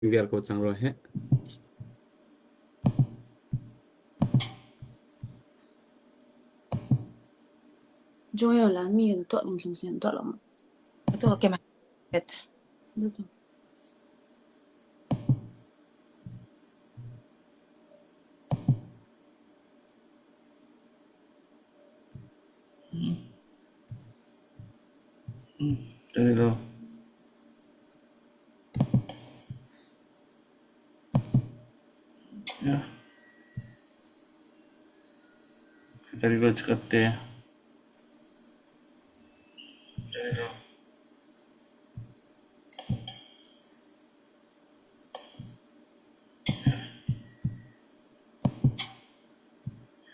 Viar ko cang rua hih. Joel lan mi na tuah ning hrim tuah lo. Atu ke ma bet. There you go. Yeah. There you go, chikat There you go.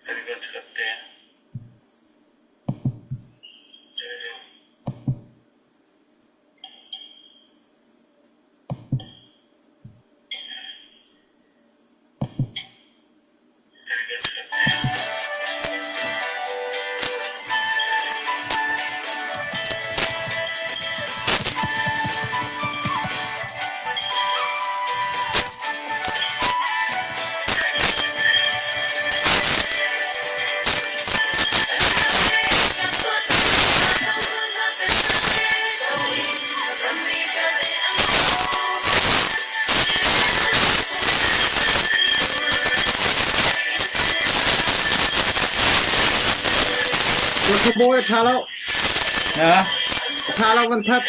There you go, chikat There you go. Na khabawi a ṭha lo. Ha? A ṭha lo kan that.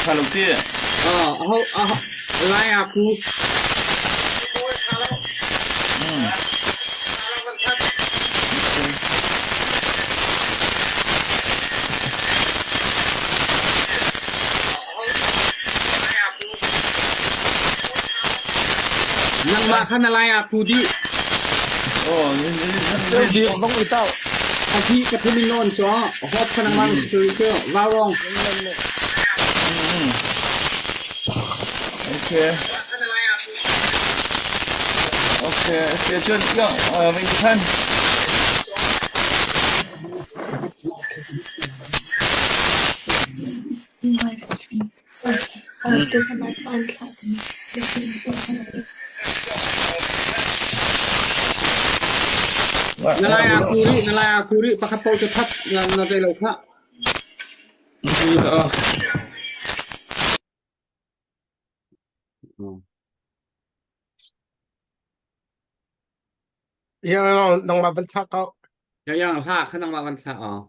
Ṭha lo ti. Aho aho lai a ku. Nangmah kha na lai a ku dih. Oh, Di bang i tau. Pahnih pathum in nawn cu hawt kha nangmah cu cu vaurawng. Okay. Okay, okay, cun yang mình khan. Live stream. Okay. Tu kan an thlah Na lai a ku rih, na lai a ku rih, pakhat paoh cu that na na zei lo khah. Yang nangmah van thlah ko. Yang yang hla kha nangmah van thlah aw.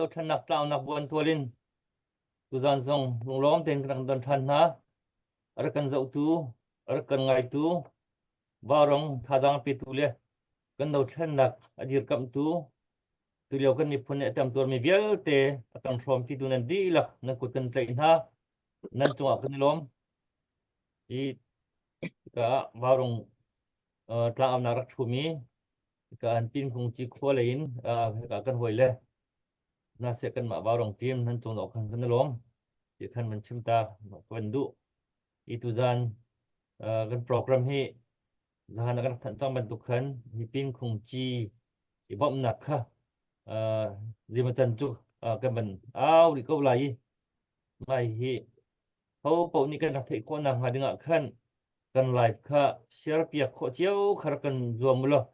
dothlennak tlaunak buantual in tuzan zong lunglawm tein kan rak don ṭhan hna. A rak kan zohtu, a rak kan ngaitu, vaurawng thazaang petu le kan dothlennak a dirkamhtu, tulio kan miphun nih a temtuarmi vialte a kan hrawmpitu nan dihlak nan kut kan tlaih hna. Nan cungah kan i lawm. Hi ka vaurawng tlangaunak rak ṭhumi Hika an Pinkung ci khua lei in hika kan hawi le na seh kanmah Vaurong team nan cung dawh khan kan i lawm ti khan van chim ta ka van duh. I tuzan kan program hi zahan ah kan rak thanh cang bantuk khan hi Pinkung ci i bawmhnak kha zeimacan cu kan van au rih ko lai i mai hi ho paoh nih kan rak theih khawh nakhnga ding ah khan kan live kha share piak khawh cio kha rak kan zuam u law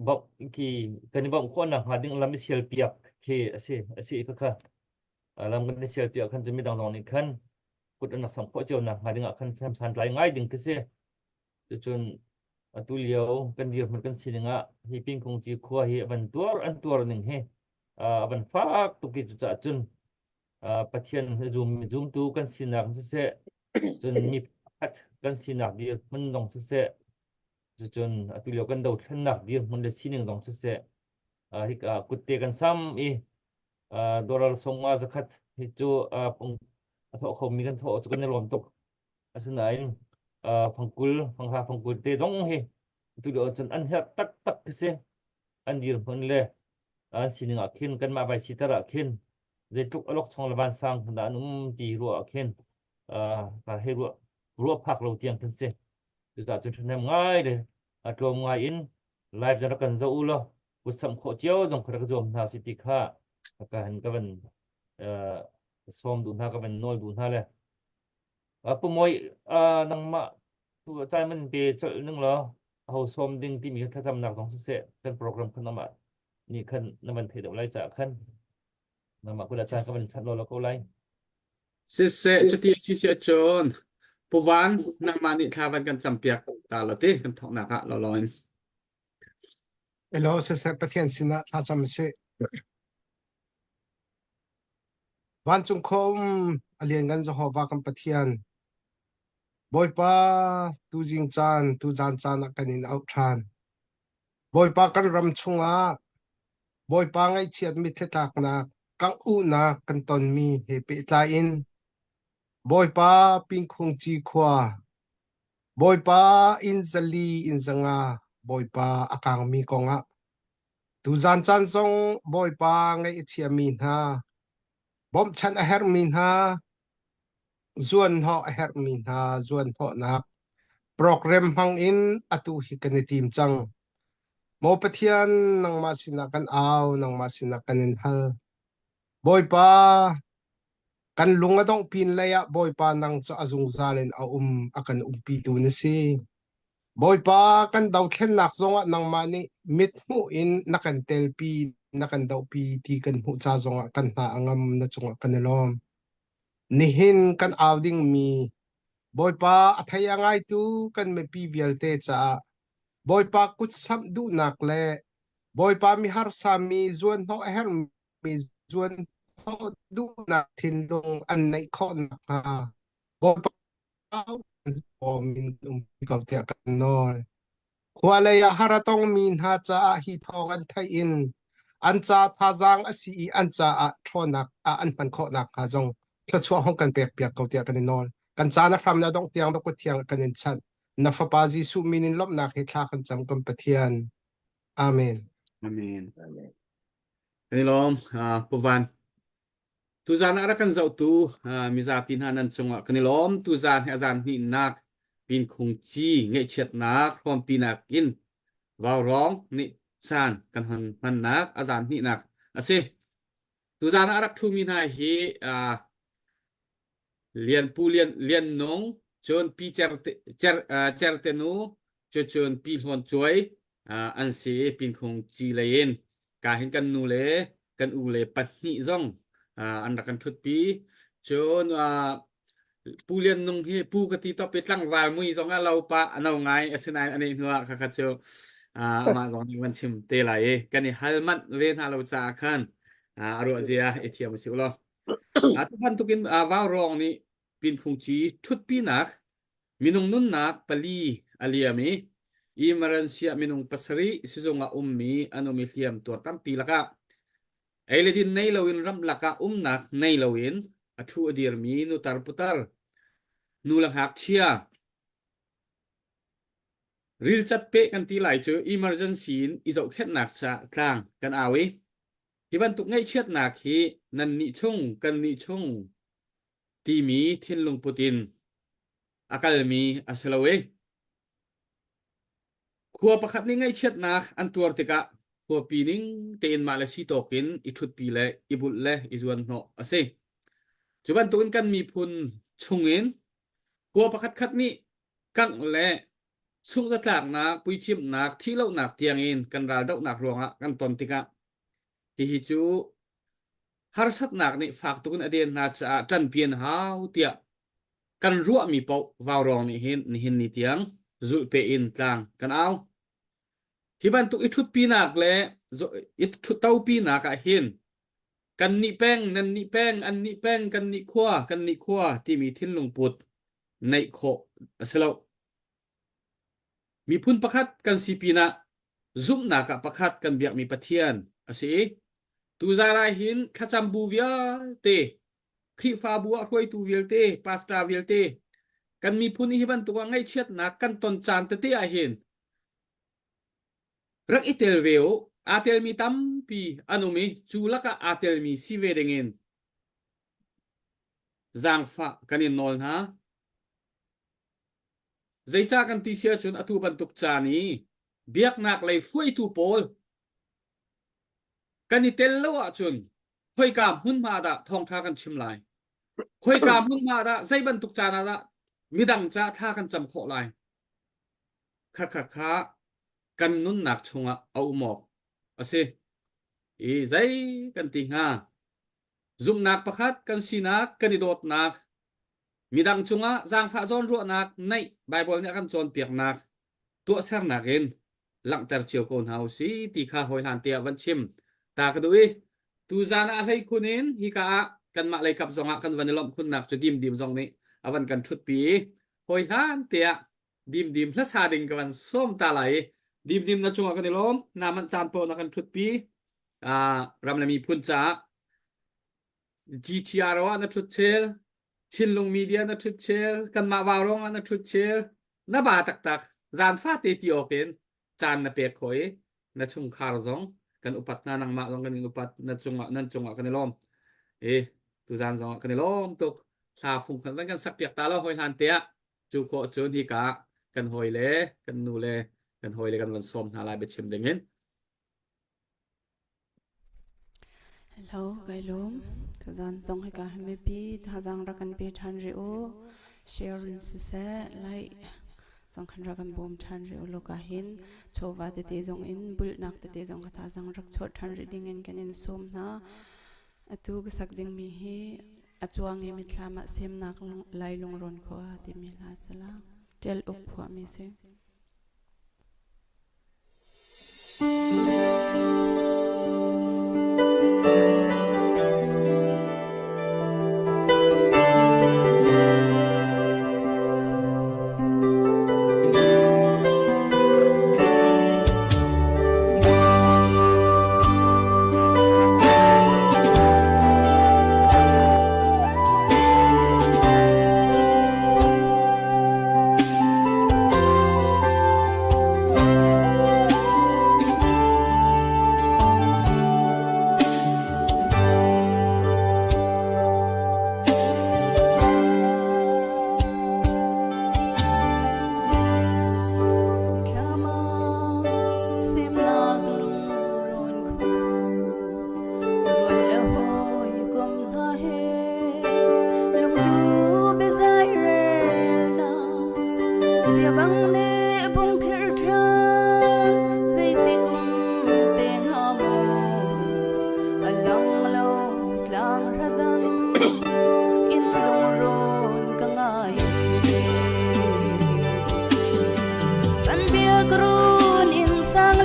bawmh khi kan i bawmh khawh nakhnga ding lam i sial piak khi a si a si kha kha lam kan i sial piak khan cu midang zong nih khan kut an rak samh khawh cio nakhnga ding ah khan santlai ngai ding khi si cucun atu lio kan dirhmun kan sining ah hi Pingkung ci khua hi a van tuar an tuar ning hi a van fak tuk i cucaah cun Pathian zum zumtu kan sinak siseh cun mi pakhat kan sinak dirhmun zong siseh cucun atu lio kan dothlennak dirhmun le sining zong siseh hika kutte kan sam i dollar sawmnga zakhat hi cu a thawh khomi kan thawh cu kan i lawm tuk asinain fangkul fanghra fangkul te zong hi atu lio cun an herh taktak khi si an dirhmun le an sining ah khin kanmah vai siter ah khin zeitluk alok chung le vansang hmun dah an um ti ruah ah khin ka hei ruah ruah phak lo tiang khin si cucaah cun ṭhahnem ngai le a tlawm ngai in live zong rak kan zoh u law kutsamh khawh cio zong kha rak zuam hna si ti kha ka han ka van sawm duh hna ka van nawl duh hna le Pu Mawi nangmah tu caan man pe colh ning law aho sawm ding timi kha thlacamnak zong siseh kan program khan nangmah nih khan na van theih deuh lai caah khan nangmah kut ah caan ka van chanh law ko lai. Siseh cuti a si si ahcun Pu Van nangmah nih thla van kan campiak ta lo ti kan thawknak ah lawlaw in. Elo siseh Pathian sinah thlacam sih. Vancung khua um a lianngan Jehovah kan Pathian, Bawipa tuzing caan, tuzan caan ah kan in auh ṭhan. Bawipa kan ram chungah Bawipa ngaihchiat mitthli tlaknak, kangh-uhnak kan tonmi he pehtlai in Bawipa Pingkhung Cikhua, Bawipa inn zali inn zanga Bawipa a kangmi kongah Tuzan caan zong Bawipa ngaih a chiami hna, bawmhchanh a herhmi hna, zuanhnawh a herhmi hna zuanhnawhnak program hmang in atu hi kan i tim cang. Maw Pathian, nangmah sinah kan au, nangmah sinah kan in hal. Bawipa, kan lung a dongh pin lei ah Bawipa nang cu a zungzal in a um, a kan umpitu na si. Bawipa kan dothlennak zongah nangmah nih mithmuh in na kan telpi, na kan dohpi ti kan hmuh ca zongah kan hna a ngam, na cungah kan i lawm. Nihin kan au dingmi Bawipa a thei a ngaitu kan mipi vialte caah Bawipa kutsamh duhnak le Bawipa miharsa mi zuanhnawh a herhmi zuanhnawh duhnak thinlung an neih khawh nakhnga Bawipa min um ko tiah kan nawl. Khua lei ah har a tongmi hna caah hi thawng an theih in an ca thazaang a si i an caah ṭhawnnak ah an hman khawh nakhnga zong thluachuah hong kan pekpiak ko tiah kan i nawl. Kan caan a hram na dongh tiang na kut thiang kan in chanh. Na Fapa Jesuh min in lawmhnak he thla kan cam kan Pathian. Amen. Amen. Kan i lawm. Uh, Pu Van. Tuzaan ah rak kan zohtu mizapi hna nan cungah kan i lawm. Tuzaan hi a zan hnihnak Pinkhung ci ngaihchiatnak hrawmpinak in Vaurawng nih caan kan hon hmannak a zan hnihnak a si. Tuzaan ah a rak ṭhumi hna hi Lian Pu Lian Lian Nung, cun Pi Cer Cer Certe Nu, cucun Pi Hlawn Cuai an si i Pinkhung ci lei in ka hin kan nu le kan u le pahnih zong an rak kan ṭhutpi. Cun Pu Lian Nung hi pu ka ti top i tlangval mui zong a lo pah a no ngai asinain a nih hnuah khakha cu. Amah zong nih van chim te lai i kan i hal manh ve hna lo caah khan a ruah zia i thiam a si u law. Tu bantukin vaurawng nih Pinfungci ṭhutpinak minung nunnak pali a liam i emergency ah minung pasarih sizung ah ummi an um i hliam tuar tampi lakah ei le din nei loin ramlak ah umnak nei loin a ṭhu a dirmi nutar putar nu le ngakchia rilcat peh kan ti lai cu emergency in i zohkhenhnak caah tlang kan au i hi bantuk ngaihchiatnak hi nan nih chung kan nih chung timi thinlung put in a kalmi a si lo i khua pakhat nih ngaihchiatnak an tuar tikah khuapi ning tein mah le si tawk in i ṭhutpi le i bulh le i zuanhnawh a si. Cu bantukin kan miphun chungin khua pakhat khat nih kangh le sungzatlaknak, puicimhnak, thihlohnak tiangin kan raldohnak ruangah kan ton tikah hihi cu harsatnak nih fak tuk in a den hna caah ṭanpi an hau tiah kan ruahmi paoh vaurawng nih hin nihin ni tiang zulhpe in tlang kan au. Hi bantuk i ṭhutpinak le i ṭhuttopinak ah hin kan nih peng, nan nih peng, an nih peng, kan nih khua, kan nih khua timi thinlung put neih khawh a si lo. Miphun pakhat kan si pinah zumhnak ah pakhat kan biakmi Pathian a si i tuzaan ah hin thlacam bu vialte Khrihfabu ah hruaitu vialte pastor vialte kan miphun hi bantuk ah ngaihchiatnak kan ton caan tete ah hin rak i tel ve u. Aa telmi tampi an um i cu lakah aa telmi si ve dingin zaangfah kan in nawl hna. Zeicah kan ti si ahcun atu bantuk caan i biaknak lei hruaitu pawl kan i tel lo ahcun khoika hmunhma dah thawngṭha kan chim lai? Khoika hmunhma dah zei bantuk caan ah dah midang caah thla kan cam khawh lai? Khakha kha kan nunnak chungah a um awk a si. I zei kan ti hnga? Zumhnak pakhat kan sinak, kan i dawtnak, midang cungah zaangfah zawnruahnak neih Baibal nih a kan cawnpiaknak tuahsernak in langhter cio ko hna u si ti kha hawihlan te ah van chim ta ka duh i tuzan ah a hlei khun in hika ah kanmah lei kap zongah kan van i lawmh khunnak cu dimdim zong nih a van kan ṭhutpi i hawihlan te ah dimdim hlasa ding ka van sawm ta lai i dimdim na cungah kan i lawm na manh caan paoh na kan ṭhutpi ram le miphun caah GTR ah na ṭhut chel Chinlung media na ṭhut chel kanmah vaurawng ah na ṭhut chel na ba taktak zan fate ti awk in caan na pek khawh i na chungkhar zong kan upat hna nangmah zong kan in upat na cungah nan cungah kan i lawm i tuzan zong ah kan i lawm tuk hla fung khan kan sak piak ta lo hoi hlan te ah cu khawh cun hika kan hawi le kan nu le kan hawi le kan van sawm hna lai biachim ding in Hello, kai lawm. Tuzaan zong hika hi mipi thazaang rak kan pe ṭhan rih u. Share in siseh, like zong khan rak kan bawm ṭhan rih u law ka hin chawva tete zong in bulhnak tete zong ka thazaang rak chuah ṭhan rih ding in kan in sawm hna. Atu ka sak dingmi hi a cuang i mitthlam ah semnak lai lungrawn khua timi hla a si la. Ṭial uk phuahmi si. Semnak lungrawn khu rual le hawikom hna he lungduh biazai relnak siabang nih bungkhirh ṭhan zeitik um te hnga maw a lang lo tlang hradan in lungrawn ka ngai ve kan biak run in sang.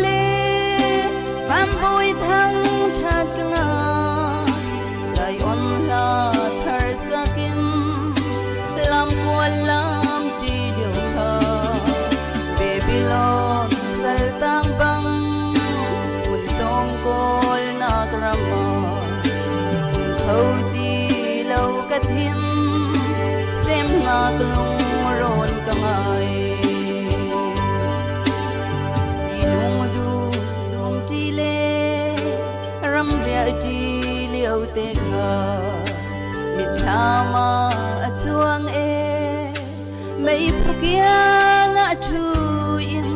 kho ti lo ka thim semnak lungrawn ka ngai. Ti lung du dum ti le ram riah ti lio te kha mitthlam ah a cuang e meiphu kiang ah thu in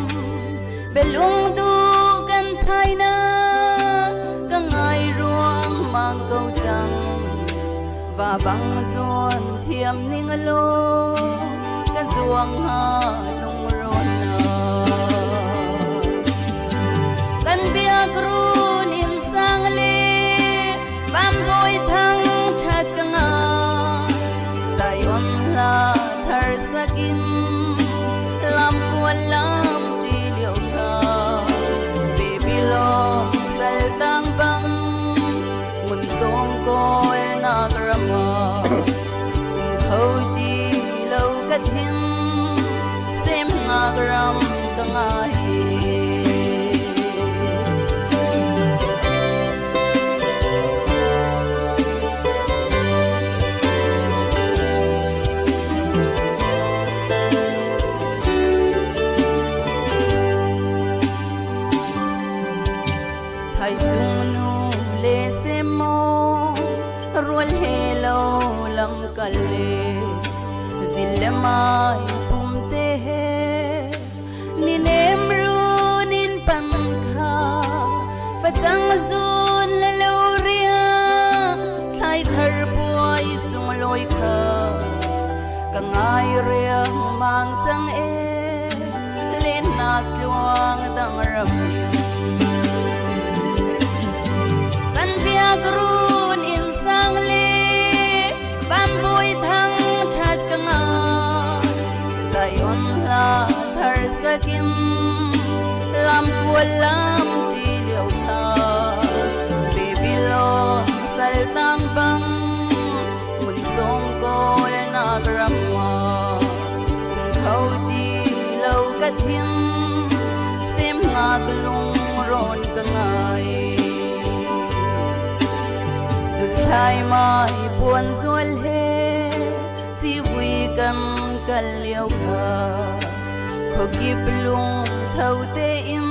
belung du kan phai na ka ngai ruang mang ko cang va bang zuan thiam ning lo ka zuang ha lungrawn na kan biak run in sang le Bambawi thang ṭhat ka ngai Zion hla thar sakin lam kual lam ṭi lio kha Babylon sal tang bang ngun sawm kawl nak ram ah um kho ti lo ka thim semnak ram ka ngai. Thaizung nu le semaw rual he lo lam kal le zil le mai pum te he Ni nem run in pang kha facang zun le lo ria thlai thar puai sung loi kha ka ngai riang mang cang e len nak tluang dang ram kan biak run in sang le bambui thang that ka ngai Zion hla thar sakin lam kual lam ti lio kha Babylon sal tang bang mun song kawl nak ram wa um kho ti lo ka thim sem ngak lung rawn ka ngai Zul thlai mai puan zual he Civui kan kal lio kha khuakip lung tho tein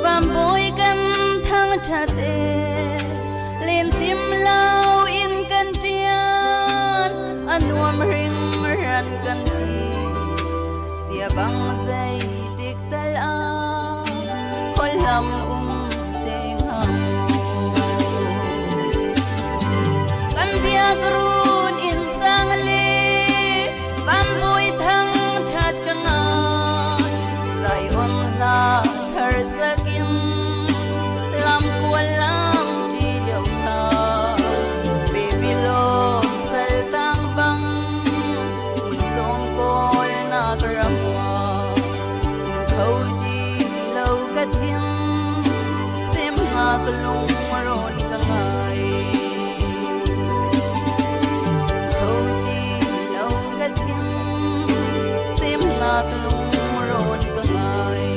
vambawi kan thang ṭhat e len cim lo in kan ṭian a nuam hringhran kan ti sia bang zei tik tal ah khualam um te hnga Kan biak run in sang le bambui thang that ka ngai Zion hla thar sakin lam kual lam ti lio kha Babylon sal tang bang mun song kawl nak ram wa tho ti lo ka thim semnak lung rawn ka ngai tho ti lo ka thim semnak lung rawn ka ngai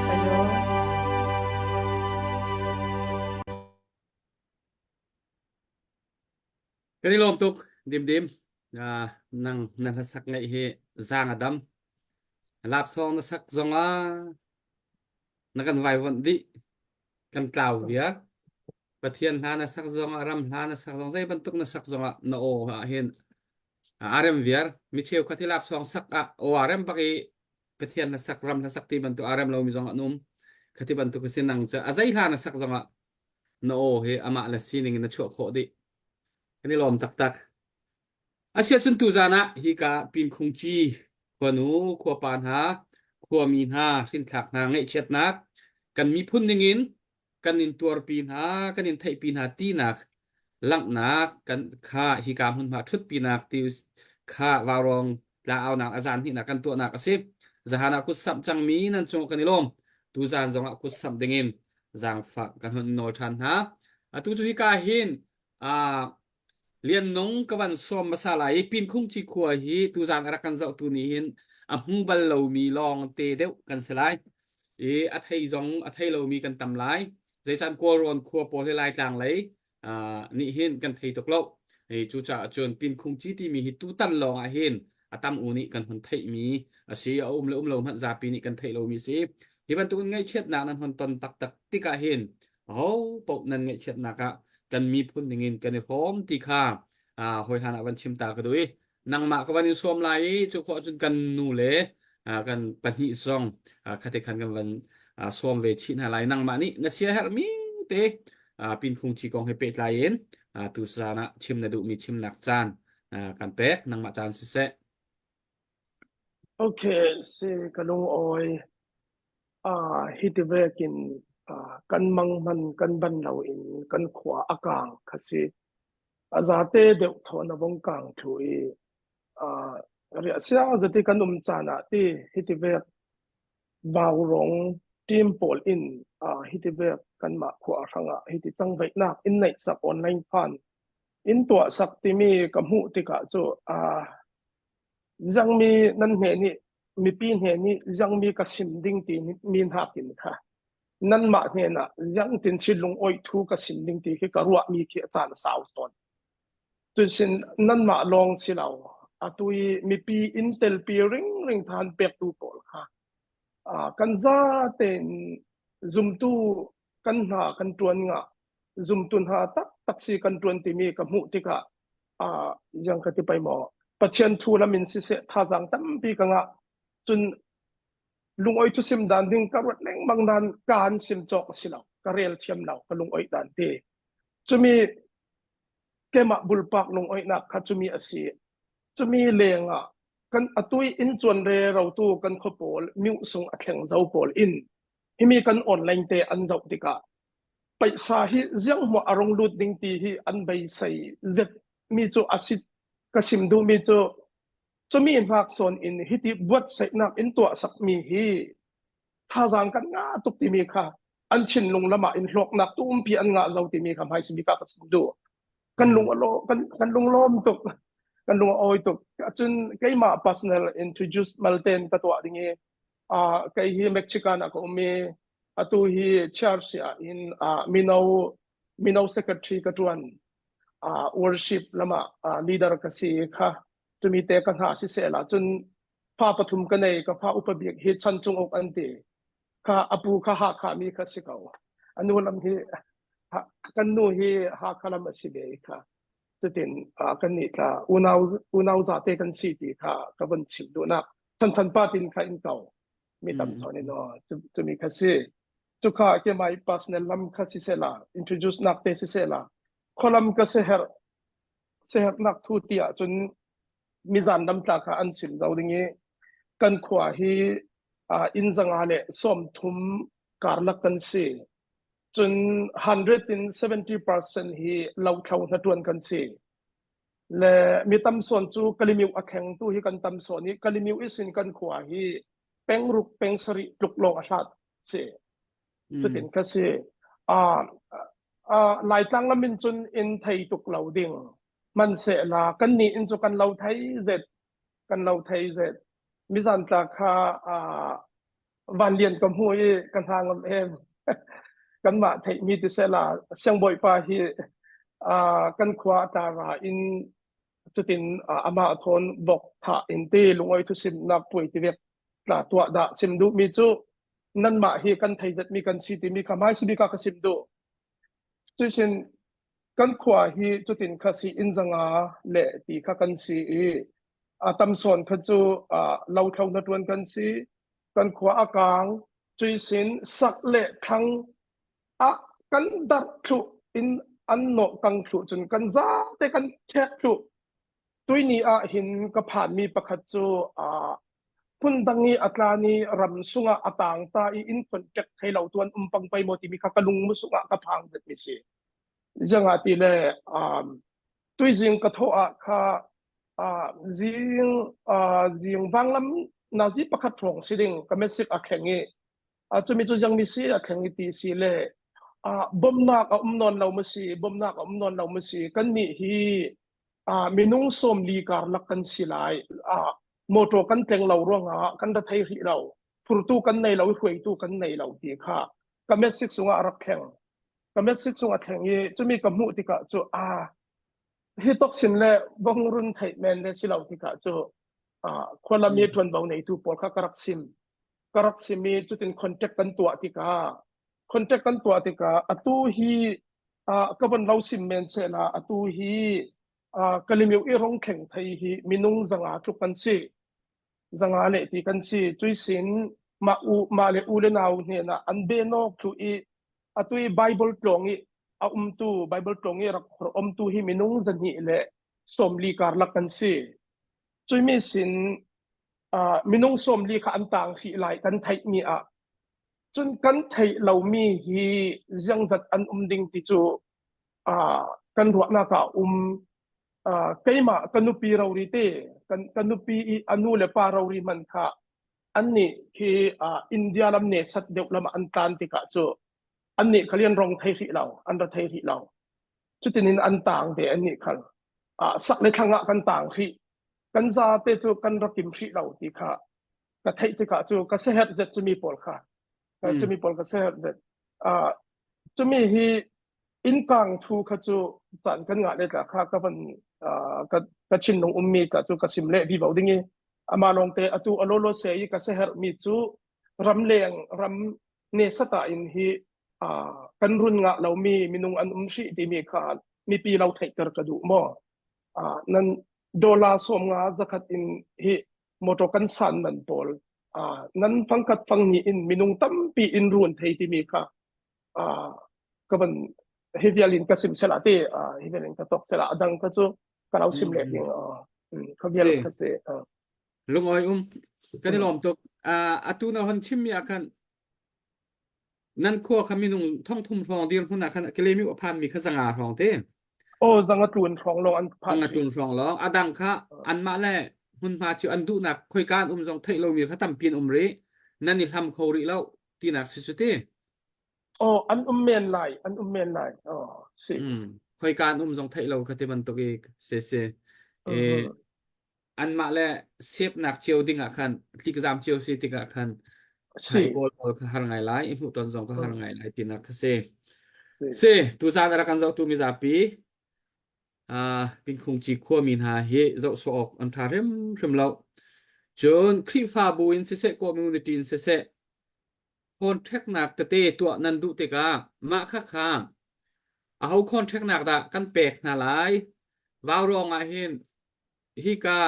Hello. Kan i lawm tuk dimdim. Uh, nang na hlasak ngaih hi zaang a dam. Lapsawng na sak zong ah na kan vaivuanh dih. Kan tlau viar. Pathian hla na sak zong ah ram hla na sak zong zei bantuk na sak zong ah na aw ah hin a rem viar. Mi cheukhat hi lapsawng sak ah aw a rem bak i Pathian na sak ram na sak ti bantuk a rem lomi zong an um. Khati bantuk si nang cu a zei hla na sak zong ah na aw hi amah le sining in na chuah khawh dih. Kan i lawm taktak. Asiahcun tuzan ah hika Pinkhungci khuanu khuapa hna khuami hna hrinthlak hna ngaihchiatnak kan miphun ningin kan in tuarpi hna kan in theihpi hna tinak langhnak kan kha hika hmunhma ṭhutpinak ti kha vaurawng tla-aunak a zan hnihnak kan tuahnak a si. Zahan ah kut samh cangmi nan cung kan i lawm. Tuzan zongah kut samh dingin zaangfah kan hun nawl ṭhan hna. Atu cu hika hin uh, Lian Nung ka van sawm hmasa lai i Pinkhung Cikhua hi tuzan a rak kan zohtu nih hin a hmu bal lomi lawng te deuh kan si lai. I a thei zong a thei lomi kan tam lai. Zeican Kawlrawn khua pawl hi Laitlang lei nih hin kan thei tuk lo. Cucaah cun Pinkhung ci timi hi tutan lawng ah hin a tam u nih kan hun theihmi a si. A um le um lo hmanh zapi nih kan theih lomi a si. Hi bantuk in ngaihchiatnak nan hun ton taktak tikah hin aho paoh nan ngaihchiatnak ah kan miphun ningin kan i hrawm ti kha hawi hlan ah van chim ta ka duh i nangmah ka van in sawm lai i cu khawh cun kan nu le kan pahnih zong khate khan kan van sawm ve chih hna lai nangmah nih na sia herhmi te pinkhung chi kong he pehtlai in tu zan ah chim na duhmi chimnak caan kan pek nangmah caan siseh Okay, si ka lung awi. Ah, hi ti vekin kan mang man kan ban lo in kan khua a kang kha si. A zate deuh thaw na vong kang thlu i riah sia zati kan um caan ah ti hiti vek vaurong team pawl in hiti vek kanmah khua hrangah hiti cangveihnak in neih sak online phan in tuah sak timi ka hmuh tikah cu zangmi nan hne nih mipi hne nih zangmi ka sim ding ti mi hnakin kha nanmah hnenah ziangtin thil lungawi thu ka sim ding ti khi ka ruahmi khi a caan a sau tawn. Cun nanmah lawng si lo, atu i mipi inn telpi ringring than pektu pawl kha kan za tein zumtu kan hna kan ṭuan nga zumtu hna taktak si kan ṭuan timi ka hmuh tikah ziang ka ti pai maw Pathian thu lam in siseh thazaang tampi ka ngah cun lungoi cu sim dan ding ka ruat lengmang nan kaan sim cawk a si lo ka rel thiam lo ka lungoi dan te cumi kemah bulpak lungoinak kha cumi a si cumi lengah kan atui in chuan re rotu kan kho pawl miu sung a thleng zo pawl in himi kan online te an zoh tikah paisa hi ziang hmuah a rong lut ding ti hi an beisei zet mi cu a si ka sim duh mi cu Cumi hngaksawn in hiti buatsaihnak in tuah sakmi hi thazaang kan ngah tuk timi kha an thinlung lam ah in hlawknak tumpi an ngah lo timi kha hmaisi bik ah ka chim duh. Kan lung a lo kan kan lunglawm tuk. Kan lung a awi tuk. Cun keimah personal introduce malten ka tuah ding i uh, kei hi Mexican ah ka um i atu hi church ah in uh, mino mino secretary ka tuan uh, worship lama uh, leader ka si kha Cumi te ka hna siseh la cun fa pathum ka nei ka fa upa bik hi chan cung uk an ti kha apu kha Hakha mi kha si ko anu lam hi kan nu hi Hakha lam a si ve kha cutin kan nih tla unau unau zate kan si ti kha ka vun chim duhnak chan than pa tin kha in ko mi tam chawn in cumi kha si cukha ke mai personal lam kha si sela introduce nak te si sela kholam ka se her siaherhnak thu ti ahcun mizan lamtla kha an chim lo ding i kan khua hi inn zanga le 30 karlak kan si. Cun 170% hi lothlo hnaṭuan kan si. Le mi tam sawn cu Kalimiu a thleng tu hi kan tam sawn i Kalimiu isin kan khua hi pengruk pengsarih tluk lawng a hlat si. Cutin ka si. Uh, uh, Laitlang lam in cun in thei tuk lo ding. Hmanhsehla kan nih in cu kan lo thei zet. Kan lo thei zet. Mizan tla kha uh, van lian ka hmu i ka hna ngam em. Kanmah theihmi ti sehla siangbawipa hi uh, kan khua a tara in cutin uh, amah thawn bok tha in te lungoi thusimnak puai ti vek tla tuah dah sim duhmi cu nanmah hi kan thei zetmi kan si timi kha hmaisi bik ah ka sim duh. Cuisin kan khua hi cutin kha si inn zanga le ti kha kan si i a tam sawn kha cu lothlo na ṭuan kan si kan khua a kaang cuisin sak le thlang a kan darh thlu in an nawh kang thlu cun kan zate kan ṭhek thlu Tuini ah hin ka phanmi pakhat cu uh, phundang i a tlan i ram sungah a tang ta i inn contact thei lo tuan um pang pai maw timi kha ka lung mu sungah ka phang zet mi si. Zanga ti le um, tuizing ka tho ah kha uh, zing uh, zing vanglam nazi pakhat thong si ding ka message a thleng i uh, chumi cu jang mi si a thleng i ti si le uh, bomnak a um non lo ma si bomnak a um non lo ma si kan nih hi minung 40 karlak kan si lai. Motor kan tleng lo ruangah kan ra thei rih lo. Phurtu kan nei lo i hruaitu kan nei lo ti kha ka message chungah a rak thleng. Ka message chung a thleng i cumi ka hmuh tikah cu a hi tok sin le vong run theih men le si lo tikah cu khualam i ṭuanvo neitu pawl kha ka rak sim. Ka rak sim i cutin contact kan tuah tikah contact kan tuah tikah atu hi ka von lo sim men sehla atu hi Kalimiu i rong thleng thei hi minung zanga tluk kan si. Zanga le ti kan si. Cuisin mah u mah le u le nau hnenah an be nawk thlu i atu i Bible tlawng i a umtu Bible tlawng i rak khor umtu hi minung zahnih le sawmli karlak kan si. Cuimi sin uh, minung sawmli kha an tang hrih lai kan theih mi ah cun kan theih lomi hi ziangzat an um ding ti cu uh, kan ruahnak ah um uh, keimah ka nupi rori te kan ka nupi i anu le pa rori man kha an nih khi uh, India lam ne sat deuh lam an tlan tikah cu an nih khalian rong thei hrih lo an ra thei hrih lo cutin in an tang ve an nih khal uh, sak le thlang ah kan tang hrih kan za te cu kan ra kim hrih lo ti kha ka theih tikah cu ka seher zet cumi pawl kha cumi pawl ka seher zet uh, cumi hi innkang thu kha cu caan kan ngah le tla kha ka van ka ka thinlung ummi ka cu ka sim le vivo ding i ama lawngte atu alolo se i ka seher mi cu ramleng ram ne sata in hi kan run ngah lomi minung an um hrih timi kha mipi lo theihter ka duh maw nan dollar som nga zakhat in hi motor kan san man pawl nan fangkhat fang ni in minung tampi in run thei timi kha ka van hi vial in ka sim sela te hi vial in ka tok sela adang ka cu ka lo sim le ding ka vial ka se lungoi um kan i lawm tuk atu na hon chim mi ah khan nan khua kha minung thong thum hrawng dir hmun ah khan kilemi a phan mi kha zanga hrawng te o zanga tlun hrawng lawng an phan zanga tlun hrawng lawng adang kha anmah le hmunhma cu an duhnak khoika an um zong theih lomi kha tampi an um rih nan i hlam kho rih lo tinak si cu ti Oh, an um men lai, an um men lai. Oh, si. Mm. Khoika an um zong theih lo kha ti bantuk i si si. E, anmah le sepnak cio ding ah khan tlikzam cio si tikah khan Si. kawl pawl kha har ngai lai i hmuh ton zong kha har ngai lai tinak kha si. Si, tuzaan a rak kan zohtu mizapi uh, Pinkhungci khuami hna hi zoh sawh awk an ṭha hrimhrim lo. Cun Khrihfabu in siseh community in siseh Contract-nak tete tuah nan duh tikah mah khakha aho contract-nak dah kan pek hna lai? Vaurawng ah hin hika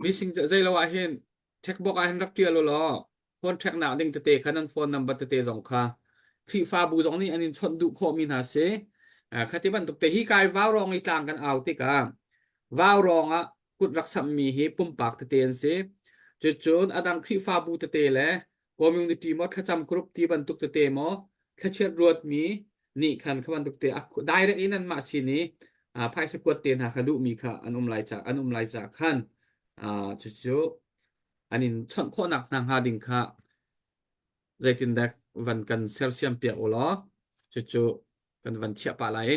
mising zeilo ah hin checkbox ah hin rak ṭial u law contract-nak ding tete kha nan phone number tete zong kha Khrihfabu zong nih an in chawnh duh khawhmi hna si. Khati bantuk te hi kai vaurawng i tlang kan au tikah vaurawng ah kut rak samhmi hi pumpak tete an si. Cucun a dang Khrihfabu tete le community maw thlacam group ti bantuk tete maw thlachiat ruatmi nih khan kha bantuk te direct in anmah sin i phaisa kuat te hna kha duhmi kha an um lai ca an um lai ca khan cucu an in chawnh khawhnak hna hnga ding kha zeitindah van kan sersiam piak u law cucu kan van chiah pah lai.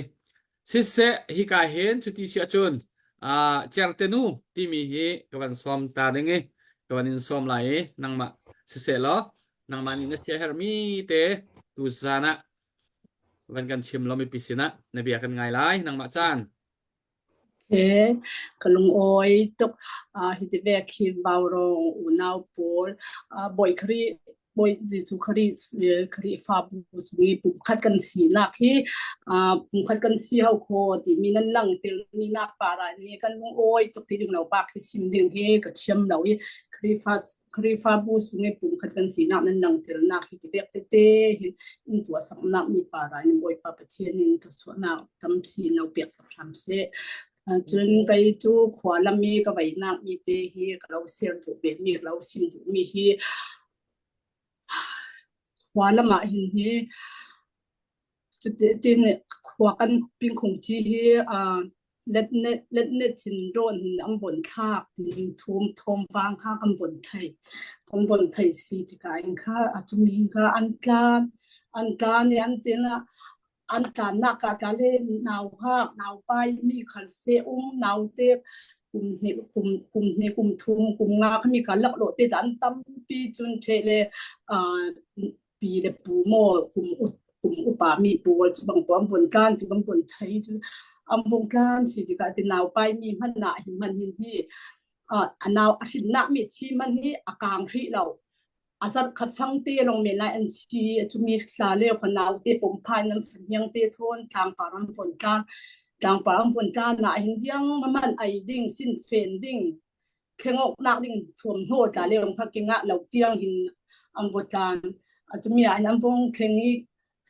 Siseh hika hin cuti si ahcun uh, certenu timi hi ka van sawm ta ding i ka van in sawm lai i nangmah siseh law nangmah nih na sia hermi te tu zan ah van kan chim lo mipi sinah na bia kan ngai lai nangmah caan He ka lungawi tuk. Uh, hi ti vek hi Vaurawng unau pawl uh, Bawi Khrih Bawi Jesuh Khrih Khrihfabu chung i pumkhat kan sinak hi uh, pumkhat kan si hau kho timi nan lang telmi nak para ni kan lungawi tuk ti ding lo bak hi sim ding hi ka thiam lo i Khrihfa Khrihfabu chung i pumkhat kan sinak nan lang telnak hi ti vek tete hin in tuah saknak mi para in Bawipa Pathian in ka suahnak tampi no pek sak hram seh. Cun kei cu khua lam i ka veinak mi te hi ka lo ser duh ve mi ka lo sim duh mi hi khua lam ah hin hi cutin khua kan pingkhung thi hi letnet letnet hin rawn hin an von thlak tiin thum thawngpang kha kan von thei kan von thei si tikah in kha a cumi hin kha an tlan an tlan i an tin ah an tlannak ah tla le nau hak nau pai mi khal se um nau te. Kum hnih kum kum hnih kum thum kum nga khami ka laklawh te dan tampi cun the le pi le pu maw kum kum upa mi pawl cu bang an vun tlan cu kan vun thei cu an vung tlan si tikah ti nau pai mi hman nah hi hman hin hi a nau a hrinnak mi thi man hi a kang hrih lo a zarh khat fang te long men lai an si chumi thla le kho nau te pom phai nan fanyang te thon tlangpar an von tlan tlangpar an von tlan na hin jiang man ai ding sin fen ding thlengok nak ding thuam hno tla le ong phakinga lo tiang hin an vo tlan chumi ah an vong thleng i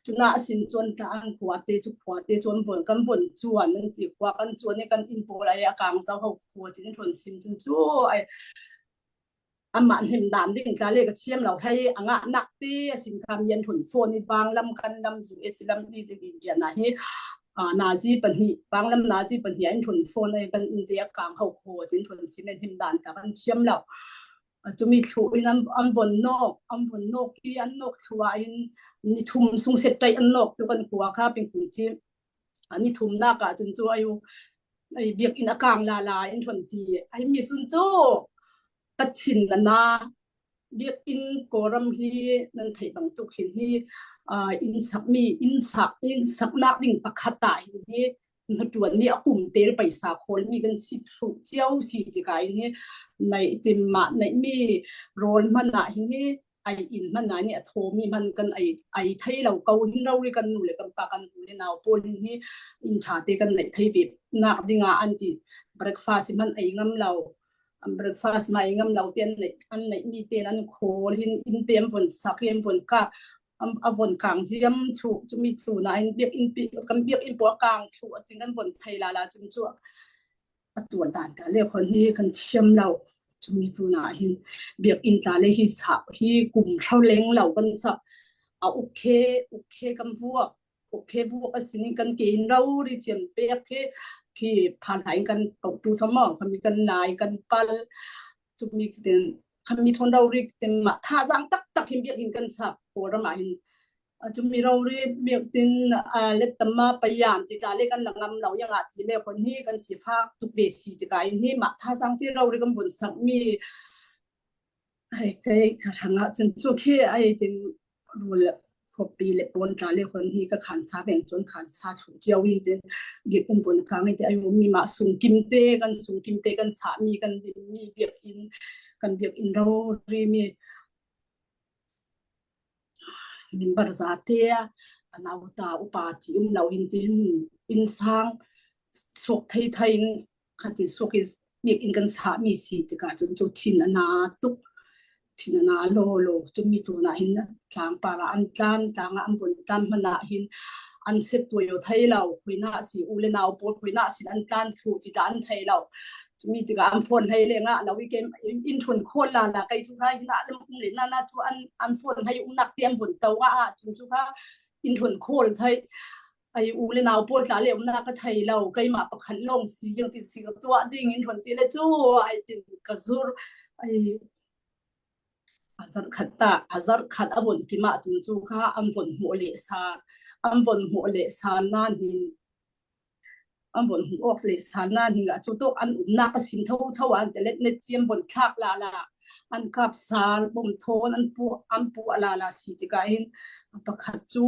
chuna sin chuan tla an khua te chu khua te chuan von kan von chuan an ti khua kan chuan i kan in pawl ai a kang zo ho khua tin thon sim chun chu ai amah hnim dan ding tla le ka thiam lo hei anga nak te asin kha mian thun phone i vang lam kan lam zu e lam ni te in na hi nazi pahnih vang lam nazi pahnih in thun phone ai kan in te kang ho kho tin thun simen him dan ta kan thiam lo chumi thlu in an an von nok an von nok i an nok thluwa in ni thum sung set tai an nok tu kan kuwa kha ping kung chi ani thum nak ah cun chu ayu ai biak in akang la la in thon ti ai mi sun chu Kachin na na biakinn Kawlram hi nan theih bantuk hin hi inn sakmi inn sak inn saknak ding pakhat ah hin hi hnaṭuanmi a kum te paisa khawlmi kan si thlu cio si tikah hin hi neih tim ah neihmi rawl hman ah hin hi ai inn hman ah nih a thawmi hman kan ai ai thei lo ko hin ro ri kan nu le kan pa kan u le nau pawl hin hi inn ṭha te kan neih thei ve nak ding ah an ti breakfast hman ei ngam lo an breakfast ma ei ngam lo te an neih an neih mi ten an khawl hin inn te an von sak hi an von ka a von kang ziam thlu chumi thlu na in biak in kan biak in pawl kang thlu atin kan von thei la la chung chu a tuan dan ta le khon hi kan thiam lo chumi tu na hin biak in tla le hi sa hi kum thau leng lo kan sa a ukhe ukhe kam vuak ukhe vuak asini kan ke in ro ri chiam pek khi khi phan hain kan to tu thamo khami kan lai kan pal chumi tin khami thon ro ri tin ma tha jang tak tak hin biak in kan sa ko ma hin Cumi rori biaktin lettama payan ti ta le kan langam lo yang ah ti le kon hi kan sifak tuk ve si tikah in hi mah thazang ti rori kan bun sak mi ai kai ka ranga cun chu khi ai tin rul khopi le pon tla le kon hi ka khan sa beng chon khan sa thu chiao in tin biak um bun kang te ai mi ma sung kim te kan sung kim te kan sa mi kan dim mi biak in kan biak in ro ri mi Member zate a nauta upa ti um lo in tin innsang suak theithei in khati suak in biakinn kan sahmi si tikah cun cu thin a na tuk. Thin a na lawlaw. Cumi tu na hin tlangpar ah an tlan, tlang ah an vun tlan hmanh ah hin an set tuai thei lo. Khuina si u le nau pawl khuina sin an tlan thlu ti ta an thei lo. Cumi tikah an phone hlei le nga lo i kem in thun khawl la la kai chu kha hina lam um le na na chu an an phone hlei um nak tiang bun to nga a chung chu kha in thun khawl thai ai u le nau pawl tla le um na ka thei lo keimah pakhat long si yang ti si ka tuah ding in thun ti le chu ai tin ka zur ai azar khat ta azar khat abon ti ma chung chu kha an von hmuh le sa an von hmuh le sa na hin An von hmuh awk le salnak ning ah cu tawk an umnak a sin thotho an telet net ciam von thlak la la an kap sal bom thawn an pu an pu ala la si tikah hin pakhat cu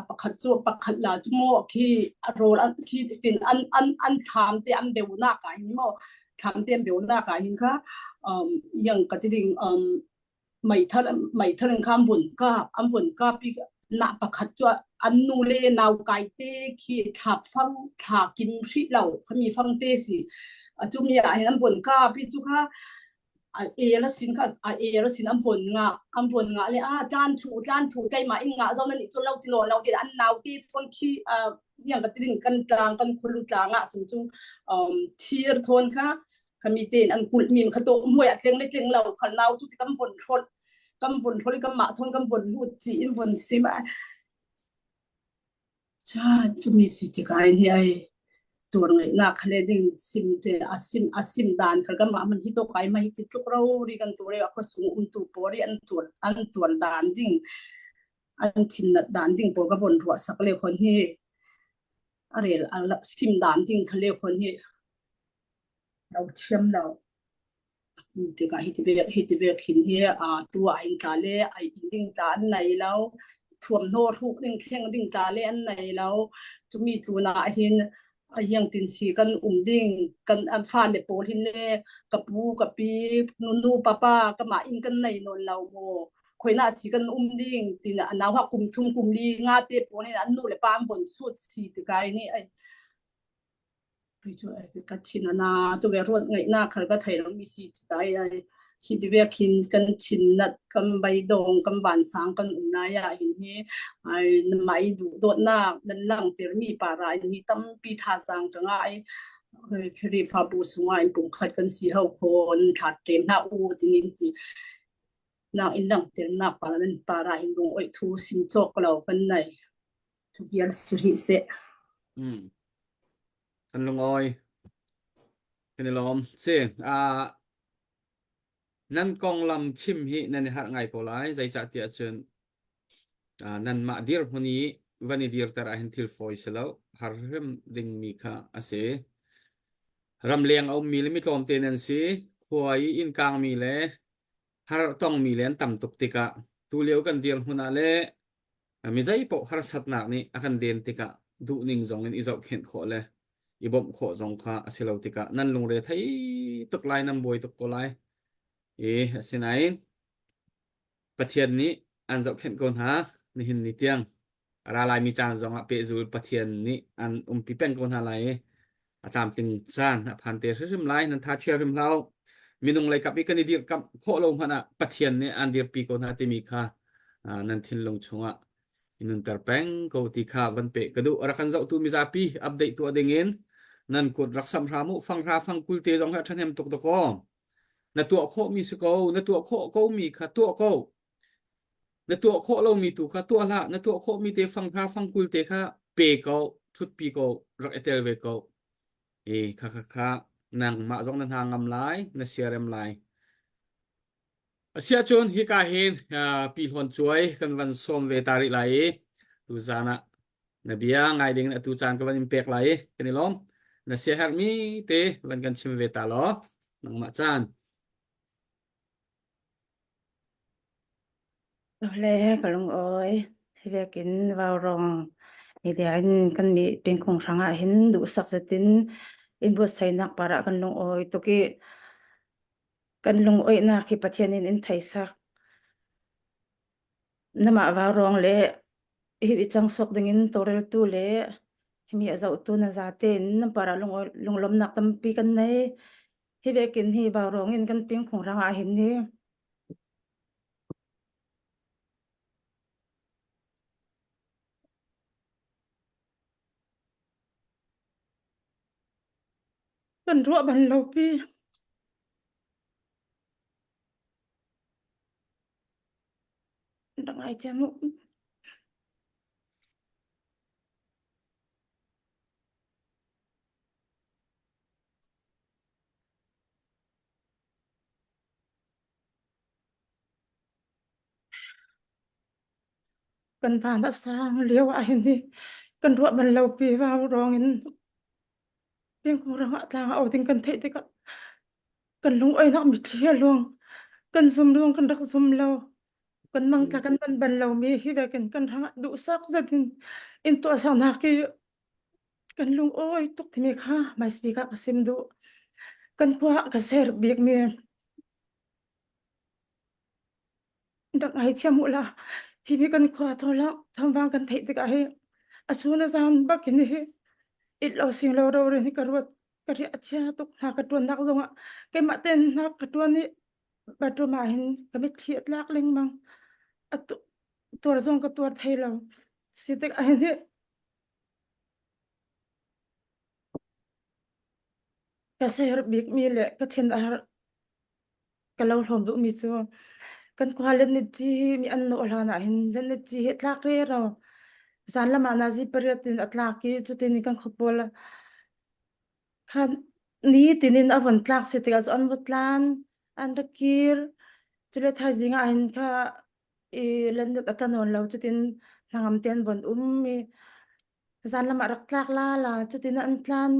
pakhat cu pakhat la cu maw khi a rawl an khi tin an an an thlam te an beu nak ah hin maw thlam te an beu nak ah hin kha um yang ka ti ding um meithal meithal in kha an vun kap an vun kap i nah pakhat cu an nu le nau kai te khi thla fang thla kim hrih lo khami fang te si cu mi ah hin an vun kap i cu kha a el a sin kha a el a sin an vun nga an vun nga le a tlan thu tlan thu keimah in nga zo nan i chun lo ti lo lo ti an nau te thon khi yang ka tiling kan tlang kan khulu tlang ah chung chung um thir thon kha khami tein an kulh mi kha to muai a tleng le tleng lo khal nau cu ti kan von thlot kan von thlol kan mah thon kan von lut chi in von sim a cha chumi si ti kai ni ai tur ngai na khale ding sim te asim asim dan khal kan ma man hi to kai mai ti tluk ro ri kan tu re a sung um tu pori an tur an tur dan ding an thin nat dan ding por ka von ruwa sak le khon hi arel sim dan ding khale khon hi. Lo thiam lo. Tikah hi ti vek hi ti vek hin hi a tu ah in tla le ai in ding tla an nei lo. Thuamhnaw hruk ding thleng ding tla le an nei lo. Cumi tlun ah hin a iang tin si kan um ding kan an fale pawl hin le ka pu ka pi nu papa ka mah in kan nei nawn lo mu khoina si kan um ding tin anau ha kum thum kum li nga te pawl hin an nu le pa an bon sut si tikai ni ai ka thin ana tu ve ruat ngai na khal ka thei lo mi si tikai ai hi ti vek hin kan thin nat kan bai dong kan van sang kan um lai ah hin hi ai mai du dawt nak nan lang tir mi para in hi tampi tha chang ka ngai Khrihfabu sungah in pumkhat kan si ho khon thlat tem hna u tinin ti nak in lang tir nak para nan para hin lung oi thu sim chok lo kan nei thu vial si ri se Mm. Kan lung oi. Kan i lawm. Si, ah nan konglam chim hi nan i harh ngai ko lai. Zeicahtiah cun ah, nanmah dirhmun i van i dirter ahhin thil fawi si lo. Har hrim dingmi kha a si. Ramleng a ummi le mi tlawmte nan si. Khua i inn kangmi le har tongmi le an tam tuk tikah tulio kan dirhmun ah le Mi zeipaoh harsatnak nih a kan den tikah duhning zong in i zohkhenh khawh le i bawmh khawh zong kha a si lo tikah nan lungre thei tuk lai, nan buai tuk ko lai. I asinain Pathian nih an zohkhenh ko hna nihin ni tiang. A ra laimi caan zongah pehzul Pathian nih an umpi peng ko hna lai i a tlamtling caan a phan te hrimhrim lai nan tha chia hrim hlah u. Minung lei kap i kan i dirkamh khawh lo hmanh ah Pathian nih an dirpi ko hna timi kha nan thinlung chungah i nunter peng ko ti kha van pe ka duh. Rak kan zohtu mizapi update tuah dingin nan kut rak sam hram u fanghra fangkul te zong hi a ṭhahnem tuk dakaw. Na tuah khawhmi si ko, na tuah khawh ko mi kha tuah ko. Na tuah khawh lomi tu kha tuah hlah. Na tuah khawhmi te fanghra fangkul te kha pe ko, ṭhutpi ko, rak i tel ve ko. E kha kha kha nangmah zong na hna ngam lai, na siarem lai. Asiahcun hika hin uh, Pi Hlawn Cuai kan van sawm ve ta rih lai i tuzaan ah na bia ngai ding in atu caan ka van in pek lai i kan i lawm. Na siaherhmi te van kan chim ve ta law nangmah caan. Le ka lungawi hi vekin vaurawng media in kan nih pengkhung hrangah hin duhsak zetin in buatsaihnak parah kan lungawi tuk i kan lungawinak hi Pathian in in theisak. Namah vaurawng le hi i cang suak dingin tawlreltu le himi a zohtu na zate in nan parah lunglawmnak tampi kan nei. Hi vekin hi vaurawng in kan pengkhung hrangah hin ni Kan ruah bal lo pi. Rak ngaithiam u. Kan van a sang lio ah hin hi kan ruah bal lo pi vau rong in pengkung rang ah tlang a ding kan theih tikah kan lung oinak mitthli a luang kan zum luang kan rak zum lo kan mang tla kan man bal lo mi hi vekin kan rang ah duhsak zet in in tuah nak hi kan lung oi tuk timi kha my speaker ka sim duh kan khua ka ser bik mi Rak ngaithiam u la. Hi mi kan khua thawng thawngvang kan theih tikah hi a chun a zan bak in hi it lo sing lo ro rin hi ka ruat ka riah a chia tuk hna ka tuannak zongah keimah ten hna ka tuan i bathroom ah hin ka mitthli a tlak lengmang a tuar zong ka tuar thei lo si tik ah hin hi ka ser bik mi le ka thin a har ka lo hlawm duhmi cu kan khua Lennet-ci hi mi an nawh hlan ah hin Lennet-ci hi a tlak rero. Zan lam ah nazi pariat in a tlak i cutin kan khuapawl khan ni tinin a von tlak si tikah cu an va tlan an ra kir cule thaizing ah hin kha i Lennet a tla nawn lo cutin hnangam te an von um i zan lam ah rak tlak la la cutin an tlan.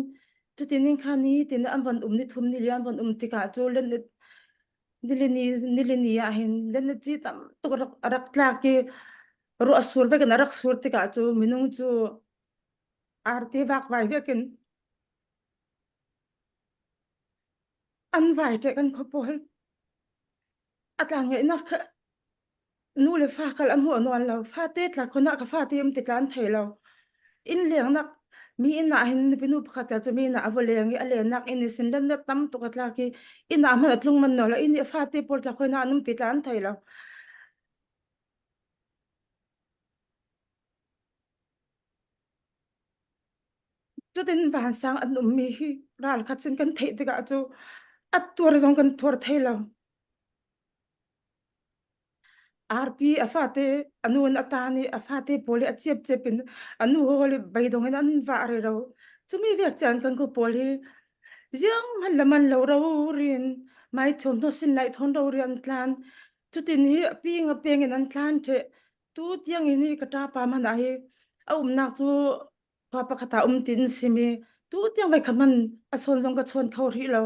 Cutin in khan ni tin an von um ni thum ni li an von um tikah cu len nilini nilini ah hin len ci tam tuk rak rak tlak i ruah sur vekin a rak sur tikah cu minung cu arti vakvai vekin an vai ṭe kan khua pawl a tlang ngeihnak kha nu le fa kal a hmuh nual lo fate tla khon ah ka fate um ti tla an thei lo inn lengnak mi inn ah hin nupi nu pakhat cu mi inn ah a va leng i a lennak inn i sin len tam tuk a tlak i inn ah hmanh a tlung man no lo inn i fate pawl tla khon ah an um ti tla an thei lo Cutin vansang an ummi hi ralkhat sin kan theih tikah cu a tuar zong kan tuar thei lo. Arpi a fate a nu in a tan i a fate pawl hi a ciapciap in a nu hawl i beidong in an vah rero. Cumi vek caan kan ku pawl hi ziang hmanh le man lo ro rin mai thawm hno sin lai thawn ro ri an tlan. Cutin hi a ping a peng in an tlan the. Tu tiang in hi ka ṭapa hmanh ah hi a umnak cu khua pakhat ah um tin simi tu tiang vai khat hmanh a chawn zong ka chawn kho rih lo.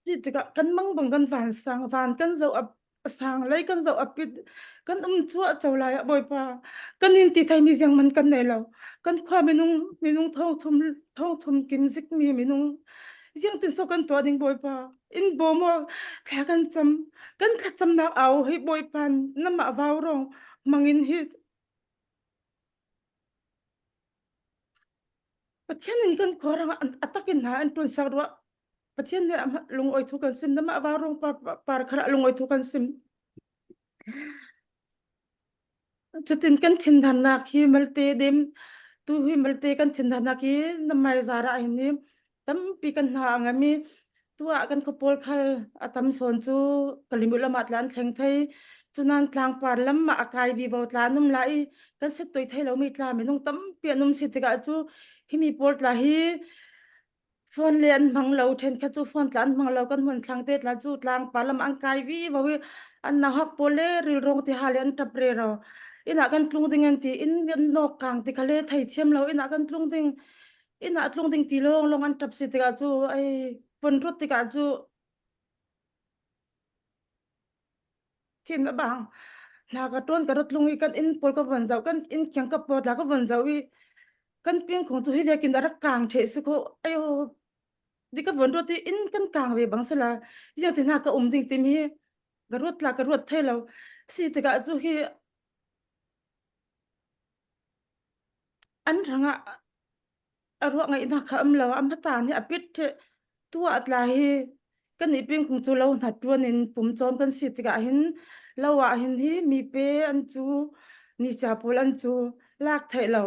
Si tikah kan mang bang kan vansang van kan zoh a sang lei kan zoh a pit kan um cuah co lai ah Bawipa kan in ti thei mi ziang man kan nei lo kan khua minung minung thong thum thong thum kim zik mi minung ziang tin so kan tuah ding Bawipa in bawm aw thla kan cam kan thlacamnak au hi Bawipa namah vau rong mangin hi Pathian in kan khua rang a takin hna an ṭuan sak rua. Pathian nih lungawi thu kan sim, namah varung par par khara lungawi thu kan sim. Cutin kan thinhannak hi malte dem tu hi malte kan thinhannak hi namai zara hin ni tampi kan hna a ngam i tu ah kan khuapawl khal a tam sawn cu Kalimu lam ah tla an thleng thei. Cunan tlangpar lam ah a kai vivo tla an um la i kan set toi thei lomi tla minung tampi an um si tikah cu himi pawl tla hi phone le an hmang lo ṭhenkhat cu phone tla an hmang lo kan hmun thlang te tla cu tlangpar lam an kai vivo i an nauhak pawl le rilrong ti ha le an ṭap rero. Inn ah kan tlung ding an ti inn an nawk kang ti kha le thei thiam lo inn ah kan tlung ding inn ah tlung ding ti lawng lawng an ṭap si tikah cu ai pon rut tikah cu thin a bang hna ka ṭawn ka rat lung i kan inn pawl ka von zoh kan inn kiang ka pawt la ka von zoh i kan ping khong cu hi vekin a rak kang ṭhe si kho ayo di ka von ruat i inn kan kang ve bang sila ziang ti hna ka um ding timi hi ka ruat la ka ruat thei lo si tikah cu hi An hrangah a ruah ngaihnak kha um lo. A hmata nih a pit ṭheh. Tu ah tla hi kan nih pingkung cu lo hna ṭuan in pumcawm kan si tikah hin lo ah hin hi mipe an cu nica pawl an cu lak theih lo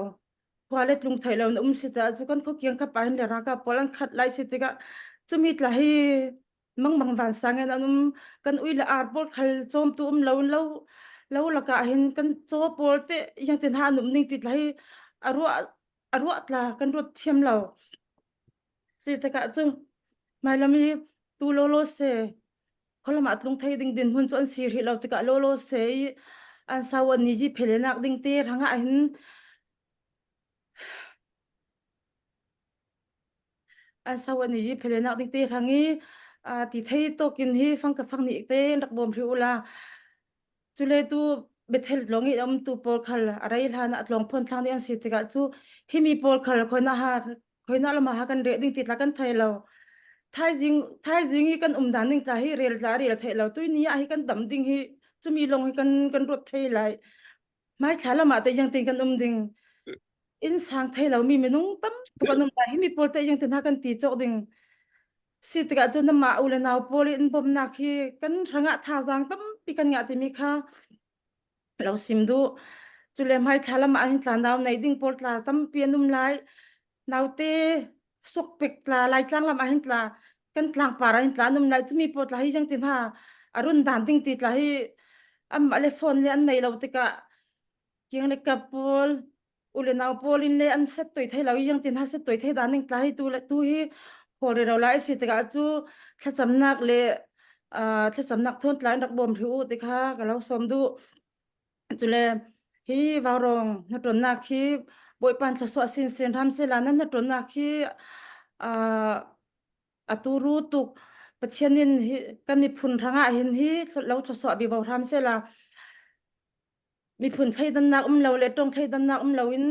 khua le tlung theih lo na um si caah cu kan khuakiang kap ah hin le ralkap pawl an khat lai si tikah cumi tla hi mangmang vansang in an um kan ui le ar pawl khal cawmtu um lo in lo lo lakah hin kan caw pawl te yang tin ha an um ning ti tla hi a ruah a ruah tla kan ruat thiam lo si takah cu mailam hi tu lo lo se kholam ah tlung thei ding din hun cu an si rih lo tikah lo lo se i an sau an ni ji phelenak ding te rangah hin An so an i phelenak ding te hrang i ti thei tawkin hi fang ka fang nih te rak bawm hri ula. Cule tu Bethel tlawng i um tu pawl khal a rei hlan ah tlawng phon thlang ding an si tikah cu himi pawl khal khoina ha khoina lama ha kan reh ding ti tla kan thei lo. Thaizing thaizing i kan um dan ding tla hi rel tla rel thei lo. Tui ni ah hi kan dam ding hi cumi long hi kan kan ruat thei lai. Hmaithla lam ah te yang tin kan um ding. Inn sang thei lomi minung tam tuk an um lai. Hi mi pawl te yang tin ha kan ti cawk ding. Si tikah cun namah u le nau pawl i in bawmnak hi kan hrangah thazaang tampi kan ngah timi kha lo sim duh. Cule hmaithla lam ah hin tla nau nei ding pawl tla tampi an um lai. Naute sukpek tla Laitlang lam ah hin tla kan tlangpar ah hin tla an um lai. Cumi pawl tla hi yang tin ha a run dan ding ti tla hi anmah le phone le an nei lo tikah kiang le kap pawl. U le nau pawl in le an set toi thei lo i yang tin ha set toi thei dan ning tla hi tu le tu hi hawl re ro lai si tikah cu thlacamnak le thlacamnak thawn tla in rak bawm hri u ti kha ka lo sawm duh. Cule hi vaurawng hnaṭuannak hi Bawipa thluachuah sinsin hram sehla nan hnaṭuannak hi a turu tuk Pathian in hi kan miphun hrangah hin hi lo thluachuah bivo hram sehla miphun thleidannak um lo le tong thleidannak um lo in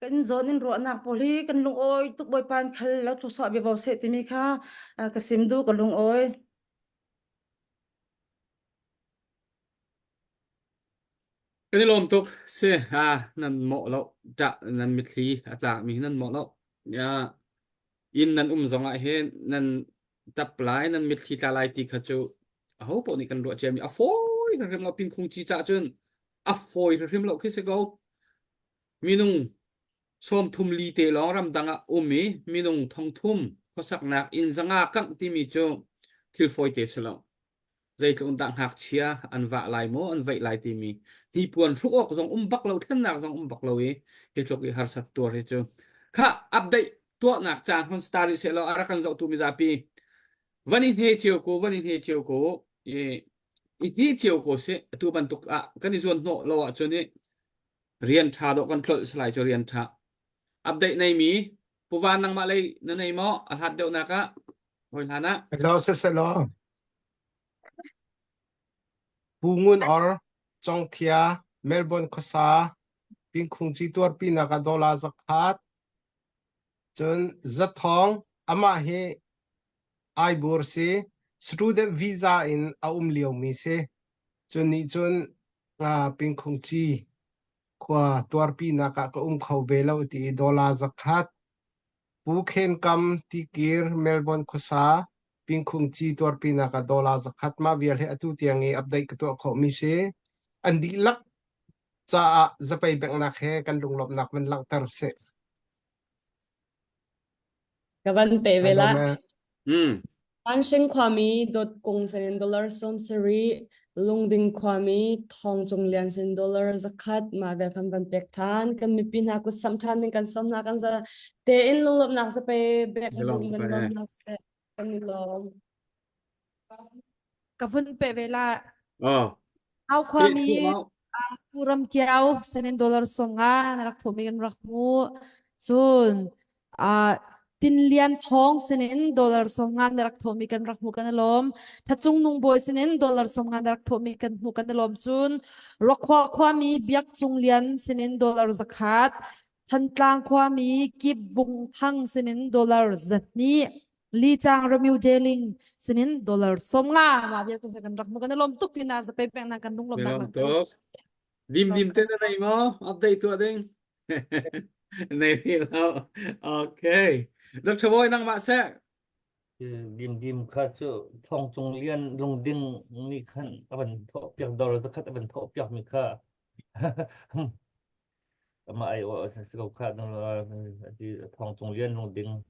kan zawn in ruahnak pawl hi kan lungawi tuk Bawipa in khal lo thluachuah bivo seh timi kha ka sim duh ka lungawi. Kan i lawm tuk. Si, ah, nan mawh lo. Ṭah nan mitthli a tlakmi hi nan mawh lo. Ah, inn nan um zong ah hin nan ṭap lai, nan mitthli tla lai ti kha cu aho paoh nih kan ruah ciami a fawi hrimhrim lo. Pinkhung ci cah cun a fawi hrimhrim lo khi si ko. Minung 30 li te lawng ramdang ah um i minung 3000 khuasaknak inn zanga kangh timi cu thil fawite si lo. Zeitluk dah ngakchia an vah lai maw an vaih lai timi hnipuan hruk awk zong um bak lo thlennak zong um bak lo i hi tluk i harsat tuar hi cu kha update tuahnak caan hon star rih seh law a rak kan zohtu mizapi van i hne cio ko van i hne cio ko i i hne cio ko si atu bantuk ah kan i zuan hnawh lo ahcun i rian ṭha dawh kan tlolh salai cu rian ṭha update nei mi puvan nangmah lei na nei maw a hlat deuhnak ah hoi hlan ah Hello, siselaw. Pu Ngun Or, Congthia, Melbourne khuasa, Pingkhung ci tuarpinak ah dollar zakhat. Cun Zathawng, amah hi Aibur si, student visa in a um liomi si. Cun nih cun Pingkhung ci khua tuarpinak ah ka um kho ve lo ti i dollar zakhat. Pu Khen Kam, Tikir, Melbourne khuasa, Pingkhung ci tuarpinak ah dollar zakhat mah vial hi atu tiang i update ka tuah khawhmi si. An dihlak caah zapei benghnak he kan lunglawmhnak van langhter sih. Ka van pe ve la. Mm. Pansheng khuami dot kung senin dollar som sari lungding khuami thong cung lian sin dollar zakhat ma vel kan van pek than kan mipi hna kut sam than ding kan som na kan za te in lunglawmnak sa pe bek Lawm kan pe. lawmnak se kan i lawm. Ka vun pe ve la. Oh. Au khuami Pu Ram Kiao senin dollar songa na rak thumi kan rak mu. Cun Tin Lian Thong sinin dollar songa na rak thumi kan rak hmu kan i lawm. Thacung Nung Bawi sinin dollar songa na rak thumi kan hmu kan i lawm. Cun Rokhua khuami Biak Cung Lian sinin dollar zakhat. Thantlang khuami Kip Vung Thang sinin dollar zahnih. Li Chang Ramiu Deling sinin dollar 50 ma vialte kan rak mu kan lom tuk tina za pe peng na kan lung lom nak tuk dim dim te na nei mo update tuah ding nei lo okay Dr. Boy nang ma se dim dim kha cu thong cung lian lungding ni khan avan tho piak dollar zakhat avan tho piak mi kha ama ai o se ko kha thong cung lian lungding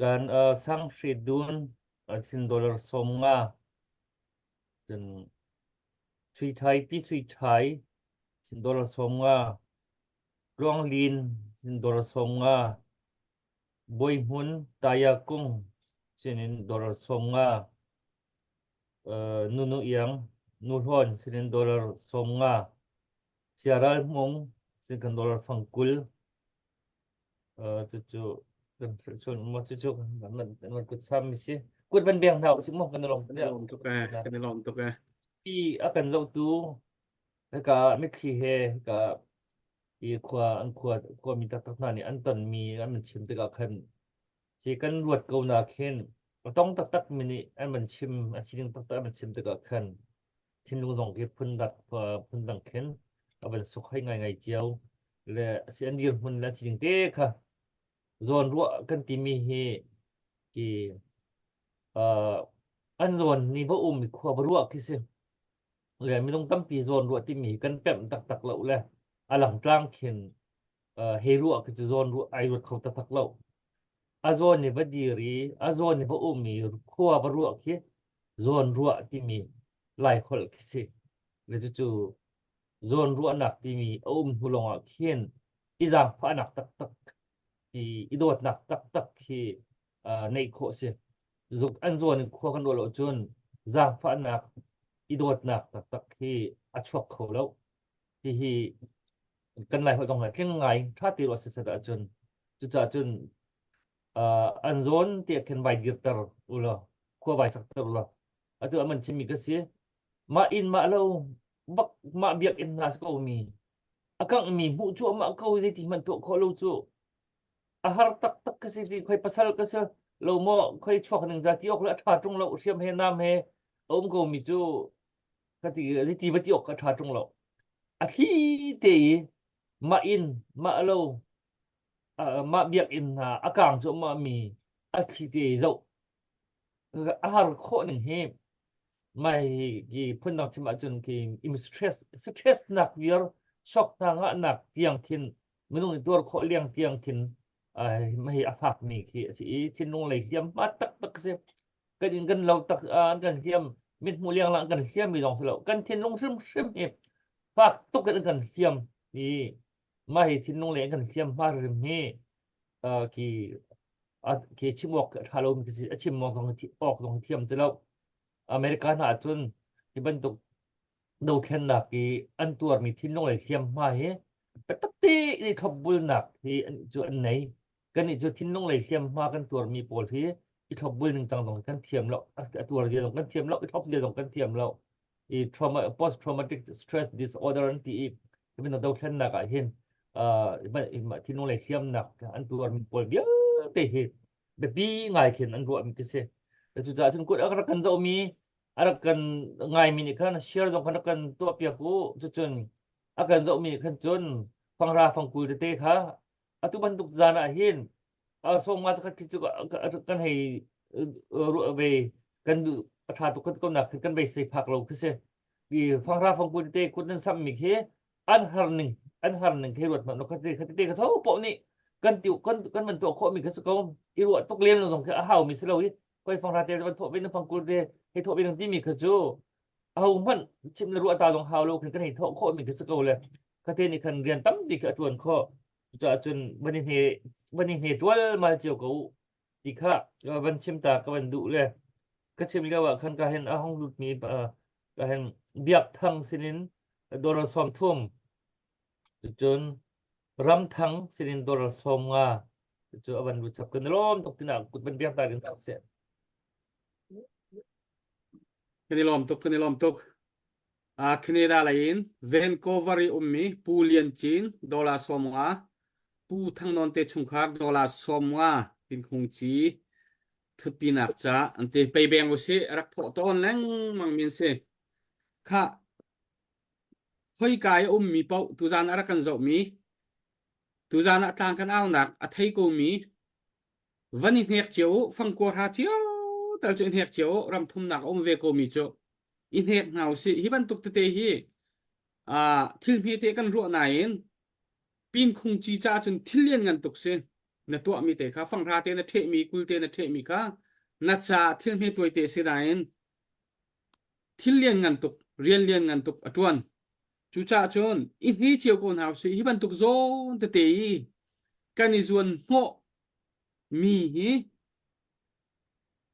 Kan sang hri dun sin dollar 50 cun sui thai pi sui thai sin dollar 50 Tluang Lin sin dollar 50 Bawi Hmun Taya Kung sinin dollar 50 Nunu Iang Nu Hlawn sinin dollar 50 Siaral Hmung sin kan dollar fang 20 cucu kan chun mo cucu man kut sam mi si kut van beng hna usih mu kan lawm kan lawm tuk eh kan lawm tuk eh hi a kan zohtu hika mitthli he hika i khua an khua khua mi taktak hna nih an ton mi an man chim tikah khan si kan ruat ko na khin a tong taktak mi nih an man chim an sining taktak an man chim tikah khan thinlung zong khi phun phundang khin a van suk hoi ngaingai cio le si an dirhmun le an sining te kha zawn ruah kan timi hi ki uh, an zawn ni va um mi khua va ruah khi si le minung tampi zawn ruah timi kan pemh taktak lo le a langtlang khin uh, he ruah khi cu zawn ruah ai ruat kho taktak lo a zawn ni va dir i a zawn ni va um i khua va ruah khi zawn ruah timi lai holh khi si le cucu zawn ruahnak timi a um hnu lawngah khin. I zaangfahnak taktak hi i dawtnak taktak hi uh, neih khawh si. Zuk an zawn in khua kan ruah lo cun zaangfahnak i dawtnak taktak hi a chuak kho lo. Hihi kan lai holh zong tling ngai tha ti ruah sisat ahcun cucaah cun uh, an zawn tiah khin vai dirter ulaw khua vai sakter ulaw atu aman chimmi ka si mah inn mah lo bak mah biakinn hna si ko mi a kangh hmuh cuahmah ko zeiti hmanh tuah khawh lo cu a har taktak ka si ti khoi pasal ka si lo maw khoi chuak ning za ti awk le a ṭha ṭung lo hriam he nam he a um ko mi cu ka ti ti va ti awk ka ṭha ṭung lo a thli te i mah inn mah lo mah biakinn hna a kang cuahmah mi a thli te i zoh a har khawh ning hi mai hi phundang chim ahcun khi im stress stress nak viar shock hna ngah nak tiang khin minung nih tuar khawh liang tiang khin hi a fak mi khi a si i thinlung lei hliam hma taktak si kan in kan lo tak an kan hliam mit hmuh liang lang kan hliam mi zong si lo kan thinlung hrimhrim hi fak tuk in kan hliam i mah hi thinlung lei kan hliam hma hrim hi khi khi chim awk ṭha lo mi khi si a chim awk zong awk zong thiam ti lo America hna ahcun hi bantuk dothlennak i an tuarmi thinlung lei hliamhma hi biatak tein i thlopbulnak hi an cu an nei kannih cu thinlung lei hliamhma kan tuarmi pawl hi i thlopbul ningcang zong kan thiam lo a tuar zia zong kan thiam lo i thlop zia zong kan thiam lo i trauma post traumatic stress disorder an ti i hi bantuk dothlennak ah hin thinlung lei hliamnak an tuarmi pawl vialte hi biapi ngai khin an ruahmi khi si cucaah cun kut a rak kan dohmi a rak kan ngaimi nih khan share zong khan rak kan tuahpiak u cucun a kan zohmi nih khan cun fangra fangkul tete kha atu bantuk zan ah hin sawma zakhat khi cu kan hei ruah ve kan duh a ṭha tuk kan ko nak kan beisei phak lo khi si i fangra fangkul tete kut nan sammi khi an har ning an har ning khi ruat hmanh kha te kha te kha tho poh nih kan tiu kan kan van tuah khawh mi kha si ko i ruah tuk lem lo zong khi a hau mi si lo i koi fangra te van thawh ve na fangkul te hei thawh ve nang timi kha cu aho hmanh chim le ruah ta zong hau lo khin kan hei thawh khawh mi kha si ko le kha te nih khan rian tampi kha a ṭuan khawh cucaah cun van i hne van i hne tual mal cio ko ti kha van chim ta ka van duh le ka chim lio ah khan ka hen a hong lut mi ka hen biak thang sinin dollar 30 cun ramthang sinin dollar 50 cu a van lut chap kan lawm tuk tina kut van biak ta kan tak se Kan i lawm tuk kan i lawm tuk Uh, Canada lei in Vancouver i ummi Pu Lian Cin dollar 50, Pu Thang Nawn te chungkhar dollar 50 Tinkhung Ci thutpinak ca an ti pei beng usih rak thawh tawn lengmang min si. Kha khoika i ummi paoh tuzan a rak kan zohmi tuzan ah tlang kan aunak a thei komi van i hnek cio u fangkua hra cio tal cu i hnek cio u ram thumnak a um ve komi cu i hnek hna usih hi bantuk tete hi uh, thil hmete kan ruah nain pin khung ci ca cun thil lian ngan tuk si na tuahmi te kha fanghra te na ṭhehmi kul te na ṭhehmi kha na ca thil hme tuai te si nain thil lian ngan tuk rian lian ngan tuk a ṭuan cucaah cun i hni cio ko hna usih hi bantuk zawn tete i kan i zuan hnawh mi hi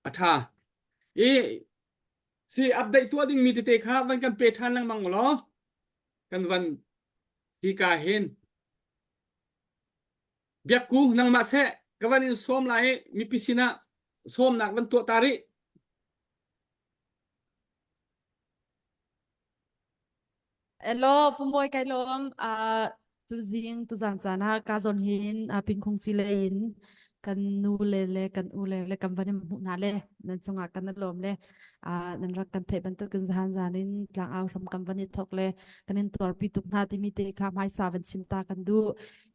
a ṭha i si update tuah dingmi tete kha van kan pe ṭhan lengmang law kan van hika hin Biakku nangmah seh ka van in sawm lai i mipi sinah sawmnak van tuah ta rih. Hello, Pumawi kai lawm. Uh, tuzing tuzan caan ah ka zawn hin uh, pingkhung ci lei in kan nu le le kan u le le kan van in hmuh hna le nan cungah kan lawm le uh, nan rak kan theih bantukin zahan zan in tlang au hram kan van i thok le kan in tuarpi tuk hna timi te kha hmaisa van chim ta kan duh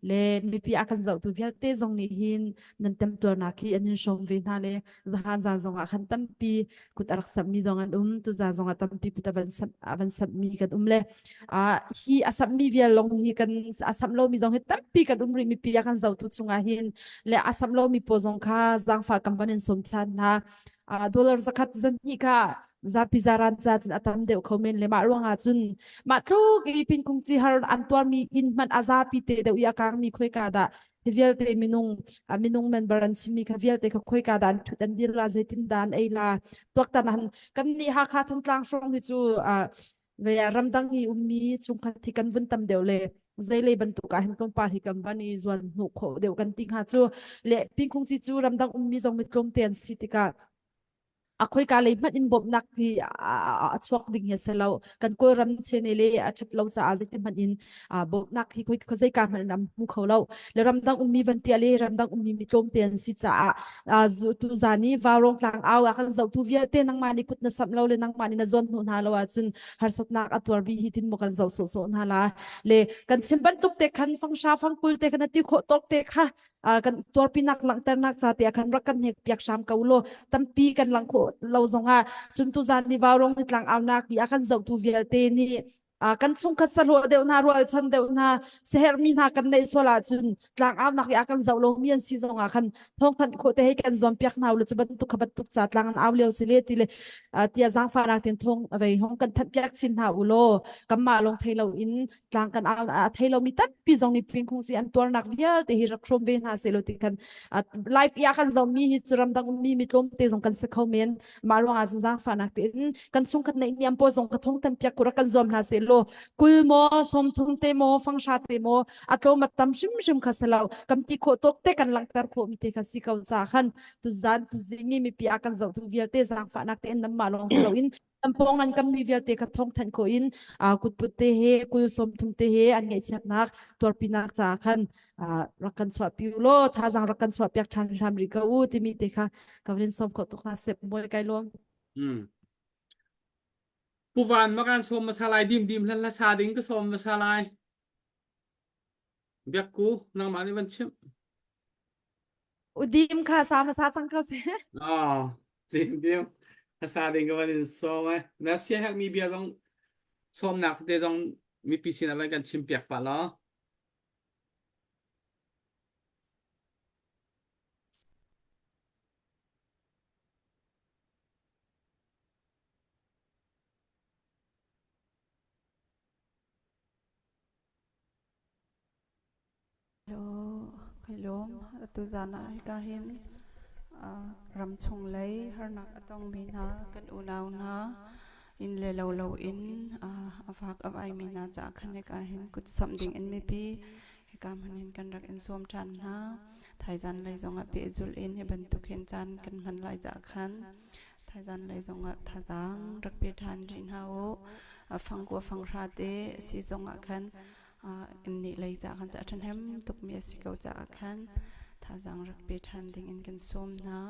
le mipi a kan zohtu vialte zong nih hin nan temtuarnak hi an in hrawm ve hna le zahan zan zong ah khan tampi kut a rak sammi zong an um tuzan zong ah tampi kut a van samh a van samhmi kan um le a hi a samhmi vial long hi kan a samh lomi zong hi tampi kan um rih mipi a kan zohtu chungah hin le a samh lomi pawl zong kha zaangfah kan van in sawm than hna dollar zakhat zan hnih kha. Zapi zaran ca cun a tam deuh kho men le mah ruangah cun mah tluk i pinkung ci har an tuarmi inn hmanh a zapi te deuh i a kangmi khoika dah hi vialte minung minung member an simi kha vialte kha khoika dah an thut an dir la zeitin dah an ei la tuaktan han kan nih Hakha Thantlang hrawng hi cu ve ramdang i ummi chungkhat hi kan vun tam deuh le zeilei bantuk ah hin tlawmpal hi kan van i zuan hnuh khawh deuh kan ti hnga cu le pingkhung ci cu ramdang ummi zong mi tlawmte an si tikah a khoika lei hmanh in bawmhnak hi a chuak ding hi a si lo kan kawlram chene le a ṭhat lo caah zeiti hmanh in bawmhnak hi khoi zeika hmanh in an hmu kho lo le ramdang ummi van tia le ramdang ummi mi tlawmte an si caah tu zan i vaurawng tlang au ah kan zohtu vialte nangmah nih kut na samh lo le nangmah nih na zuan hnu hna lo ahcun harsatnak a tuarmi hi tin maw kan zoh sawhsawh hna la le kan chim bantuk te khan fangsha fangkul te khan ti khawh tawk te kha kan tuarpinak langhternak ca te ah khan rak kan hnek piak hram ko law tampi kan lang khawh lo zongah cun tuzan ni vaurong ni tlang aunak i a kan zohtu vialte nih kan chungkhat sahlawh deuh hna rualchan deuh hna siherhmi hna kan neih sual ahcun tlang aunak i a kan zoh lomi an si zongah khan thawngthanh khawh te hei kan zuam piak hna u cu bantuk kha bantuk ca tlang an au lio si le ti le tia zaangfahnak tin thong vei hong kan thanh piak chin hna u law kanmah lawng thei lo in tlang kan au a thei lomi tampi zong nih pingkhung si an tuarnak vialte hi rak hrawm ve hna seh ti kan live i a kan zohmi hi cu ramdang ummi mi tlawmte zong kan si kho men mah ruangah cun zaangfahnak tein kan chungkhat neih niam pawl zong ka thong tam piak ku rak kan zuam hna seh law kul maw 30 te maw fangsha te maw a tlawm a tam hrimhrim kha si lo kan ti khawh tawk te kan langhter khawh mi te kha si ko ca khan tuzan tuzing i mipi a kan zohtu vialte zaangfahnak tein nanmah lawng si loin Tampawng an kam mi vialte kha thawng thanh khawh in kutput te he kul 30 te he an ngaihchiatnak tuarpinak caah khan rak kan chuahpi u law thazaang rak kan chuahpiak ṭhan hram rih ko u timi te kha ka van sawm khawh tuk hna sep mawi kai lawm. Hmm. Pu Van ma kan sawm hmasa lai dim dim hlan hla sa ding ka sawm hmasa lai. Biakku nangmah nih van chimh. Udim kha sa hmasa cang ko seh. Ah, dim dim. Hmasa ding ka van in sawm eh. Na sia herhmi bia zong sawmnak te zong mipi sinah van kan chim piak pah law. Hello, kai lawm. Atu zan ah hika hin ramchung lei harnak a tongmi hna kan unau hna inn le lo loin a vak a vaimi hna caah khan hika hin kut samh ding in mipi hika hmun hin kan rak in sawm ṭhan hna. Thaizan lei zongah pehzulh in hi bantuk hin caan kan hman lai caah khan thaizan lei zongah thazaang rak pe ṭhan rih hna u. Fangkua fanghra te si zongah khan nih lei caah khan a ṭhahnem tukmi a si ko caah khan thazaang rak pe ṭhan ding in kan sawm hna.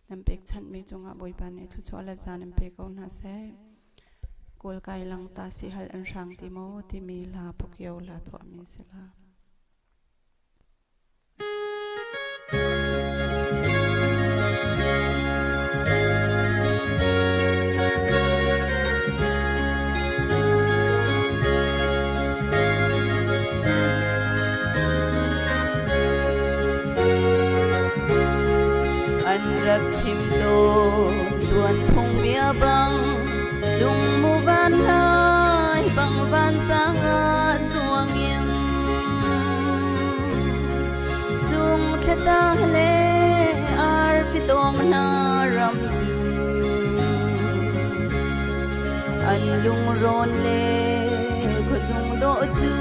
Nan pekchanhmi cungah Bawipa nih thluachuah le zan in pe ko hna seh. Kawl kai lang ta si hal an hrang ti maw timi hla pukio hla phuahmi si la. An rak chim tawn tuanphung bia bang cung mu van lai bang van sang ah zuang in Cung thlatang le arfi tawng hna ram cu an lungrawn le khuazung dawh cu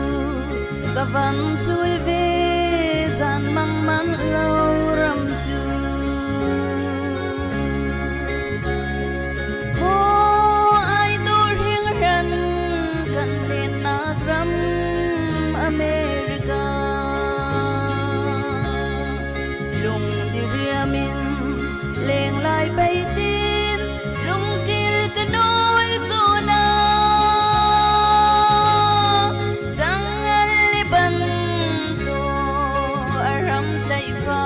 ka van cul ve zan mang man lo ram cu. Maw ai dawh hringhran kan lennak ram America lung diriam in leng lai peitin lungkil ka nawl zona changal ban to aram tlaih fa.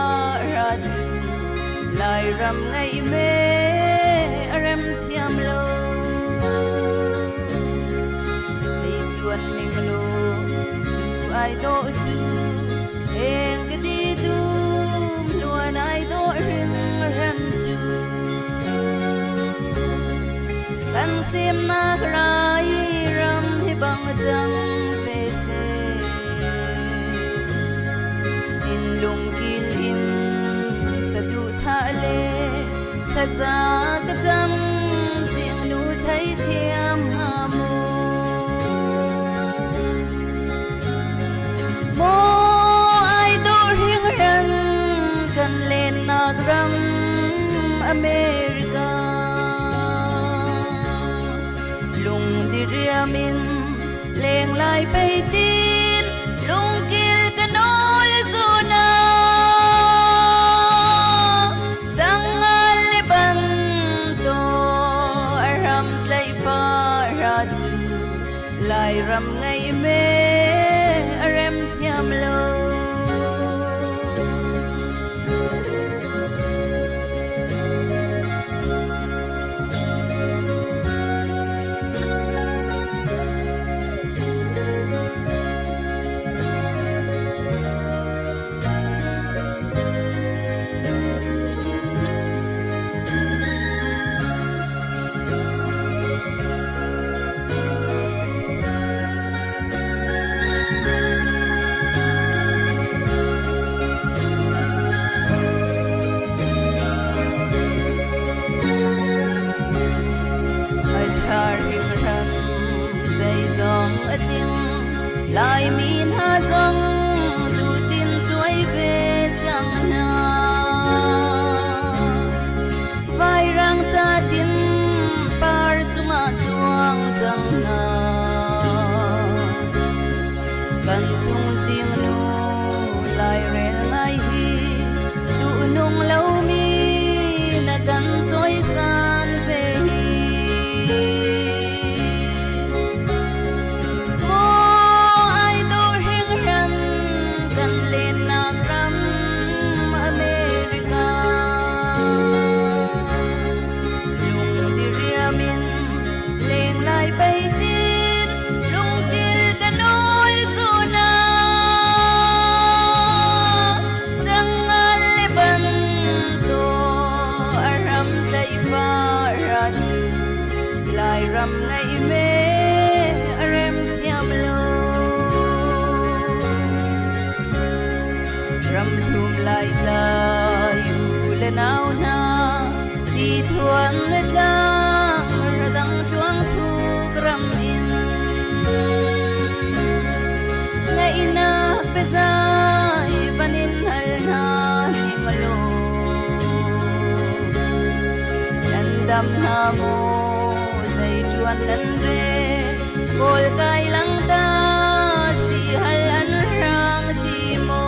Kan semnak rai ram hi bang cang ve seh. Thinlung kil in saduhthah le thlaza ka cam zingnu theithiam hnga mu. Maw ai dawh hringhran kan lennak ram America. Lung diriam in leng lai pei tin lungkil ka nawl zuna. Cangal le banto a ram tlaih fa ra cu Lairam ngei me a rem thiam lo. A ṭha hringhran zeizong a tling Laimi hna zong tutin cuai ve cang hna. Vairang catin par cungah cuang cang hna. Kan cung zingnu lairel ngai hi duhnung lomi na kan cawisan ve hi. Maw ai dawh hringhran kan lennak ram America. Lung diriam in leng lai pei tin lungkil ka nawl zuna. Cangal le banto a ram tlaih fa ra cu Lairam ngaih me a rem thiam lo. Ram hlum lai tlai u le nau hna ti thuan le tlang radang tluang thuk ram in ngaihnak biazai vanin hal hna ning law nan dam hna maw zei ṭuan nan re kawl kai lang ta si hal an hrang ti maw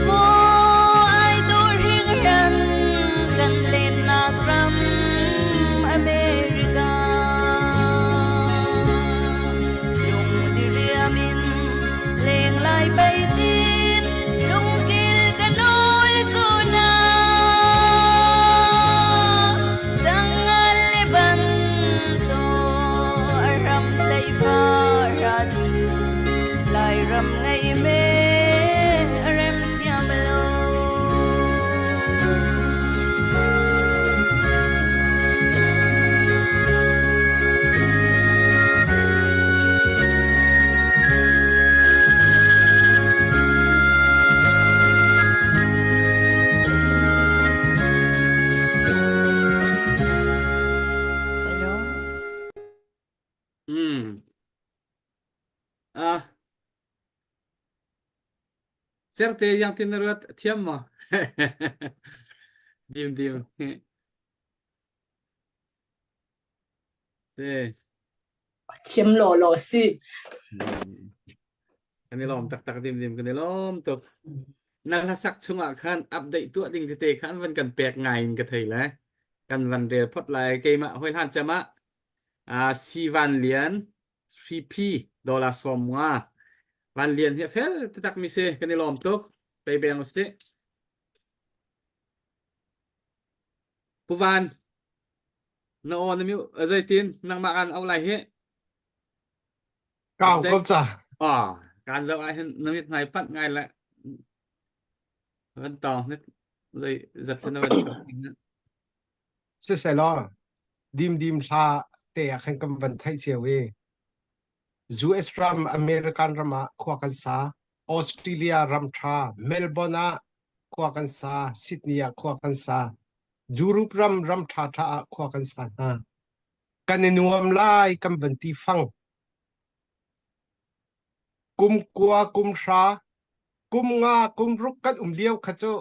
Maw ai dawh hringhran kan lennak ram America lung diriam in leng lai pei tin lungkil ka nawl zuna Cangal le banto a ram tleifa ra cu Lairam ngei me a rem thiam lo. Hello. Hmm. Ah, Certe yang tin na ruat thiam maw? Dim dim. Te. Thiam law law si. Kan i lawm taktak dim dim kan i lawm tuk. Na hlasak chungah khan update tuah ding tete khan van kan pek ngai in ka thei le. Kan van rel phot lai keimah hoi hlan cem ah ah Si Van Lian Hripi dollar 50 Van Lian hi a fel taktak mi si kan i lawm tuk. Pei beng usih. Pu Van na aw na mute zeitin nangmah kan auh lai hi. Kau ko ca. Ah, kan zoh ah hin na mit hmai panh ngai le van tawng hnik zei zat na van chuak. Siselaw dimdim hla te ah khan kan van theih cio i US ram American ram ah khua kan sa Australia ram tha Melbourne ah khua kan sa Sydney ah khua kan sa Europe ram ram tha tha ah khua kan sa hna kan i nuam lai kan van ti fang kum kua kum hra kum nga kum ruk kan um lio kha cu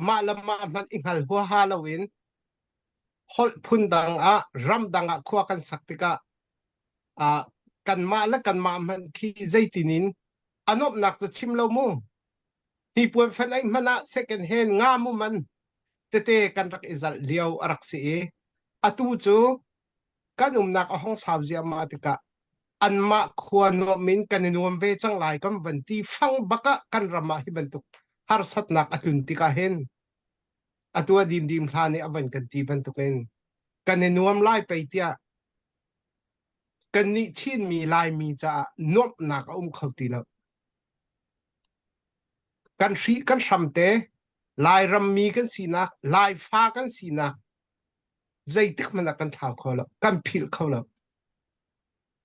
mah le mah hmanh i hngal huaha loin holh phun dang ah ram dang ah khua kan sak tikah ah kanmah le kanmah hmanh khi zeitin in a nuamhnak cu chim lo mu hnipuan fan ai hmanh ah second hand nga mu man tete kan rak i zalh lio a rak si i atu cu kan umnak a hong sau ziahmah tikah anmah khua nuam in kan i nuam ve cang lai kan van ti fang bak ah kan ram ah hi bantuk harsatnak a tlun tikah hin atu a dimdim hla nih a van kan ti bantukin kan i nuam lai pei tiah kannih Chinmi Laimi caah nuamhnak a um kho ti lo. Kan hri kan hramte Lairam mi kan sinak Laifa kan sinak zeitik hmanh ah kan thlau kho lo kan philh kho lo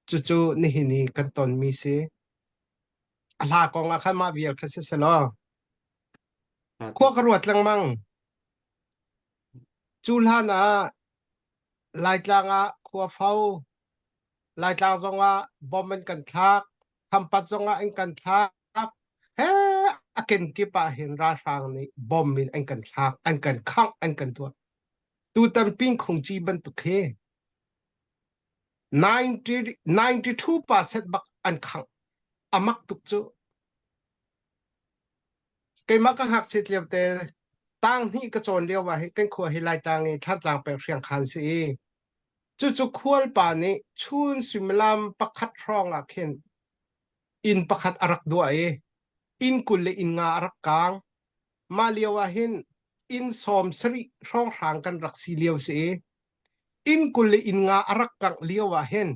cucu nihin i kan tonmi si a hla kong ah khan mah vial kha si selaw khua ka ruat lengmang cu hlan ah Laitlang ah khua fo Laitlang zong ah bom an kan thlak Khampat zong ah an kan thlak he a kenkip ah hin ralhrang nih bom in an kan thlak an kan khangh an kan tuah tutan ping khungci bantuk hi 90 92% bak an khangh amak tuk cu keimah ka ngakchiat lio te tang hnih ka cawn lio ah hin kan khua hi Laitlang i Thlantlang peng Hriangkhan si i cucu khualpa nih chun suimilam pakhat hrawng ah khin inn pakhat a rak duah i inn 20 le inn nga a rak kaang. Mah lio ah hin inn 70 hrawnghrang kan rak si lio si i inn 20 le inn nga a rak kangh lio ah hin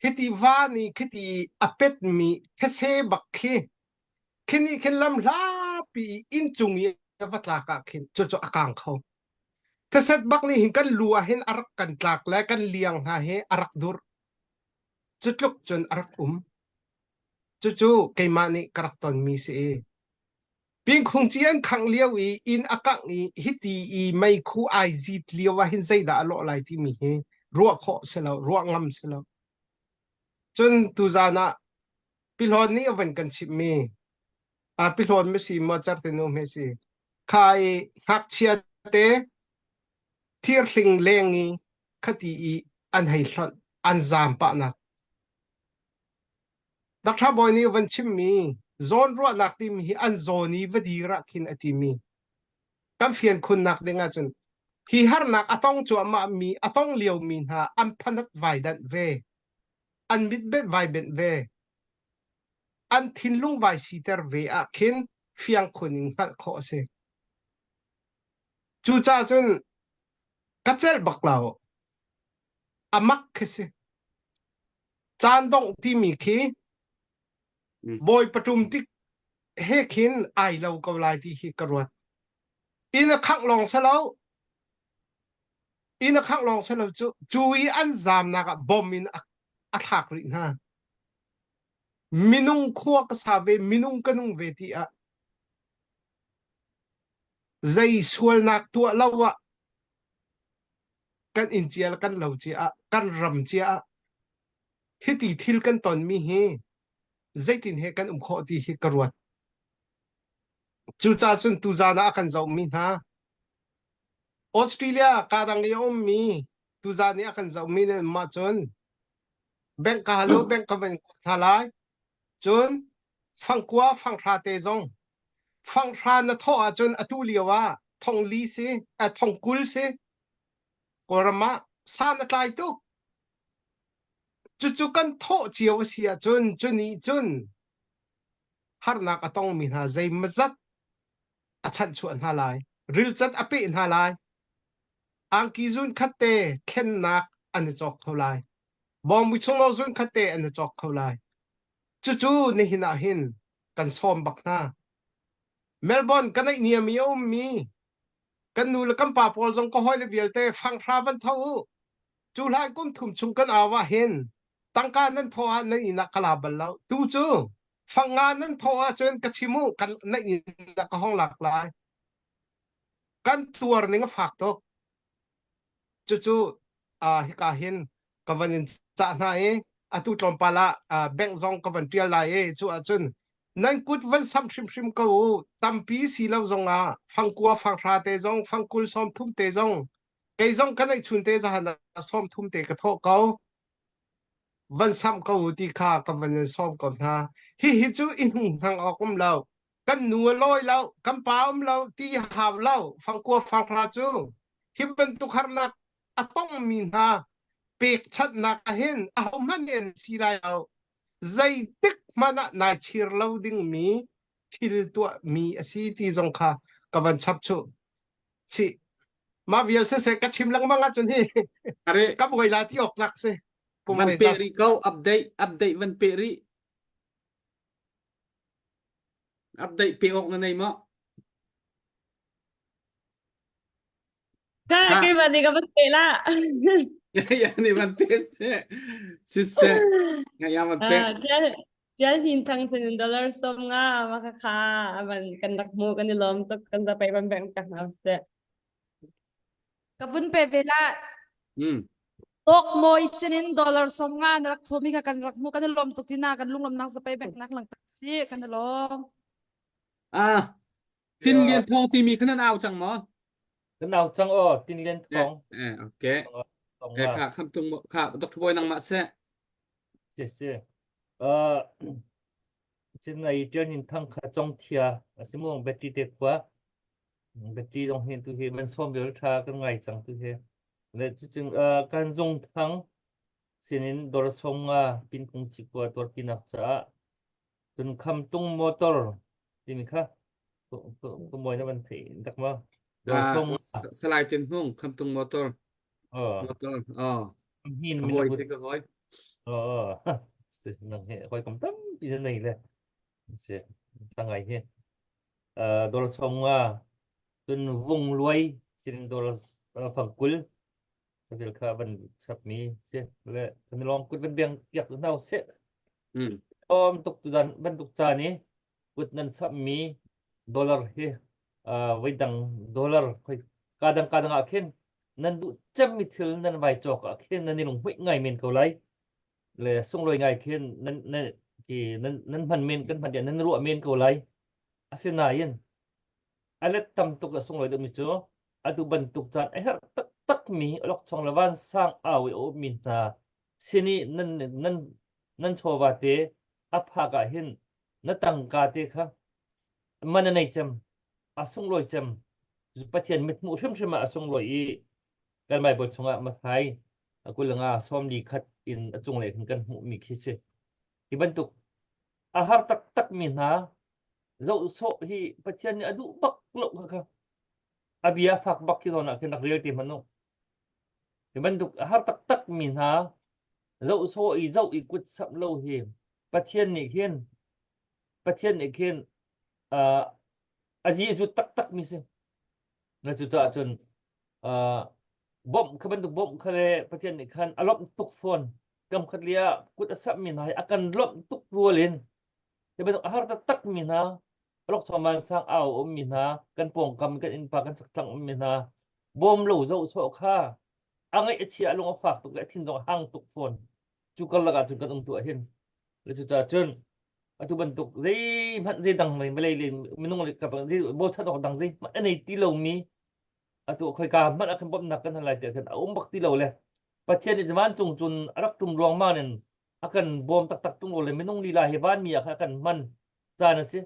hiti va nih khiti a petmi these bak khi khini khin lam hlapi i inn cung i a va tlak ah khin cucu a kang kho. Theset bak nih hin kan lu ah hin a rak kan tlak le kan liang hna hi a rak dur. Cu tluk cun a rak um. Cucu keimah nih ka rak tonmi si i Pingkhung ci an khangh lio i inn a kangh i hiti i meikhu ai zit lio ah hin zeidah a lawh lai timi hi ruah khawh si lo, ruah ngam si lo. Cun tuzaan ah Pihlawn nih a van kan chimhmi a Pihlawn ma si maw Certinu hme si kha i ngakchia te thirhling leng i khati i an hei hlonh an zaam pahnak Doctor Bawi nih van chimmi zawnruahnak timi hi an zawn i va dir ah khin a timi kan fian khunnak ding ahcun hi harnak a tong cuahmah mi a tong lio mi hna an phanat vai danh ve an mitbenh vai benh ve an thinlung vai siter ve ah khin fiang khun in hngalh khawh a si cucaah cun ka celh bak lo a mak khi si caan dongh timi khi bawi paṭum tik he khin ai lo ko lai ti hi ka ruat inn a khangh lawng si lo inn a khangh lawng si lo cu cu i an zaamnak ah bom in a thlak rih hna minung khua ka sa ve minung ka nung ve ti ah zei sualnak tuah lo ah kan inn cia le kan lo cia ah kan ram cia ah hiti thil kan tonmi hi zeitin he kan um khawh ti hi ka ruat. Cucaah cun tuzaan ah a kan zohmi hna Australia kadang i a ummi tuzaan i a kan zohmi nan mah cun bank ka halo bank ka van kuat hna lai cun fangkua fanghra te zong fanghra na thawh ahcun atu lio ah thongli si eh, thongkul si Kawlram ah san a tlai tuk. Cucu kan thawh cio a si ahcun cunih cun harnak a tongmi hna zeimazat a chanhchuah hna lai. Rilcat a peh hna lai. Angki zun khat te thlennak an i cawk kho lai. Bawngbu chungno zun khat te an i cawk kho lai. Cucu nihin ah hin kan sawm bak hna. Melbourne ka naihniam i a ummi. Kan nu le kan pa pawl zong ka hawile vialte fanghra van tho u. Cu hlan kum thum chung kan au ah hin tangka nan thawh ah nan inn ah ka la bal lo. Tu cu fangnga nan thawh ahcun ka chim u kan na inn ah ka hong lak lai. Kan tuar ning a fak tuk. Cucu uh, hika hin ka van in cah hna i atu tlawmpal ah uh, bank zong ka van ṭial lai i cu ahcun nan kut van sam hrimhrim ko u tampi si lo zong ah fangkua fanghra te zong fangkul 30 te zong kei zong ka neih chun te zahan ah 30 te ka thawh ko van sam ko u ti kha ka van in sawm ko hna hihi cu i hnung hnang awk um lo kan nu a lawi lo kan pa um lo ti hau lo fangkua fanghra cu hi bantuk harnak a tongmi hna pekchanhnak ahhin ahohmanh nih an si lai lo zeitik hmanh ah nai chir lo dingmi thil tuahmi a si ti zong kha ka van chap chuh chih mah vial siseh ka chim lengmang ahcun hi Are ka buai la ti awk tlak si van pe rih ko update update van pe rih update pe awk na nei maw Ka keimah nih ka van pe la. Ya nih van pe se. Siseh. Nga ya van pe. Tial tial hin thang sin dollar som nga ma kha kha van kan rak mu kan i lawm tuk kan za pe van beng tak na se. Ka vun pe ve la. Mm. Tok moi sinin dollar som nga na rak thomi kha kan rak mu kan i lawm tuk tina kan lunglawm nak zapei bek nak lang tak si kan i lawm. Ah, Tin Lian Thawng timi kha nan au cang maw? Kan au cang aw, Tin Lian Thawng. Eh, eh okay. Eh, kha kham tung kha Dr. Boy nangmah seh. Si si. Uh, chin nai tian hin thang kha chong thia asimu betty te khua betty dong hin tu hi man som bel tha kan ngai chang tu hi le chu chung kan zung thang sinin dor som nga pin kung chi kwa tor pinak cha Cun khamtung motor timi kha ka mawi na van theih dak ma? Ah, Salai Tin Hmung khamtung motor. Oh. Motor. Oh. Hin Ka hawi si ka hawi. Oh. Nang he hawi kam tampi na nei le. Si tangai hi. Uh, dor song nga cun vung luai sin dor fangkul Ka kha van chapmi si le kan lawng kut van biang piak hna seh. Mm. Om tuk tu dan bantuk caan i kut nan chapmi dollar hi uh, voi dang dollar khoi ka dang ka dang ah khin nan duh cemmi thil nan vai cawk ah khin nan i lunghmuih ngai men ko lai le sunglawi ngai khin nan nan ki nan nan hman men kan hman nan ruah men ko lai asinain a let tam tuk a sunglawi deuhmi cu atu bantuk caan a herh taktakmi awlokchong le vansang au i a ummi hna sin i nan nan nan chawva te a phak ah hin na tangka te kha man a nei cem a sunglawi cem Pathian mithmuh hrimhrim ah a sunglawi i kan Bible chungah Matthai a kul nga sawmli khat in a cunglei khin kan hmuhmi khi si hi bantuk a har taktakmi hna zoh sawh hi Pathian nih a duh bak lo kha kha a bia fak bak khi zawn ah khin rak rel te hmanh u hi bantuk a har taktak mi hna zoh sawh i zoh i kut samh lo hi Pathian nih khin Pathian nih khin uh, a zi a zut taktak mi si na cu caah cun uh, bawmh kha bantuk bawmh kha le Pathian nih khan a lawmh tuk fawn kam khat lia kut a samh mi hna hi a kan lawmh tuk rual in Hi bantuk a har taktak mi hna, awlokchong vansang au ummi hna, kan pawngkam kan innpa kan chakthlang ummi hna, bawm lo zoh sawh kha a ngaih a chia a lung a fak tuk le a thin zong a hang tuk fawn. Cu karlak ah cun kan um tu ah hin. Le cucaah cun atu bantuk zeihmanh zeidang mei vawlei le minung le ka bochan awk dang zeihmanh a nei ti lomi atu khoika hmanh ah khan bawmhnak kan hal lai tiah khan a um bak ti lo le Pathian nih vancung cun a rak ṭum ruangmang in a kan bawm taktak tung lo le minung lila hi vanmi ah khan a kan hman caan a si.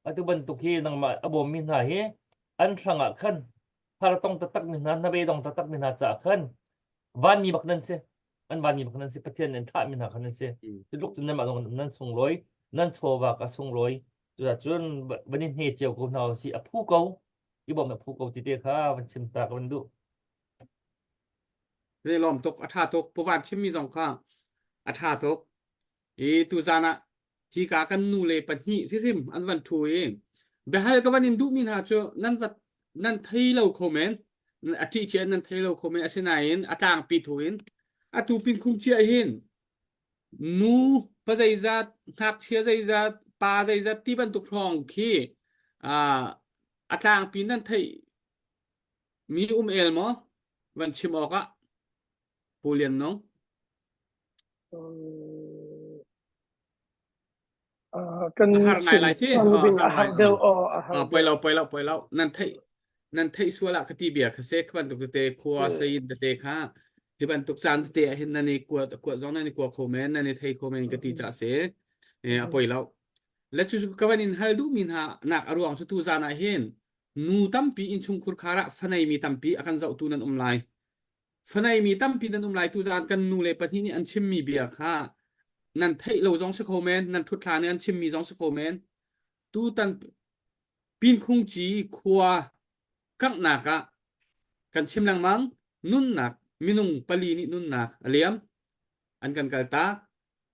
Atu bantuk hi nangmah a bawmmi hna hi an hrang ah khan har tong taktak mi hna hnabeidong taktak mi hna caah khan vanmi bak nan si. An vanmi bak nan si. Pathian nih an thahmi hna khan nan si. Cu tluk cun nanmah zong nan sunglawi, nan chawva ka sunglawi. Cucun van i hne cio ko hna usih. A phu ko. I bawmh a phu ko ti te kha van chim ta ka van duh. Ni lawm tuk a ṭha tuk puvan chimmi zong kha a ṭha tuk i tuzan ah hika kan nu le pahnih hrimhrim an van ṭhu i biahal ka van in duhmi hna cu nan va Nan thei lo kho men. A ṭih cia nan thei lo kho men. Asinain a tlangpi thu in atu pin khung cia hin nu pa zeizat, ngakchia zeizat, pa zeizat ti bantuk hrawng khi a tlangpi nan theih mi um el maw? Van chim awk ah Pu Lian Nung. Kan a har ngai lai ti a har deuh aw a har poi lo poi lo poi lo nan theih nan theih sual ah ka ti bia kha se bantuk tete khua sayin tete kha hi bantuk caan tete ah hin nan i kua kua zong nan i kua kho men nan i thei kho men ka ti cha se a poi lo le cu ka van in hal duh mi hna nak a ruang cu tu zan ah hin nu tampi innchungkhur khar ah fanei mi tampi a kan zohtu nan um lai Fanei mi tampi nan um lai tuzaan kan nu le pahnih nih an chimmi bia kha nan theih lo zong si kho men, nan ṭhut hlan i an chimmi zong si kho men. Tutan Pinkhungci khua kanghnak ah kan chim lengmang nunnak minung pali nih nunnak a liam an kan kaltak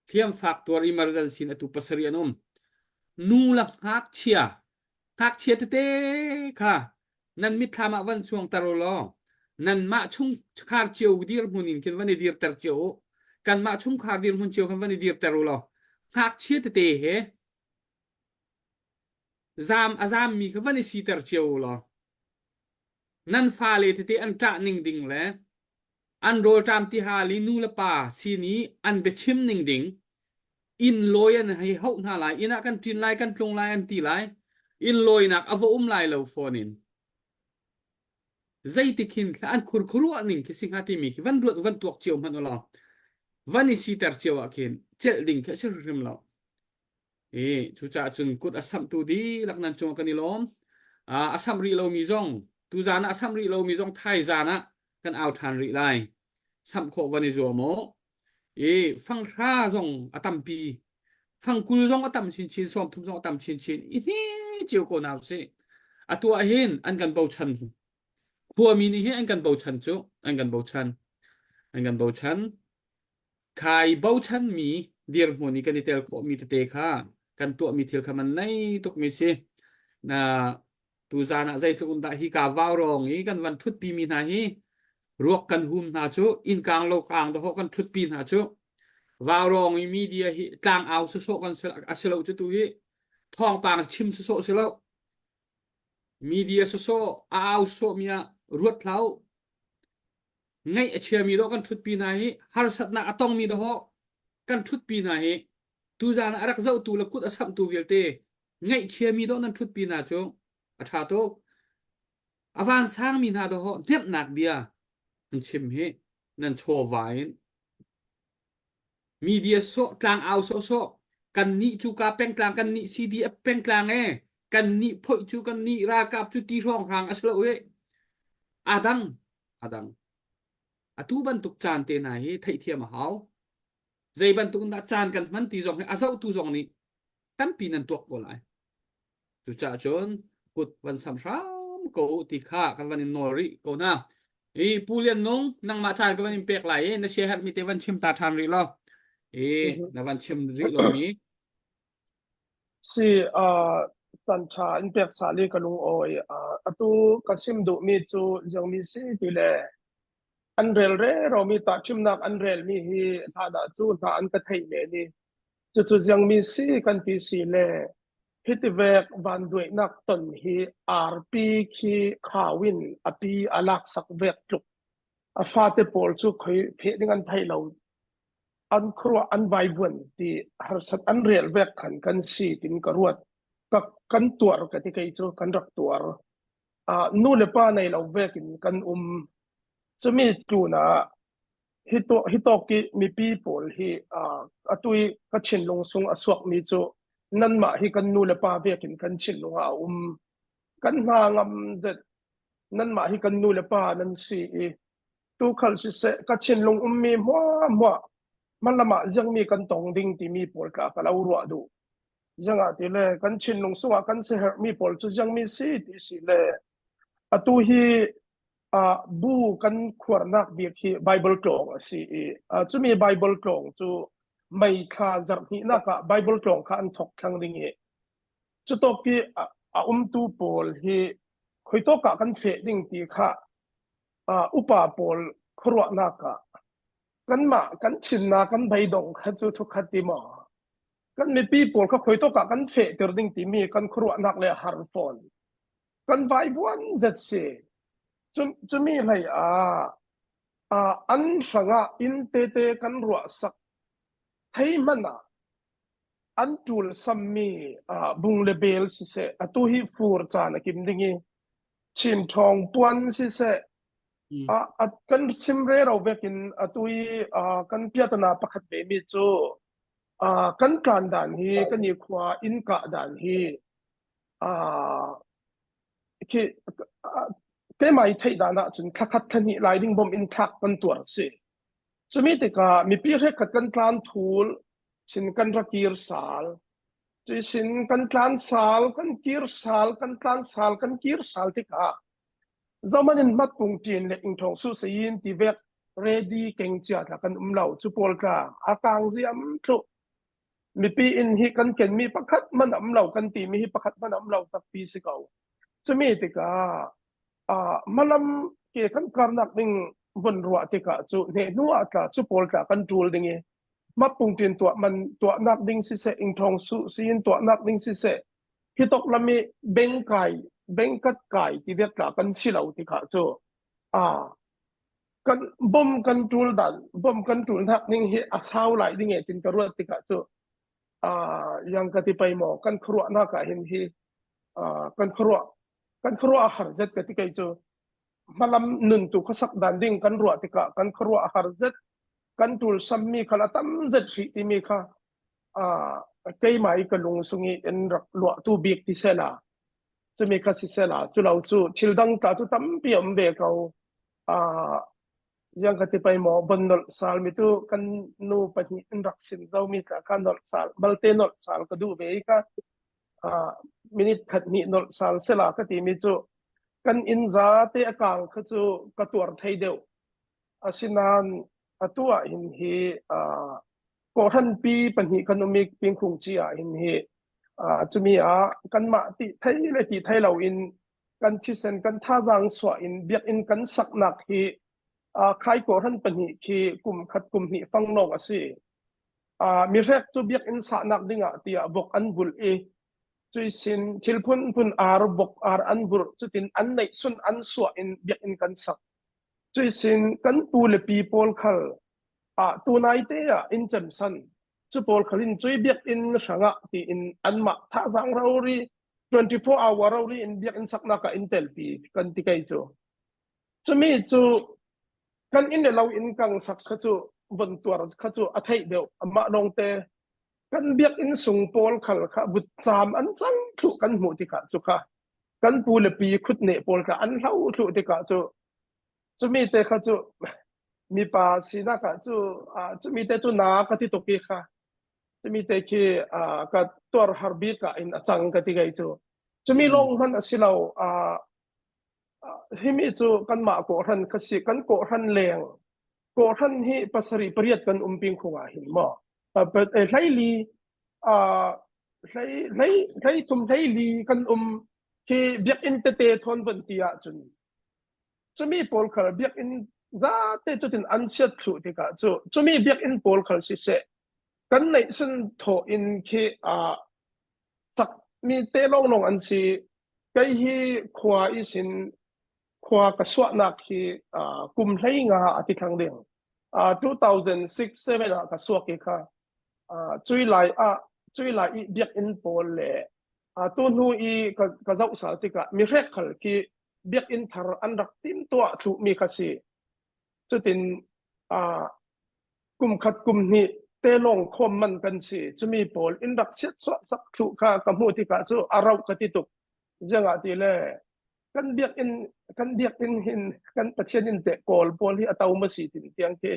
hliamfak tuar emergency in atu pasarih an um. Nu le ngakchia, ngakchia tete kha nan mitthlam ah van chuangter u law nanmah chungkhar cio dirhmun in khin van i dirter cio u. Kanmah chungkhar dirhmun cio khan van i dirter u law ngakchia tete he zam a zammi kha van i siter cio u law nan fale tete an ṭah ning ding le an rawlṭam tihal i nu le pa sin i an biachim ning ding inn lawi an hei hauh hna lai inn ah kan ṭin lai kan tlung lai an ti lai inn lawinak a va um lai lo fawn in zeitik hin an khurkhuruah ning khi si hnga timi khi van ruat van tuak cio hmanh ulaw van i siter cio ah khin celh ding khi a si hrimhrim lo I cucaah cun kut a samhtu dihlak nan cungah kan i lawm. A samh rih lomi zong tuzaan ah a samh rih lomi zong thaizaan ah kan au ṭhan rih lai. Samh khawh van i zuam u. I fanghra zong a tampi. Fangkul zong a tam chinchin, sawmthum zong a tam chinchin. I hne cio ko hna usih. Atu ah hin an kan bochan. Khuami nih hin an kan bochan cu. An kan bochan. An kan bochan. Khai bochanmi dirhmun i kan i tel khawhmi tete kha kan tuahmi thil kha man nei tukmi si. Na tuzaan ah zeitluk in dah hi ka vaurawng i kan van ṭhutpi mi hna hi ruak kan hum hna cu innkang lo kaang dahawh kan ṭhutpi hna cu vaurawng i media hi tlang au sawsawh kan a si lo cu tu hi thawngpang chim sawsawh si lo media sawsawh a au sawh mi ah ruat hlah u ngaih a chiami dawh kan ṭhutpi hna hi harsatnak a tongmi dawh kan ṭhutpi hna hi tuzaan ah a rak zohtu le kut a samhtu vialte ngaihchiami dawh nan ṭhutpi hna cu a ṭha tuk. A vansangmi hna dawh hnemhnak bia an chim hi nan chawva in media sawh tlangau sawhsawh kan nih cu ka pengtlang kan nih CDF pengtlang e kan nih phoih cu kan nih ralkap cu ti hrawnghrang a si lo e adang adang atu bantuk caan te hna hi theihthiam a hau zei bantuk in dah caan kan hman ti zong hi a zohtu zong nih tampi nan tuak ko lai Cucaah cun kut van sam hram ko u ti kha kan van in nawl rih ko hna. I Pu Lian Nung, nangmah caan ka van in pek lai i na siaherhmi te van chim ta ṭhan rih law. I na van chim rih lomi. Si, uh, caan ṭha in pek sal i ka lung awi. Uh, atu ka sim duhmi cu ziangmi si ti le an rel reromi tahchimnak an relmi hi hlan ah cu hna an ka theih men i cucu ziangmi si kan ti si le Hiti vek vanduainak ton hi arpi khi khau in a pi a laksak vek tluk. A fate pawl cu khoi pheh ding an thei lo. An khuaruah an vaivuan ti harsat an rel vek khan kan si tin ka ruat. Ka kan tuar ka ti kei cu kan rak tuar. Uh, nu le pa nei lo vek in kan um. Cumi tlun ah Hi tawk i mipi pawl hi atu i ka thinlung sung a suakmi cu nanmah hi kan nu le pa vekin kan thinlung ah a um. Kan hna ngam zet nanmah hi kan nu le pa nan si i tuukhal siseh ka thinlung ummi hmuahhmuah hmalam ah ziangmi kan tong ding timi pawl kha ka lo ruah duh. Ziangah ti le kan thinlung sungah kan siaherhmi pawl cu ziangmi si ti si le atu hi uh, bu kan khuarnak bik hi Bible tlawng a si i uh, cumi Bible tlawng cu mei thla zarh hnihnak ah Bible tlawng kha an thok thlang ding i cutawk i a umtu pawl hi Khoi tawk ah kan feh ding ti kha upa pawl khuaruahnak ah kanmah kan thinnak kan beidong kha cu thukhat ti maw kan mipi pawl kha khoi tawk ah kan fehter ding timi kan khuaruahnak le har fawn kan vaivuan zet si cumi hlei ah an hrangah inn tete kan ruah sak thei hmanh ah an ṭul sammi bung le bel siseh atu hi fur caan a kim ding i chin ṭhawng puan siseh kan sim rero vekin atu i kan piatana pakhat ve mi cu kan tlan dan hi kan i khua inn kah dan hi khi keimah i theih dan ahcun thlakhat thlahnih lai ding bom in thlak kan tuar si. Cumi tikah mipi hrek kan tlan thul sin kan ra kir sal. Cui sin kan tlan sal kan kir sal kan tlan sal kan kir sal tikah zaman in mat kung ṭin le ingthong su sayin ti vek ready keng chia tla kan um lo cu pawl tla a kang ziam thlu mipi in hi kan kenmi pakhat man am lo kan timi hi pakhat man am lo takpi si ko cumi tikah malam ke kan karnak ding vun ruah tikah cu hne hnu ah tla cu pawl tla kan ṭul ding i mapung tin tuah man tuahnak ding siseh ingthong su siin tuahnak ding siseh hi tok lam i beng kai bengkat kai ti vek tla kan si lo tikah cu a kan bom kan ṭul dan bom kan ṭul nak ning hi a sau lai ding e tin ka ruat tikah cu a yang ka ti pai maw kan khuaruahnak ah hin hi kan khuaruah kan khuaruah a har zet ka ti kei cu hmalam nun tu khuasak dan ding kan ruah tikah kan khuaruah a har zet kan tul sammi khal a tam zet hrih timi kha keimah i ka lung sung i in rak luah tu bik ti sela cumi kha si sela cu lo cu thil dang ta cu tampi um ve ko yang ka ti pai maw bon nolh sal mi tu kan nu pahnih in rak sim zo mi ka ka nolh sal balte nolh sal ka duh ve i ka minute khat hnih nolh sal sela ka ti mi cu kan inn za te a kang kha cu ka tuar thei deuh asinain atu ah hin hi kawhran pi pahnih kan um i pingkhung ci ah hin hi cumi ah kanmah ti thei le ti thei lo in kan thisen kan thazaang suah in biakinn kan saknak hi khai kawhran pahnih khi kum khat kum hnih fang lawng a si Mihrek cu biakinn sahnak dingah tiah vok an vulh i cuisin thil phunphun ar vok ar an vurh cutin an neihsun an suah in biakinn kan sak. Cuisin kan pu le pi pawl khal ah tunai te ah inn cemsan cu pawl khal in cui biakinn hrangah tiin anmah thazaang rori 24 hour rori in biakinn saknak ah in telpi kan ti kei cu. Cumi cu kan inn le lo in kang sak kha cu von tuar kha cu a theih deuh amah lawng te kan biakinn sung pawl khal kha vutcaam an cang thluh kan hmuh tikah cu kha kan pu le pi khutne pawl kha an hlo thluh tikah cu cumi te kha cu mipa sinak ah cu cumi te cu na ka ti tuk i kha cumi te khi ka tuar har bik ah in a cang ka ti kei cu cumi lawng hman a si lo Himi cu kanmah kawhhran kha si. Kan kawhhran leng kawhhran hi pasarih pariat kan um ping khung ah hin maw hleili hlei hlei hlei thum hleili kan um hi biakinn tete thawn van ti ahcun cumi pawl khal biakinn zate cutin an chiat thlu tikah cu cumi biakinn pawl khal siseh kan neih sun thawh in khi sakmi te lawnglawng an si. Kei hi khua i sin khua ka suahnak hi uh, kum hlei nga a ti thang ding. Uh, 2006-7 ah ka suak i kha uh, cui lai ah cui lai i biakinn pawl le uh, tu hnu i ka, ka zoh sal tikah mi hrek khal khi biakinn thar an rak tim tuah thlu mi kha si. Cutin uh, kum khat kum hnih te lawng khawm man kan si cumi pawl in rak chiat chuah sak thlu kha ka hmuh tikah cu a rauh ka ti tuk ziangah ti le kan biakinn kan biakinn hin kan pathian in te kawl pawl hi a to ma si tin tiang khi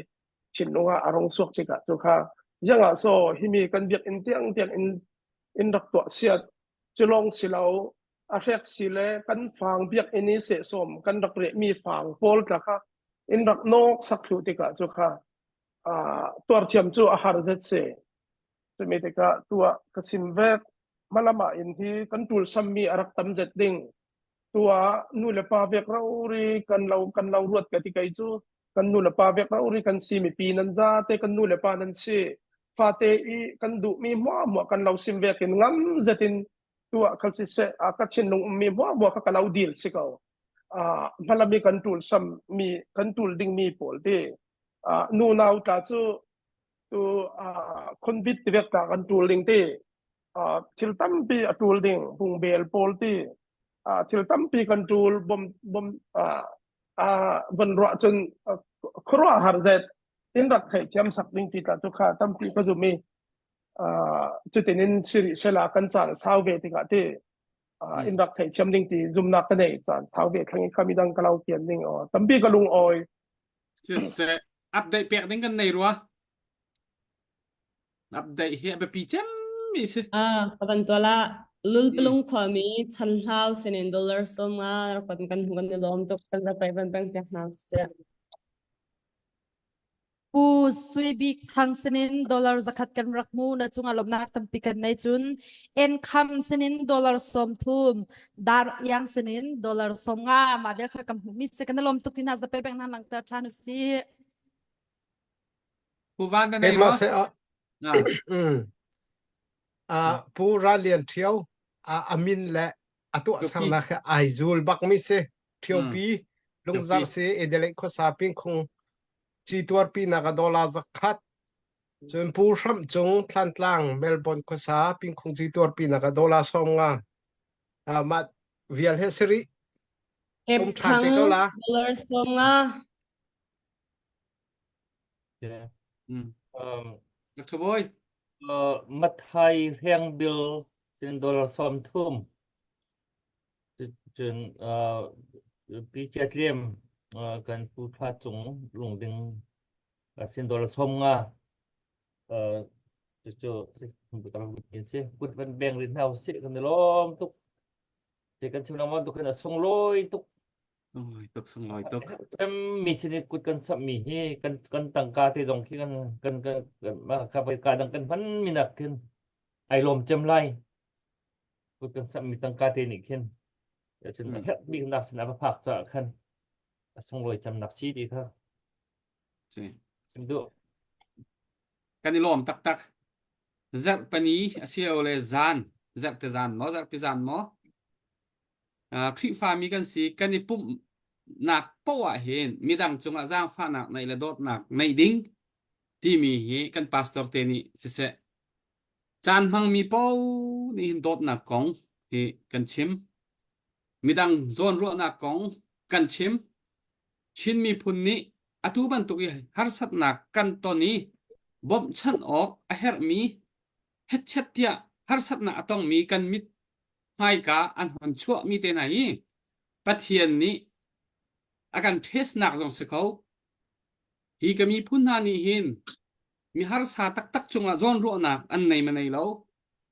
thinlung ah a rong suak tikah cu kha ziangah so himi kan biakinn tiang tiang in in rak tuah siat cu lawng si lo a hrek si le kan fang biakinn i sehsawm kan rak reh mi fang pawl tla kha in rak nok sak thlu tikah cu kha tuarthiam cu a har zet si cumi tikah tuah ka sim vek malama in hi kan tul sammi a rak tam zet ding. Tua nu le pa vek ro ri kan lo kan lo ruat ka ti kai cu kan nu le pa vek ro ri kan si mipi nan za te kan nu le pa nan si fate i kan duh mi hmuah hmuah kan lo sim vek in ngam zetin tua khal si se a ka thinlung ummi hmuah hmuah kha ka lo dil si ko a hmalami kan tul sam mi kan tul ding mi pawl te nu nau tla cu tu khonbit ti vek ta kan tul ding te thil tampi a tul ding bungbel pawl ti thil tampi kan tul bom bom von ruah cun khuaruah har zet in rak theihthiam sak ding ti tla cu kha tampi ka zum i cutin in siri sela kan caan sau ve tikah ti in rak theihthiam ding ti zumnak ka nei caan sau ve thlang i kha midang ka lo kian ding o tampi ka lung awi Siseh, update pek ding kan nei rua. Update hi a biapi cem mi si. Ah, ka van tuala lulpalung khuami chanhlau sinin dollar som nga rak kan kan kan i lawm tuk kan rak pai van peng piak hna seh. Pu Sui Bik Thang sinin dollar zakhat kan rak hmu na cungah lawmhnak tampi kan nei cun income sinin dollar 30 dar yang sinin dollar 50 mah bel kha kan hmuh mi se kan lawm tuk ti hna zape beng nan langter than u si Pu Van na nei Keimah maw? se ah Ah, mm. Ah, Pu Ral Lian Ṭhio a a min le a tuahsernak he ai zul bak mi si. Ṭhiopi lungzar si Adelaide khuasa pingkhung ci tuarpi nak a dollar zakhat cun Pu Hramh Cung Thlantlang Melbourne khuasa pingkhung ci tuarpi nak a dollar 50 ah mah vial he siri Kep um ṭhan te thang ko la dollar 50. Yeah. Mm. Um, Dr. Boy. uh, Mathai Hreng Bil sin dollar 30 cun uh, Pi Chia Tlem uh, kan Pu Thla Cung Lungding uh, sin dollar 50 uh, cu cu si kut van beng rin hna usih kan i lawm tuk ti kan chim lengmang tuk hin a sunglawi tuk Sunglawi tuk, sunglawi tuk. Mi sin i kut kan samh mi hi kan kan tangka te zong khi kan kan kan ka ka dang kan hman mi nak khin ai lawm cem lai. Kut kan samh mi tangka te nih khin cun a herh bik nak sin a va phak caah khan a sunglawi cem nak si ti kha. Si. Sim duh. Kan i lawm taktak. Zarh pani a si le zan, zarh te zan maw, zarh pi zan maw? Khrihfami kan si kan i pumhnak poah ah hin midang cungah zaangfahnak neih le dawtnak neih ding timi hi kan pastor te nih siseh caan hmangmi paoh nih hin dawtnak kong hi kan chim midang zawnruahnak kong kan chim Chin miphun nih atu bantuk i harsatnak kan ton i bawmhchanh awk a herhmi hetchet tiah harsatnak a tongmi kan mit hmaika an hon chuahmi te hna hi Pathian nih a kan ṭhesnak zong si ko. Hi ka miphun hna nih hin mi harsa taktak cungah zawnruahnak an nei ma nei lo,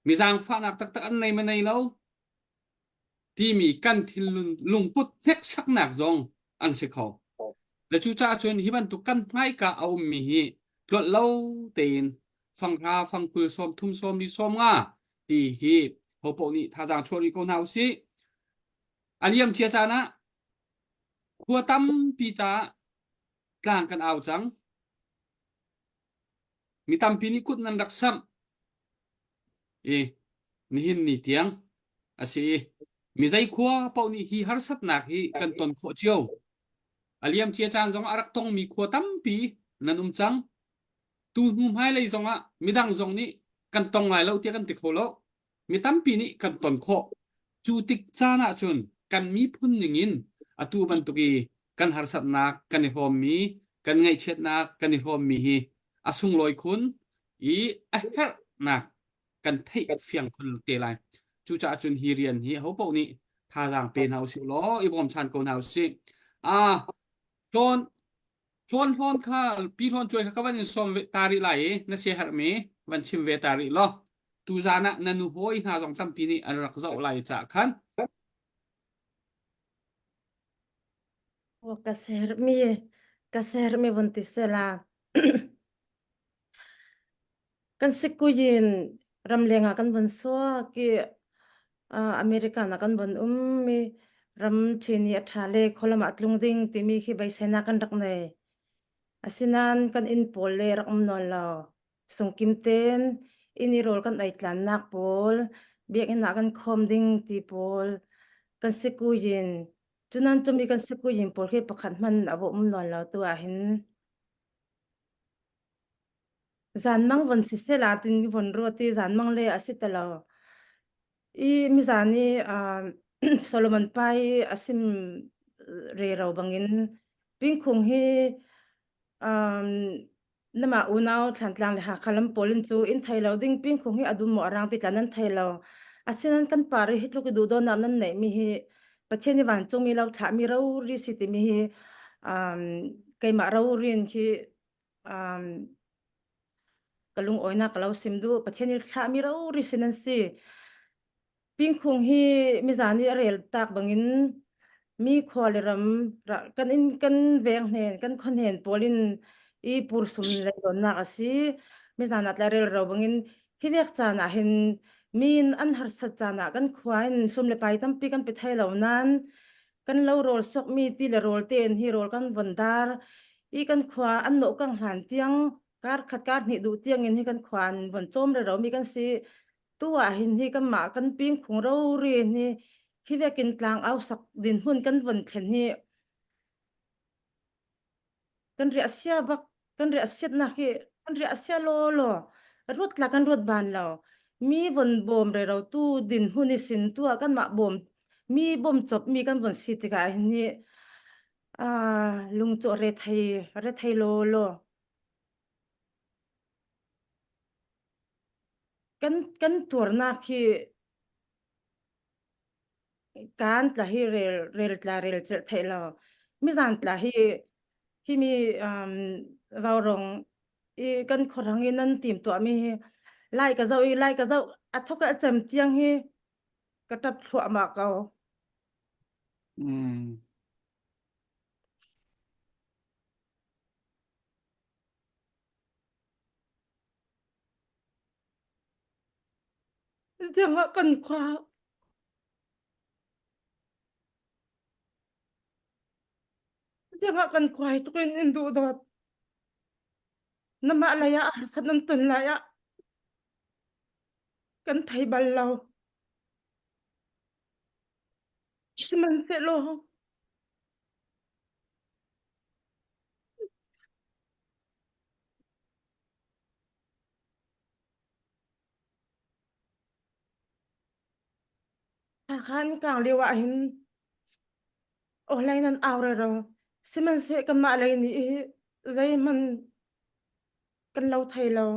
mi zaangfahnak taktak an nei ma nei lo, timi kan thinlung lungput hneksaknak zong an si kho. Le cucaah cun hi bantuk kan hmaika a ummi hi tlolh lo tein fanghra, fangkul, 30, 40, 50 ti hi hopoh nih thazaang chuah rih ko hna usih. A liam cia caan ah khua tampi caah tlang kan au cang. Mi tampi nih kut nan rak samh i nihin ni tiang a si i mi zei khua paoh nih hi harsatnak hi kan ton khawh cio. A liam cia caan zong a rak tongmi khua tampi nan um cang. Tu hnu hmailei zongah midang zong nih kan tong lai lo tiah kan ti kho lo. Mi tampi nih kan ton khawh. Cu tik caan ahcun kan miphun ningin atu bantuk i kan harsatnak kan i hrawmmi, kan ngaihchiatnak kan i hrawmmi hi a sunglawi khun i a herhnak kan theih fiang khun te lai. Cucaah cun hi rian hi hopaoh nih thazaang pe hna usih law i bawmchan ko hna usih. Ah, hlawn hlawn hlawn kha pi hlawn cuai kha ka van in sawm ve ta rih lai i na siaherhmi van chim ve ta rih law tuzaan ah na nu hawi hna zong tampi nih an rak zoh lai caah khan Ka sermi ka sermi vun ti sela Kan sikuyin ramleng ah kan von suak i American ah kan von um i. Ram ṭhen i a ṭha le khualam ah tlung ding timi khi beiseinak kan rak nei. Asinain kan inn pawl le rak um nawn lo. Sungkim tein inn i rawl kan ei tlannak pawl, biakinn ah kan khawm ding ti pawl, kan sikuyin, cunan cumi kan sikuyin pawl khi pakhat hmanh a va um nawn lo tu ah hin. Zanmang von siseh la tin von ruat i zanmang le a si ti lo. I mizan i uh, Solomon pa i a sim rero bangin pingkhung hi um, nama unau Thlantlang le Hakha lam pawl in cu in thei lo ding pingkhung hi a dum maw a rang ti tla nan thei lo. Asinain kan par i hi tluk i duhdawnnak nan neih mi hi Pathian i vancung i lo thlah mi rori si timi hi um, keimah rorin khi um, ka lungawinak ka lo sim duh Pathian i thlahmi rori sin an si pingkhung hi mizan i a rel tak bangin mi khua le ram kan in kan veng hnen kan khon hen pawl in i pursum le donnak a si mizan ah tla rel ro bangin hi vek caan ah hin min an harsat caan ah kan khua in sum le pai tampi kan pe thai lo nan kan lo rawl suakmi ti le rawl tein hi rawl kan von dar i kan khua an nawh kang hlan tiang kar khat kar hnih duh tiang in hi kan khua an von cawm re ro mi kan si tu ah hin hi kan mah kan ping khung ro ri hi hi vekin tlang au sak din hmun kan von thlen hi Kan riah sia bak kan riah siatnak hi kan riah sia law law ruat tla kan ruat ban lo. Mi von bawm rero tu din hun i sin tu ah kanmah bawm mi bawm cop mi kan von si tikah hin hi ah lung cu re thei re thei law law. Kan kan tuarnak hi Kaan tla hi rel rel tla rel celh theih lo. Mizan tla hi hi mi um, vaurong i kan khuarang i nan tim tuah mi hi lai ka zoh i lai ka zoh a thok a cem tiang hi ka tap thluahmah ko. Mm. Tiang ah kan khua tiang ah kan khua hi tuk in in duh dawt. Namah lei ah harsat nan ton lai ah kan thei bal lo. Sihmanhsehlaw Hakha an kang lio ah hin awlei nan au rero. Sihmanhseh kanmah lei nih hi zeihmanh kan lo thei lo.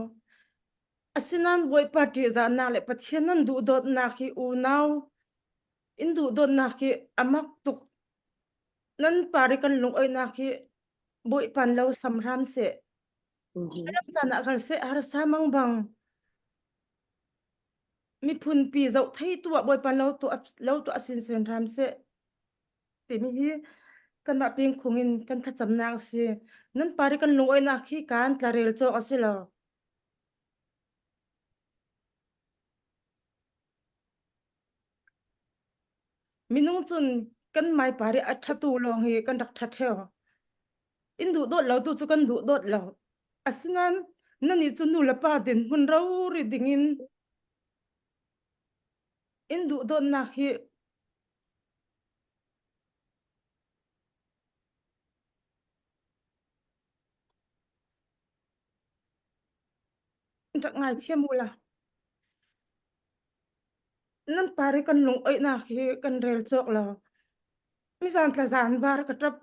Asinain Bawipa ṭihzahnak le Pathian nan duhdawtnak hi unau in duhdawtnak hi a mak tuk. Nan par i kan lungoihnak hi Bawipa lo sam hram seh. Ram caan ah kal seh harsa mang bang miphun pi zoh thei tu ah Bawipa lo tu lo tu asin sin hram seh timi hi kanmah pingkhung in kan thlacamnak a si. Nan pari kan lungoihnak hi kan tlarel cawk a si lo. Minung cun kan mai pari a ṭhatu lawng hi kan rak ṭha ṭheo. In duh dawt lo tu cu kan duh dawt lo. Asinain nannih cu nu le pa dinhmun rori dingin in duh dawtnak hi rak ngaithiam u la. Nan pari kan lung oihnak hi kan rel cawk lo. Mizan tla zan var ka ṭap.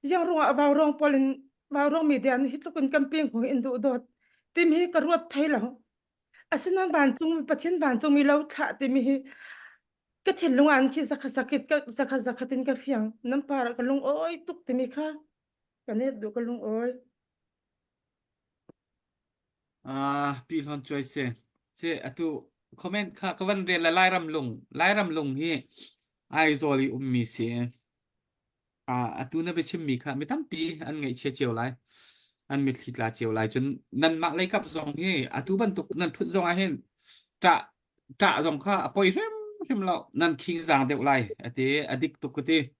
Ziang ruangah vaurong pawl in vaurong media nih hi tluk in campaign hung in duh dawt timi hi ka ruat thai lo. Asinain vancung Pathian vancungmi lo thlah timi hi ka thinlung ah khi zakhat zakhat ka zakhat zakhat in ka fiang. Nan par ah ka lung awi tuk timi kha ka net duh ka lung awi. Ah, pi hlon chuai se. Se atu comment kha ka van rel la Lairam lung. Lairam lung hi Aizawl i ummi si. Ah, atu na biachim mi kha mi tampi an ngaihchia cio lai. An mitthli tla cio lai. Cun nanmah leikap zong hi atu bantuk nan thut zong ah hin ṭah ṭah zong kha a poi hrim hrimhrim lo. Nan khing zaang deuh lai a ti. A dik tuk ka ti.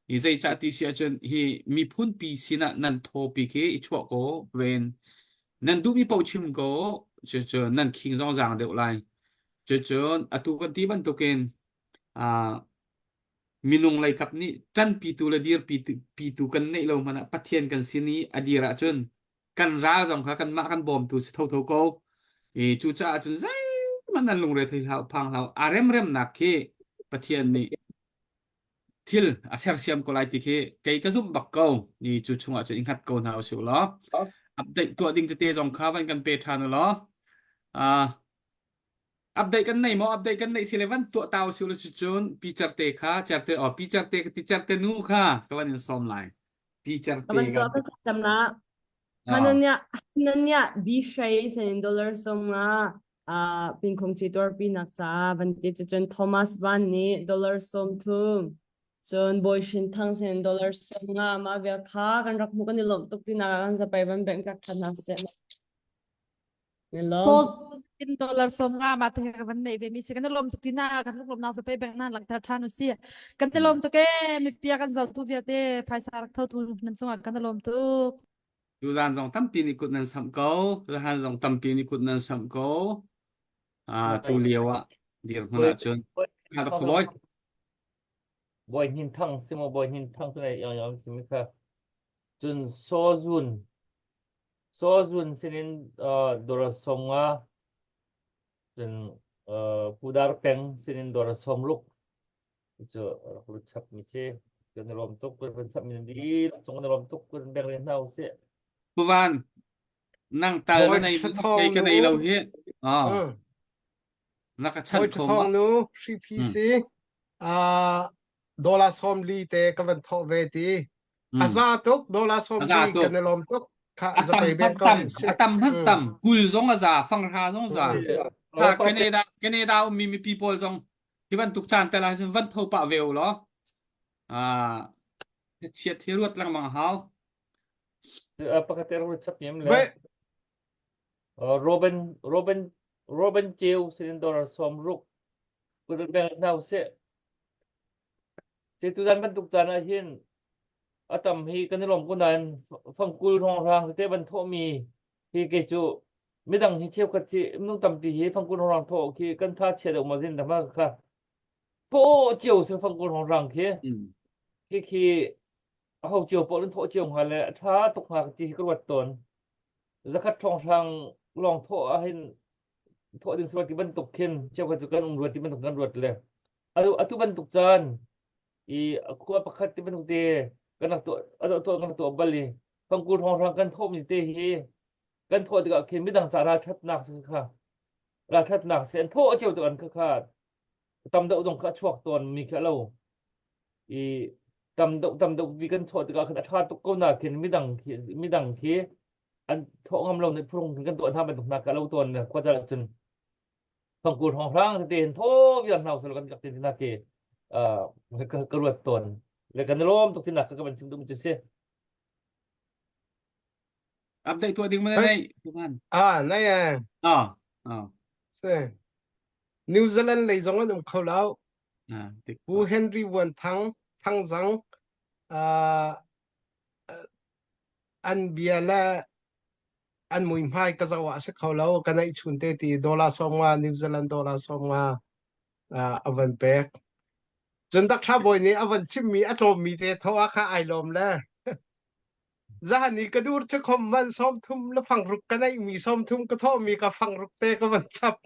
Hi zeicah ti si ahcun hi miphun pi sinah nan thawpi khi i chuah ko ven. Nan duhmi paoh chim ko. Cucu nan khing zong zaang deuh lai. Cucun atu kan ti bantukin ah minung lei kap nih ṭanpitu le dirpitu kan neih lo hmanh ah Pathian kan sin i a dir ahcun kan ral zong kha kanmah kan bawmtu si thotho ko. I cucaah cun zeihmanh nan lungre thei hlah phang hlah a remremnak khi Pathian nih thil a sersiam ko lai ti khi kei ka zumh bak ko. Ni cu chungah cun i hngat ko hna usih law update tuah ding tete zong kha van kan pe ṭhan u law uh, update kan nei maw update kan neih si le van tuah ta usih law cucun pi certe kha certe oh pi certe ti certe nu kha ka van in sawm lai pi certe Ka van ka tuah ka cam na. Ah. Hananya Hananya bi shrei sen dollar som nga ah pingkhong chi tuar pi nak cha van ti cu cun Thomas Van nih dollar som thum cun Bawi Shin Thang sen dollar som nga ma vel kha kan rak hmu kan i lawmh tuk ti nak ah kan zapai van bank kak than hna seh So in dollar som nga ma te ka van nei ve mi si kan lom tuk tina kan luk lom na sa pe bank na langter than u si kan te lom tuk e mi pia kan zau tu vialte phaisa rak tho tu nan chungah kan lom tuk Tuzaan zong tampi nih kut nan samh ko. Tuzaan zong tampi nih kut nan samh ko. Ah, tu lio ah dirhmun ahcun. Ah, Dr. Bawi. Bawi Hnin Thang si maw Bawi Hnin Thang cu nei yang yang si mi kha. Cun Saw Zun Saw Zun sinin uh, dora som nga cun uh, Pudar Peng sinin dora som ruk cu rak lut chap mi si kan i lawm tuk kan van chap mi di cung kan i lawm tuk kan beng len hna usih Puvan nang tal na Bawi nei Tha Thawng kei ka nei lo nu. hi. Ah, Mm. na ka chanh Bawi kho Tha ma. Thawng nu hripi Mm. si ah dollar sawm li te ka van thawh ve ti. Mm. A za tuk dollar sawm A za li tuk. kan i lawm tuk. Kha A tam zapei hmanh beng ko tam, usih. a tam hmanh Mm. tam. Kul zong a za, fanghra zong za. Mm. Ta Canada Canada ummi mipi pawl zong hi bantuk caan tel ahcun van tho pah ve u law ah chiat hi ruat lengmang a hau. Pakhat te rak chap yem le Wait, Robin Robin Robin Cheu sinin dollar som ruk kut beng hna usih. Se tuzan bantuk caan ah hin a tam hi kan i lawm ko nain fangkul hrawnghrang tete van thawhmi hi kei cu midang hi cheukhat hi minung tampi hi fangkul hrawnghrang thawh khi kan tha chia deuh maw zin dama kha paw cio si fangkul hrawnghrang khi khi khi ho cio pawl an thawh cio hnga le a tha tuk hnga ti hi ka ruat tawn zakhat hrawnghrang lawng thawh ah hin thawh ding si ti bantuk khin cheukhat cu kan um ruat ti bantuk kan ruat le atu atu bantuk caan i khua pakhat ti bantuk te kan rak tuah tuah kan rak tuah bal i fangkul hrawnghrang kan thawhmi te hi kan thawh tikah khin midang ca ralṭhatnak si kha ralṭhatnak si an thawh cio tuk an kha kha tam deuh zong kha a chuak tawn mi khi a lo i tam deuh tam deuh bi kan thawh tikah khin a ṭha tuk ko na khin midang khi midang khi an thawh ngam lo nih phurung kan tuah hna bantuk hna ka lo tawn khua cun cun fangkul hrawnghrang tete hin thaw viar hna usal kan rak ti na ke ka ruat tawn le kan lawm tuk tinak ka van chim duh cu si Update tuah ding mana nei Tuhan. Ah, nei eh. Ah, ah. Se. New Zealand lei zong an um kho lo. Ah, dik. Pu Henry Vuan Thang, Thang Zang, uh, an bia le an muihmai ka zoh ah a si kho lo ka neih chun te ti dollar sawmnga New Zealand dollar sawmnga a van pek cun Dr. Bawi nih a van chimmi a tlawmmi te tho ah kha ai lawm le zahan i ka dur cu khom man 30 le fangruk ka neih mi 30 ka thawh mi ka fangruk te ka van chap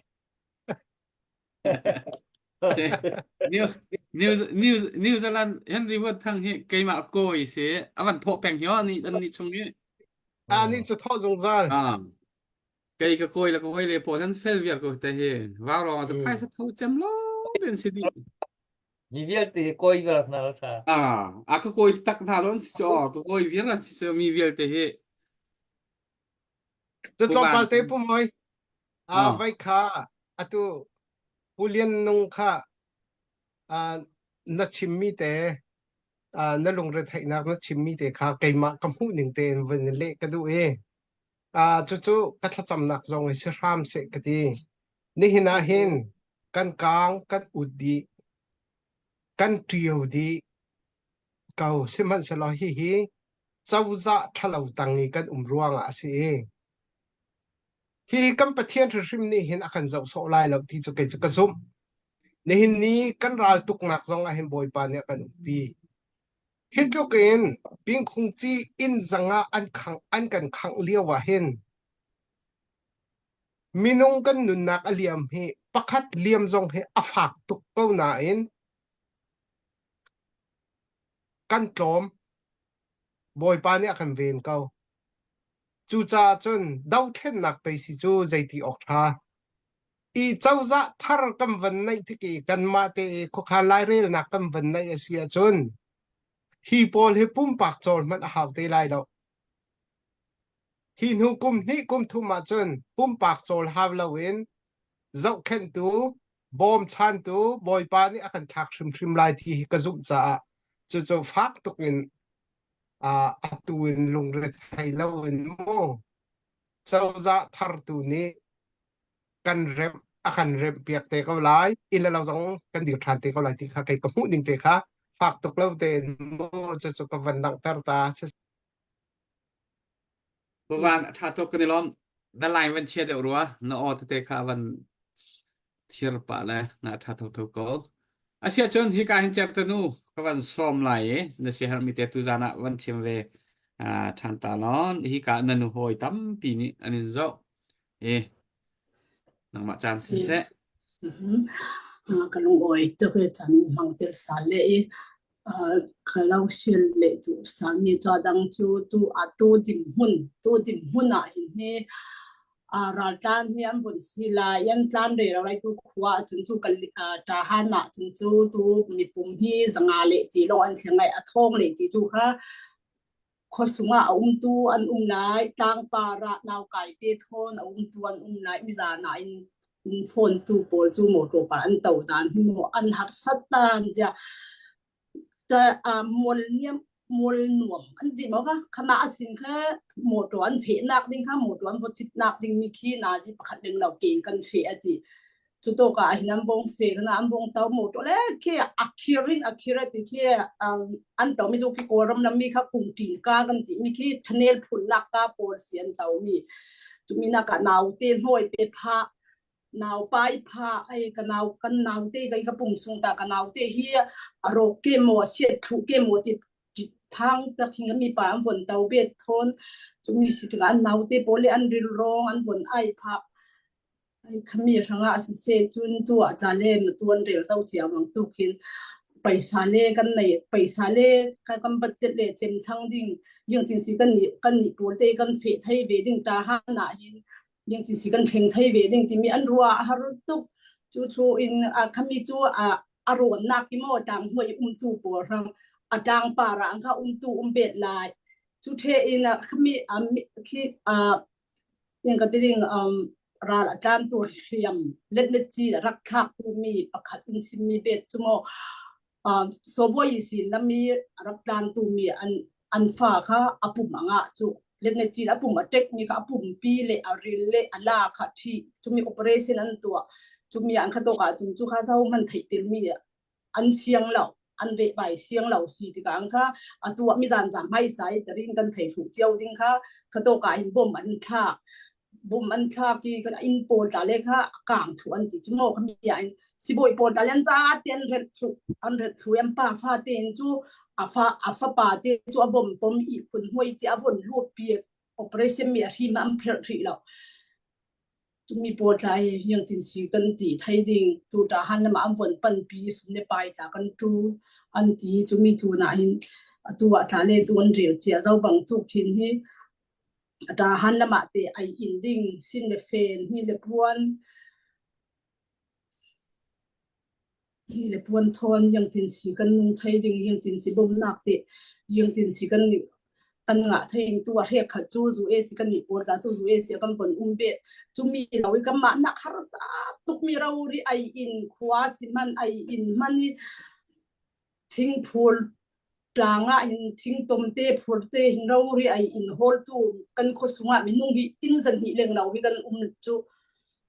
New New New New Zealand Henry Wood thang hi keimah kawi si a van thawh peng hi ni an ni chung hi a ni cu thawh zungzal ah kei ka kawi le ka hoi le pawl han fel viar ko te hi vau rong sa phaisa tho cem lo den si di mi vialte hi kawi viar hna la tha ah a ka kawi tak hna lon si cho ka kawi viar an si cho mi vialte hi Cu tlawmpal te pu moi. A Ah. vai kha atu Pu Lian Nung kha ah, na chimmi te ah, na lungretheihnak na chimmi te kha keimah ka hmuh ning tein vun in leh ka duh i ah, cucu ka thlacamnak zong hi si hram seh ka ti. Nihin ah hin kan kaang kan ut dih. Kan ṭio dih ko. Sihmanhsehlaw hihi cozah ṭhalo tang i kan um ruangah a si i hihi kan Pathian hrimhrim nih hin a kan zoh sawh lai lo ti cu kei cu ka zumh. Nihin ni kan ral tuknak zong ah hin Bawipa nih a kan umpi. Hi tluk in Pingkhungci inn zang ah an khangh an kan khangh lio ah hin minung kan nunnak a liam hi pakhat liam zong hi a fak tuk ko nain kan tlawm. Bawipa nih a kan ven ko. Cucaah cun dothlennak pei si cu zeiti awk ṭha. I cozah thar kan van neih tik i kanmah te i khuakhan lairelnak kan van neih a si ahcun hi pawl hi pumpak cawl hmanh a hau te lai lo. Hi hnu kum hnih kum thum ahcun pumpak cawl hau loin zohkhenhtu, bawmchantu Bawipa nih a kan thlak hrimhrim lai ti hi ka zumh caah cucu fak tuk in atu in lungrethei loin mu cozah thartu nih kan remh a kan remh piak te ko lai inn le lo zong kan dir ṭhan te ko lai ti kha kei ka hmuh ning te kha fak tuk lo tein mu cucu ka van langhter ta. Van a ṭha tuk kan i lawm. Na line van chia deuh rua. Na aw tete kha van thir pah le na ṭha thotho ko. Asiah cun hika hin certanu ka van sawm lai i na siaherhmi te tu zan ah van chim ve ṭhan ta lawn. Hika na nu hawi tampi nih an in zoh. I nangmah caan siseh. Ka lungawi tuk i chan hmang tir sal le i Ka lo sil le duh sami ca dang cu tu atu dinhmun tu dinhmun ah hin hi raltlan hi an vun si lai an tlan re lo lai tu khua ahcun cu kan ṭahan ahcun cu tu mipum hi zanga le ti lawng an thleng lai a thawng le ti cu kha khuasung ah a umtu an um lai tlangpar ah naukai te thawn a umtu an um lai mizan ah in in fawntu pawl cu motor par an to dan hi mu an harsat dan zia ta mual niam mual nuam an ti mo ka khama asin kha motor an fe nak ding kha motor an vochit nak ding mi khi nazi pakhat leng lo ke kan fe ati Cu tawk ah hin an bong fe kana an bong to mo to le khi akhirin akhira ti khi an to mi chu khi kawlram lam mi kha kum tin ka kan ti mi khi thanel phun nak ka pawl si an to mi chu mi nak ah nau te hnoi pe pha nau pai pha ai ka nau kan nau te kai ka pum sung ta ka nau te hi arok ke mo siat thu ke mo ti thang tak hin mi pa an von to bet thon chu mi si tikah an nau te pawl le an ril rong an von ai pha Khami hrangah siseh cun tu ah ca le na tuan rel zo cia bang tuk hin paisa le kan nei paisa le kan budget le cem thang ding yang tin si kan ni kan ni pawl te kan fe thei ve ding ta ha na hin yang tin si kan thleng thei ve ding timi an rua har tuk chu thu in khami chu a aron nak ki mo tang hoi um tu pawl rang atang para ang kha um tu um bet lai chu the in khami khi Ing ka ti ding um, ral a tlantu hliam letmet ci rak thlaktu mi pakhat in simmi bet cu maw um, sobawi si lami rak tlantu mi an an fa kha a pum anga cu letmet ci a pum a tek mi kha a pum pi le a ril le a la kha thi cumi operation an tuah cumi an kha to ka cung cu kha zo man theih til mi an siang lo an vehvai siang lo si tikah an kha atu ah mizan zam hmai sai tarin kan thei hlu cio ding kha khato ka in bom an thlak bom an thlak i kan in pawl ta le kha kang thu an ti chu mo khami in sibawi pawl ta len za te an ret thu an ret thu em pa fa te in chu a fa a fa pa te chu a bom pom i khun hoi ti a von lut pi operation mi a hrim am phelh ri lo Cumi pawl tla hi hiangtin si kan ti thai ding tu ta han lama an von pan pi sum le pai tla kan tu an ti cumi tu na hin atu ah tla le tu an rel chia zo bang tu khin hi ta han lama te ai in ding sin le fen hi le puan Hi le puan thawn yangtin si kan nung thei ding yangtin si bawmnak ti yangtin si kan nih kan ngah thei tu a hrek khat cu zu e si kan nih pawl ta cu zu e si kan von um be cu mi lo i kan mah nak harsa tuk mi ro ri ai in khua si man ai in man i thingphul tlang ah hin thingtom te phur te hin ro ri ai in hawl tu kan khuasung ah minung hi inn zan hnih leng lo hi kan um cu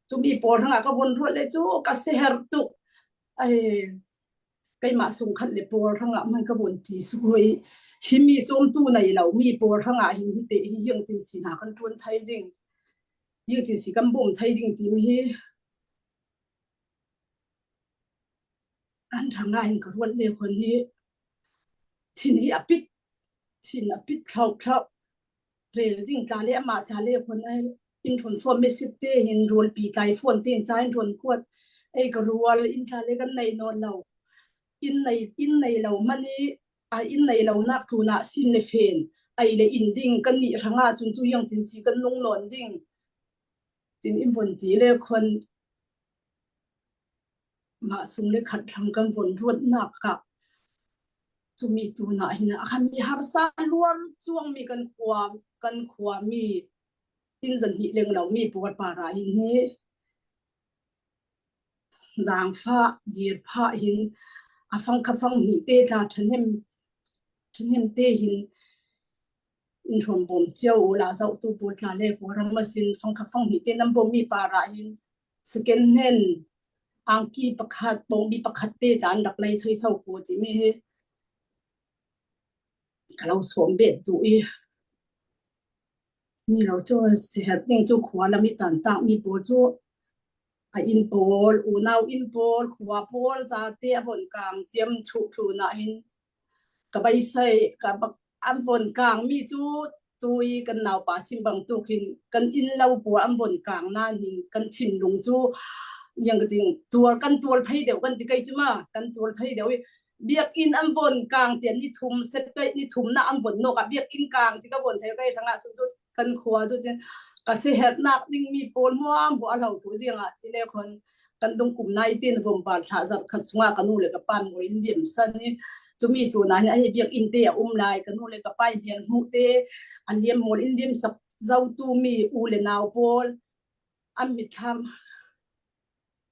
cumi pawl hrangah ka von ruat le cu ka seher tuk ai. Keimah sungkhat le pawl hrangah man ka von ti sui. Hi mi cawmtu nei lo mi pawl hrangah hin hi te hi yung tin si hna kan ṭuan thai ding. Yung tin si kan bawm thai ding timi hi an hrangah hin ka ruat le khon hi thin hi a pit thin a pit thlau thlau rel ding tla le amah tla le khon ai in thon fo message te hin rual pi tlai phone te in cha in thon kuat ei ka rual in tla le kan nei non lo in nei in nei lo mani a in nei lo nak thu na sin le fen ai le in ding kan ni ranga chun chu yang tin si kan nung non ding tin in von ti le khon mah sung le khat rang kan von ruat nak ka chumi tu na hin a khan mi harsa luar chuang mi kan khua kan khua mi tin zan hi leng lo mi puar para hin hi zaangfa dir pha hin a fang kha fang ni te tla thanem thanem te hin in hrom bom chiao u la zau tu pawl tla le ko ram asin fang kha fang ni te nam bom mi para hin second hand angki pakhat bongbi pakhat te tlan rak lei thei sau ko ti mi hi ka lo som bet du i mi lo chu sihet ding chu khua lam i tan tak mi pawl chu a inn pawl unau inn pawl khua pawl za te a von kang siam thu thu na hin Ka beisei ka an von kang mi cu tui kan naupa sim bangtuk hin kan inn lo pawl an von kang nain hin kan thinlung cu yang ka ting tuar kan tuar thei deuh kan ti kei cu ma kan tuar thei deuh i biakinn an von kang tian ni thum set ni thum na an von nok ah biakinn kang ti ka von thei kai hrangah cu cu kan khua cu tin ka si hernak ding mi pawl muam hu a lo thu ziangah ti le khon kan dung kum nai tin vom par thla zar khat chungah ka nu le ka pa mo in liam san i chumi tu na hi a biak in te a um lai ka nu le ka pa hian hmu te an liam mol in liam sak zo tu mi u le nau pawl an mitthlam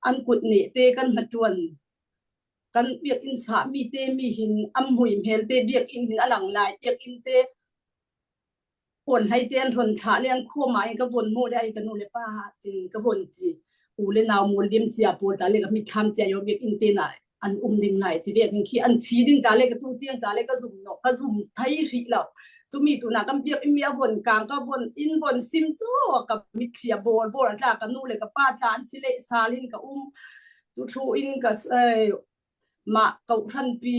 an kut ne te kan hmatuan kan biak in sa mi te mi hin am hui hmel te biak in hin alang lai biak in te Puan hlei te an ron thlah le an khua ma in ka von mu le ai ka nu le pa tin ka von ti u le nau mul lim cia pawl ta le ka mitthlam cia yo biak in te na an um ding lai ti ve khi an thi ding ta le ka tu tiang ta le ka zum no ka zum thai ri lo chumi tu na kan biak in mi a von kang ka von in von sim chu ka mitthli a bor bor tla ka nu le ka pa tla an thi le salin ka um chu thu in ka ma ko hran pi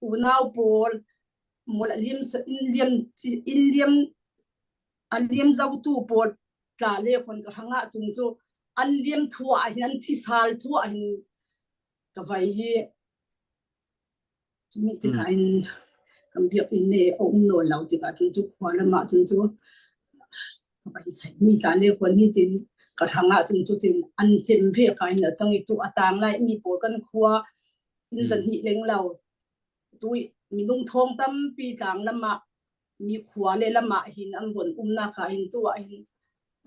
unau pawl mul a liam in liam in liam a liam zotu pawl tla le khon ka hrangah chung cu an liam thua ah hin an thisal thua ah hin ka vai hi chumi tikah in kan biak in ne a um nawl lo tikah cun cu khua lam ah cun cu ka vai sai mi tla le khon hi tin ka hrangah cun cu tin an cem ve ka in a cang i tu atang lai mi pawl kan khua in zan hi leng lo Tu minung thong tampi tlang lam ah mi khua le lam ah hin an von umnak ah hin tu ah hin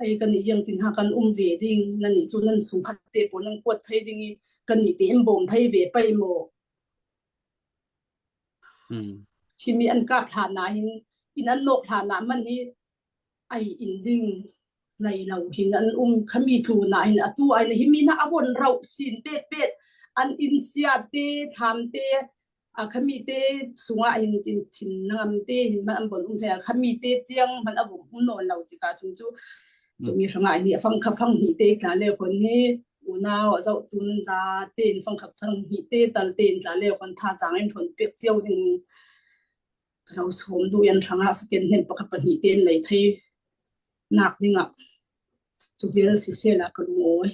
ai kan i iang tin ha kan um ve ding nan nih cu nan sungkhat te pawl nan kuat thei ding i kan nih te in bawm thei ve pei maw hi mi an kap hlan na hin in an nok hlan na man hi ai in ding nei lo hin an um khami thu na hin atu ai na hi mi na avon rau sin pet pet an in sia te tham te a khami te sunga hin tin thin ngam te hin man an bon um thaya khami te tiang man abum um no lo tika chung chu chu mi hranga ni fang kha fang hi te tla le khon hi unau a zau tu nan za te in fang kha fang hi te tal te in tla le khon tha chang in thon pek chiao ding Ka lo sawm duh i an hrangah second hand pakhat pahnih tein lei thei nak dingah cu vial siseh lah ka lungawi.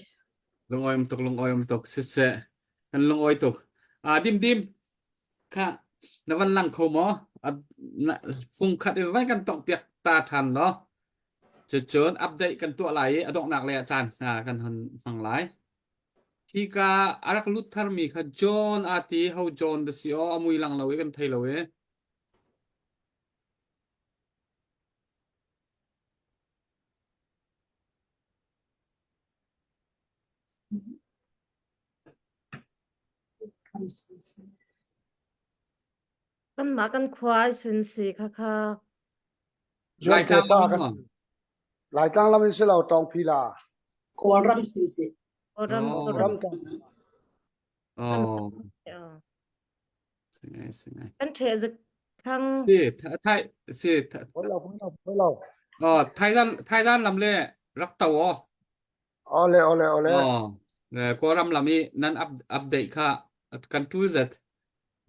Lungawi um tuk lungawi um tuk siseh kan lungawi tuk. Ah dim dim kha na van lang kho maw? Fung khat in van kan tong piak ta than law. Cucun update kan tuah lai i a donghnak lei ah caan kan hon hmang lai. Hika a rak lut tharmi kha John aa ti. Ho John dah si aw, a mui lang lo i kan thei lo i. Kanmah kan khua ai sun si kha kha. John Laitlang te pa lam in ka maw? Laitlang lam in si lo tawngphi la. Kawlram sin si. Kawlram Oh. Ram Oh. Oh. Si ngai si ngai. Kan ṭheh zik thang. Si thai si Poi lo poi lo poi lo. Oh Thailand Thailand lam le rak to o. Ole ole ole. Oh Kawlram lam i nan up update kha kan tul zet.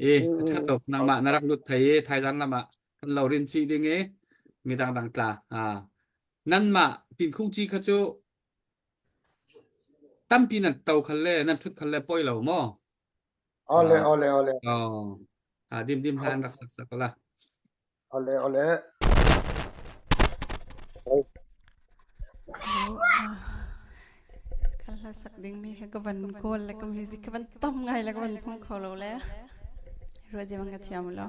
I a ṭha tuk nangmah na rak lut thei i Thailand lam ah kan lo rin chih ding i mi dangdang tla. Ah nanmah pinkhung ci kha cu tampi nan to khal le nan ṭhut khal le poi lo maw? Ole ole ole. Oh. Ah dim dim hlan rak sak sak la. Ole ole. Ka hla sak dingmi he ka van kawl le ka music ka van tam ngai le ka van hmu kho lo le ruah je bang ka thiam lo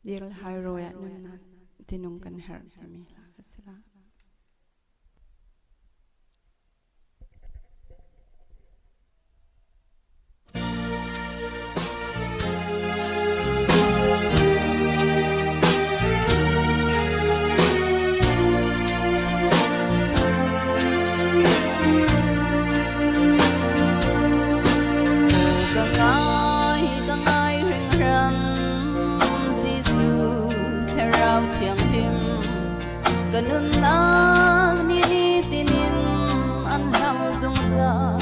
dir hai roi ah nunnak tinung kan herh timi hla ka si la. Ka ngai, ka ngai hringhran, Jesuh Thlarau Thianghlim. Ka nunnak ni tinin an hlam zungzal.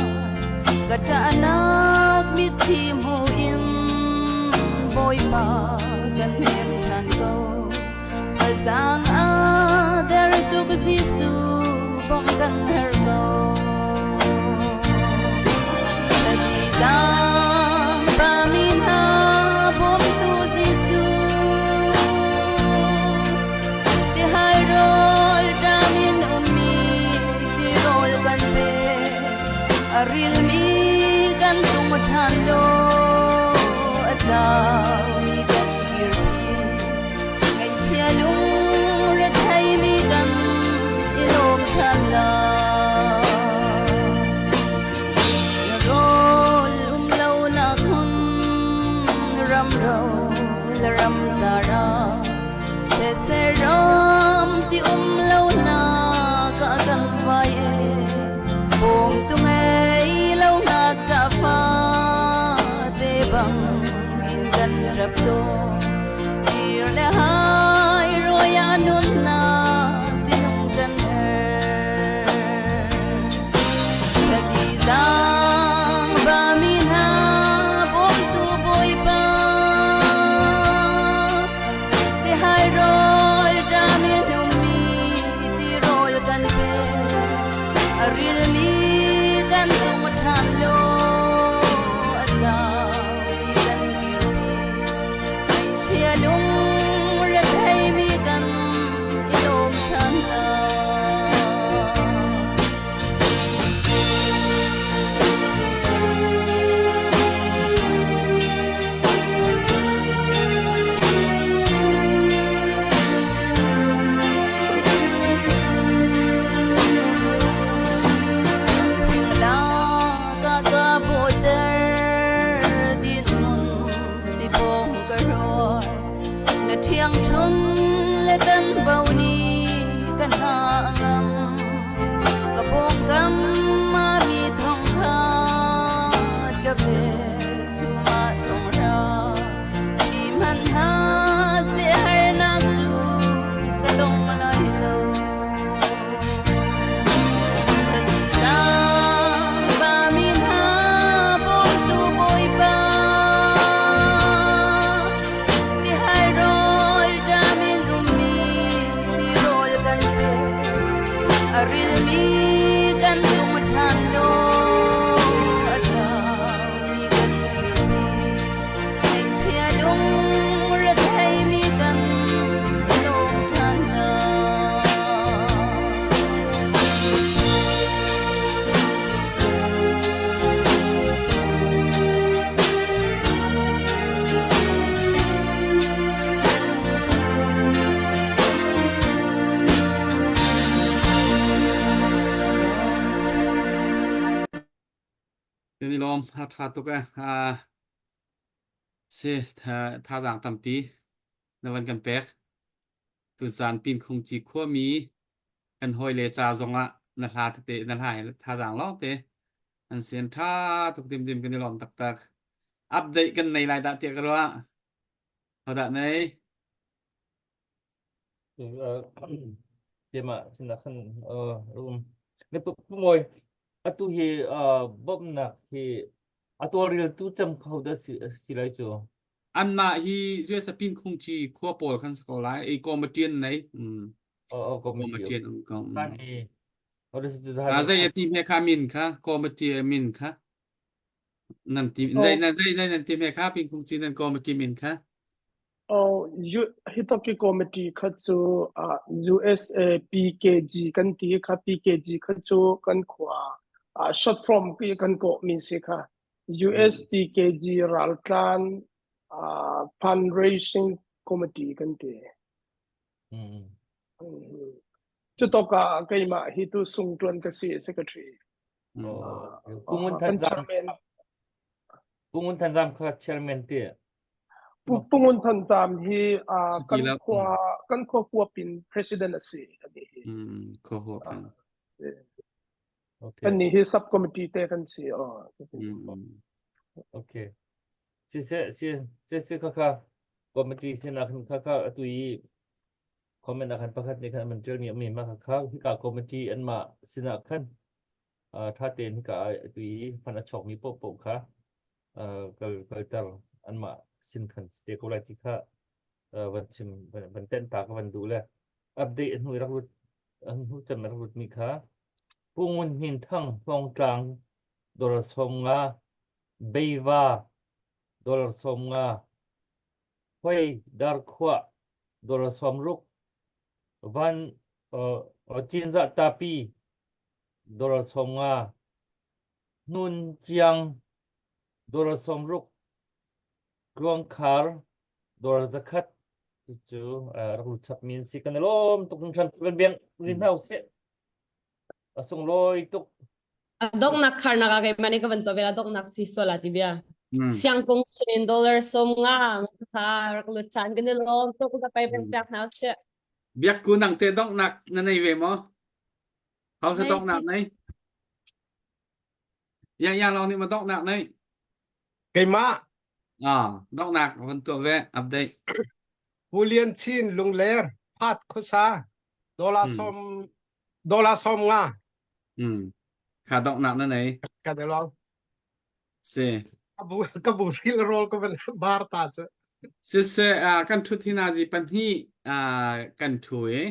Ka ṭahnak mitthli hmu in Bawipa kan hnem ṭhan ko. Ka zaang a der tuk Jesuh bawmh kan herh ko. Ka tihzang pa mi hna bawmtu Jesuh. Tihai rawl ṭam in ummi tirawl kan pe. A rilmi kan tung ṭhan law a tlaumi kan kirpi. Ngaihchia lungretheimi kan i lawm ṭhan lai. Na rawl um lonak hmun ram ro le ram car ah These ram ti um lo nak ah kan vai e Bawmtu ngei lo ngak ṭah fa te bang in kan ṭap tawn Tir le hai rawi ah nunnak tinung kan herh Ka zaang ba mi hna bawmtu Bawipa Tihai rawl ṭam in ummi tirawl kan pe. A rilmi kan tung ṭhan law a tlaumi kan kirpi. Ngaihchia lungretheimi kan i lawm ṭhan lai. Na thiang thum le kan bo ni kan ha ngam ka pawngkam ma mi thong khat ka pe chu ma thong ra Ti hmanhah siaherhnak cu ka tong lai lo. Ka tihzang pa mi hna bawmtu Bawipa, tihai rawl ṭam in ummi tirawl kan pe. A rilmi kan lung ṭhan law a ṭhaumi kan kirpi. Ngaihchia lungretheimi kan lawm ṭhan lai. Kan i lawm a ṭha tuk e. Ah, si thazaang tampi na van kan pek. Tuzaan Pinkhungci khuami kan hawile ca zongah na hla tete na hla hi thazaang lawngte an si an ṭha tuk dimdim kan i lawm taktak. Update kan nei lai dah tiah ka ruah. Hodah nei? Tiama sinah khan um. Ne pu mawi atu hi bawmhnak hi a tawlreltu cem kho dah si si lai cu. Anmah hi USA pin khung chi khua pawl khan si ko lai. Ei committee an nei. Mm. Oh, oh, committee. Committee an um ko. Mm. Kan i Ah, zei a ti hme kha min kha committee min kha nan ti zei nan zei nan ti hme kha pin khung chi nan committee min kha Oh, hitoki committee kha cu uh, USA PKG kan ti kha PKG kha cu kan khua uh, short form ki kan ko mi si kha US PKG raltlan uh, fundraising committee kan ti. Mm. Cu tok ah keimah hi tu sung tuan ka si secretary. Oh, Pu Ngun Than Zam Pu Ngun Than Zam kha chairman ti. Pu Ngun Than Zam hi kan khua kan khua huap in president a si ani hi. Khua huap in. Okay. Kan ni hi sub committee te kan si. Oh. Okay. Si se si si si kha kha committee sin ah khan kha kha atu i comment ah khan pakhat nih khan an ṭialmi a um i mah kha hika committee anmah sinah khan ṭha tein hika atu i fund a chuakmi paohpaoh kha kal kalter anmah sin khan si te ko lai ti kha van chim van tenh ta ka van duh le update hnu i rak lut hnu cem rak lutmi kha Pu Ngun Hnin Thang Hmawngtlang dollar 50 Beiva dollar 50 Hoi darkhuah dollar 60 Van Cinzah tapi dollar 50 Hnun Ciang dollar 60 Tluangkhar dollar 100 cu rak lut chapmi an si kan i lawm tuk hringhran van biang rin hna usih a sunglawi tuk A donghnak kharnak ah keimah nih ka van tuah ve la donghnak si sual ah ti bia. Siangkung sinin dollar som nga kha rak lut chan kan i lawm tuk zapai pek piak hna usih. Biak ku nang te donghnak na nei ve maw? Hau hla donghnak nei? Ya ya lawng nih ma donghnak nei? Keimah Ah, donghnak van tuah ve update. Pu Lian Chin Lungler Phat Khuasa dollar som dollar 50. Mm. Kha donghnak na nei. Ka de lo. Si. Ka bu ka bu ril rol ka van bar ta cu. Siseh uh, kan thut hi nazi pahnih uh, kan thu i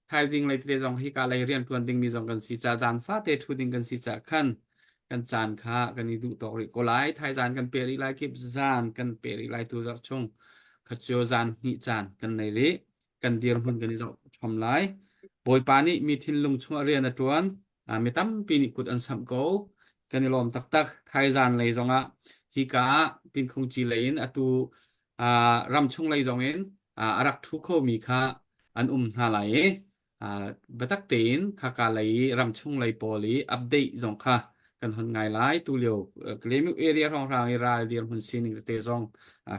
thaizing lei tete zong hika lei rian tuan dingmi zong kan si ca zan fate thu ding kan si ca khan kan caan kha kan i duh tawk rih ko lai thaizan kan pe rih lai kip zan kan pe rih lai tu zarh chung kha cu zan hnih caan kan nei rih kan dirhmun kan i zoh chom lai. Bawipa nih mi thinlung chungah rian a ṭuan. Mi tampi nih kut an samh ko. Kan i lawm taktak. Thaizan lei zongah hika ah Pinkhungci lei in atu ramchung lei zong in a rak ṭhu khomi kha an um hna lai i biatak tein khaka lei i ramchung lei pawl i update zong kha kan hon ngai lai. Tulio Kalaymyo area hrawnghrang i ral dirhmun sining tete zong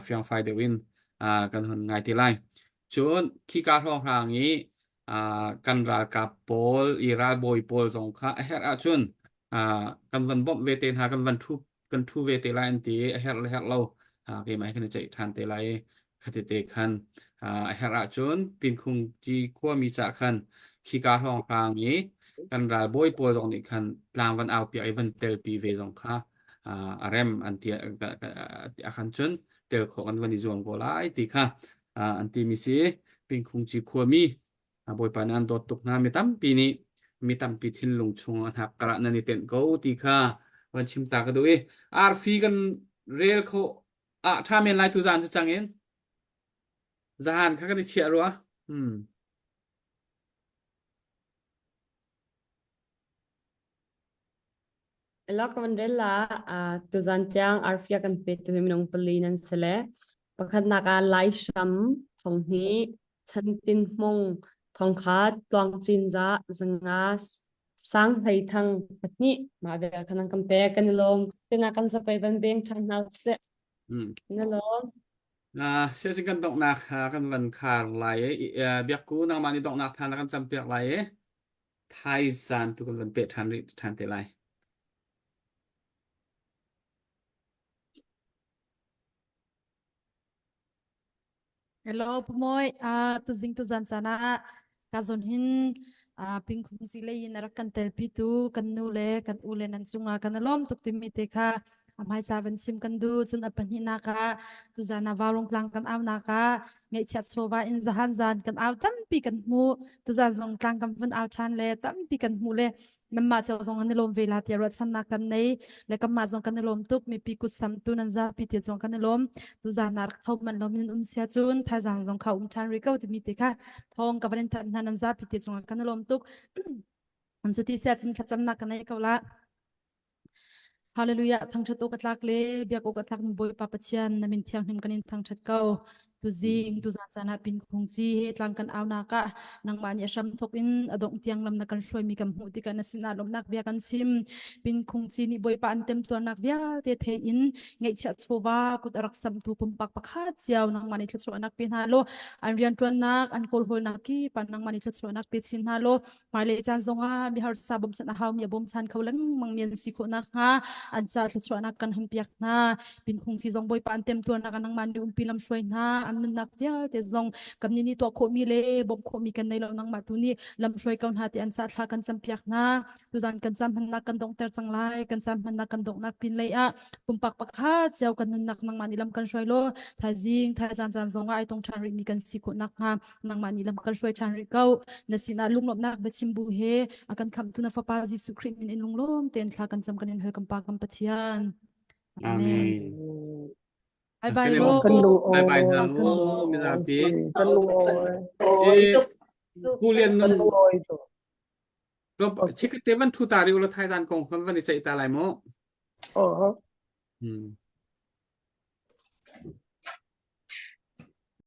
fiangfai deuh in kan hon ngai te lai. Cun khika hrawnghrang i kan ralkap pawl i ralbawi pawl zong kha a herh ahcun kan van bawmh ve te hna kan van ṭhu kan ṭhu ve te lai an ti i a herh le herh lo keimah he kan i ceih ṭhan te lai i khatete khan a herh ahcun Pinkhungci khuami cah khan khika hrawnghrang i kan ralbawi pawl zong nih khan tlang van au piak i van telpi ve zong kha a rem an ti a khan cun tel khawh kan van i zuam ko lai ti kha an timi si Pingkhungci khuami Bawipa nih an dawt tuk hna mi tampi nih mi tampi thinlung chung a hnak karah nan i tenh ko ti kha van chim ta ka duh i arfi kan rel kho ah ṭha men lai tu zan cu cang in zahan kha kan i chiah rua hmm Ela ka van rel la tuzan tiang arfia kan pe tu hi minung pali nan si le pakhatnak ah Lai Hram thong hnih Chan Tin Hmung thong khat Tluang Cin Za zanga Sang Hlei Thang pahnih mah vel khan an kan pek kan i lawm tina kan zapei van beng ṭhan hna usih na lawm Uh, siasin kan donghnak kan van khar lai i biakku nangmah nih donghnak than na kan campiak lai i thaizan tu kan van peh ṭhan rih ṭhan te lai. Hello, Pumoy. Uh, tuzing tuzan caan ah ka zon hin uh, pingkhung ci lei in a rak kan telpi tu kan nu le kan u le nan cungah kan lawm tuk timi te kha a hmaisa van chim kan du cun a pahnihnak ah tuzan ah vaurong tlang kan au nak ah ngaihchiat chawva in zahan zan kan au tampi kan hmu tuzan zong tlang kan vun au ṭhan le tampi kan hmu le nanmah cio zong an i lawm ve la tiah ruahchannak kan nei le kanmah zong kan i lawm tuk mipi kut samtu nan zapi te zong kan i lawm tuzan ah rak tho man lawm in um sia cun thaizang zong kha um ṭhan rih ko timi te kha thawng ka van in thanh hna nan zapi te cungah kan i lawm tuk cu ti sia cun thlacamnak ka nei ko la Hallelujah thangṭhat awk a tlak le biak awk a tlak mi Bawipa Pathian na min thianghlim kan in thangṭhat ko. Tuzing tuzan caan ah pin khung ci he tlang kan aunak ah nangmah nih a hram thawk in a dongh tiang lam na kan hruaimi kan hmuh tikah na sinah lawmhnak bia kan chim. Pin khung ci nih Bawipa an temtuarnak vialte thei in ngeihchiah chawva kut a rak samtu pumpak pakhat cio nangmah nih thluachuahnak pe hna law an rianṭuannak an kawlhawlnak kip ah nangmah nih thluachuahnak pe chin hna law Hmailei caan zongah miharsa bawmchan a haumi a bawmchan kho lengmang mi an si khawh nakhnga an ca thluachuahnak kan hampiak hna. Pinkhung thi zong Bawipa an temtuarnak ah nangmah nih umpi lam hruai hna. An nunnak vialte zong kan nih nih tuah khawhmi le bawmh khawhmi kan nei lo nangmah tu nih lam hruai ko hna ti an ca thla kan campiak hna. Tuzan kan caan hmannak kan donghter cang lai. Kan caan hmannak kan donghnak pin lei ah pumpak pakhat cio kan nunnak nangmah nih lam kan hruai law thaizing thaizan caan zongah ai tong ṭhan rihmi kan si khawh nakhnga nangmah nih lam kan hruai ṭhan rih ko na sinah lunglawmhnak biachim bu he a kan khamhtu na fapa Jesuh Khrih min in lunglawm tein thla kan cam kan in hal kan pa kan Pathian Amen. Bye bye Kan ro Kan lung Bye bye hna awi, kan mu lung mizapi. awi, kan lung awi. Eh, Pu Lian Kan Nung lung awi tu. Chikate van thu ta ri ula thai zan kong kan van i ceih ta lai mu. Oh. Hmm.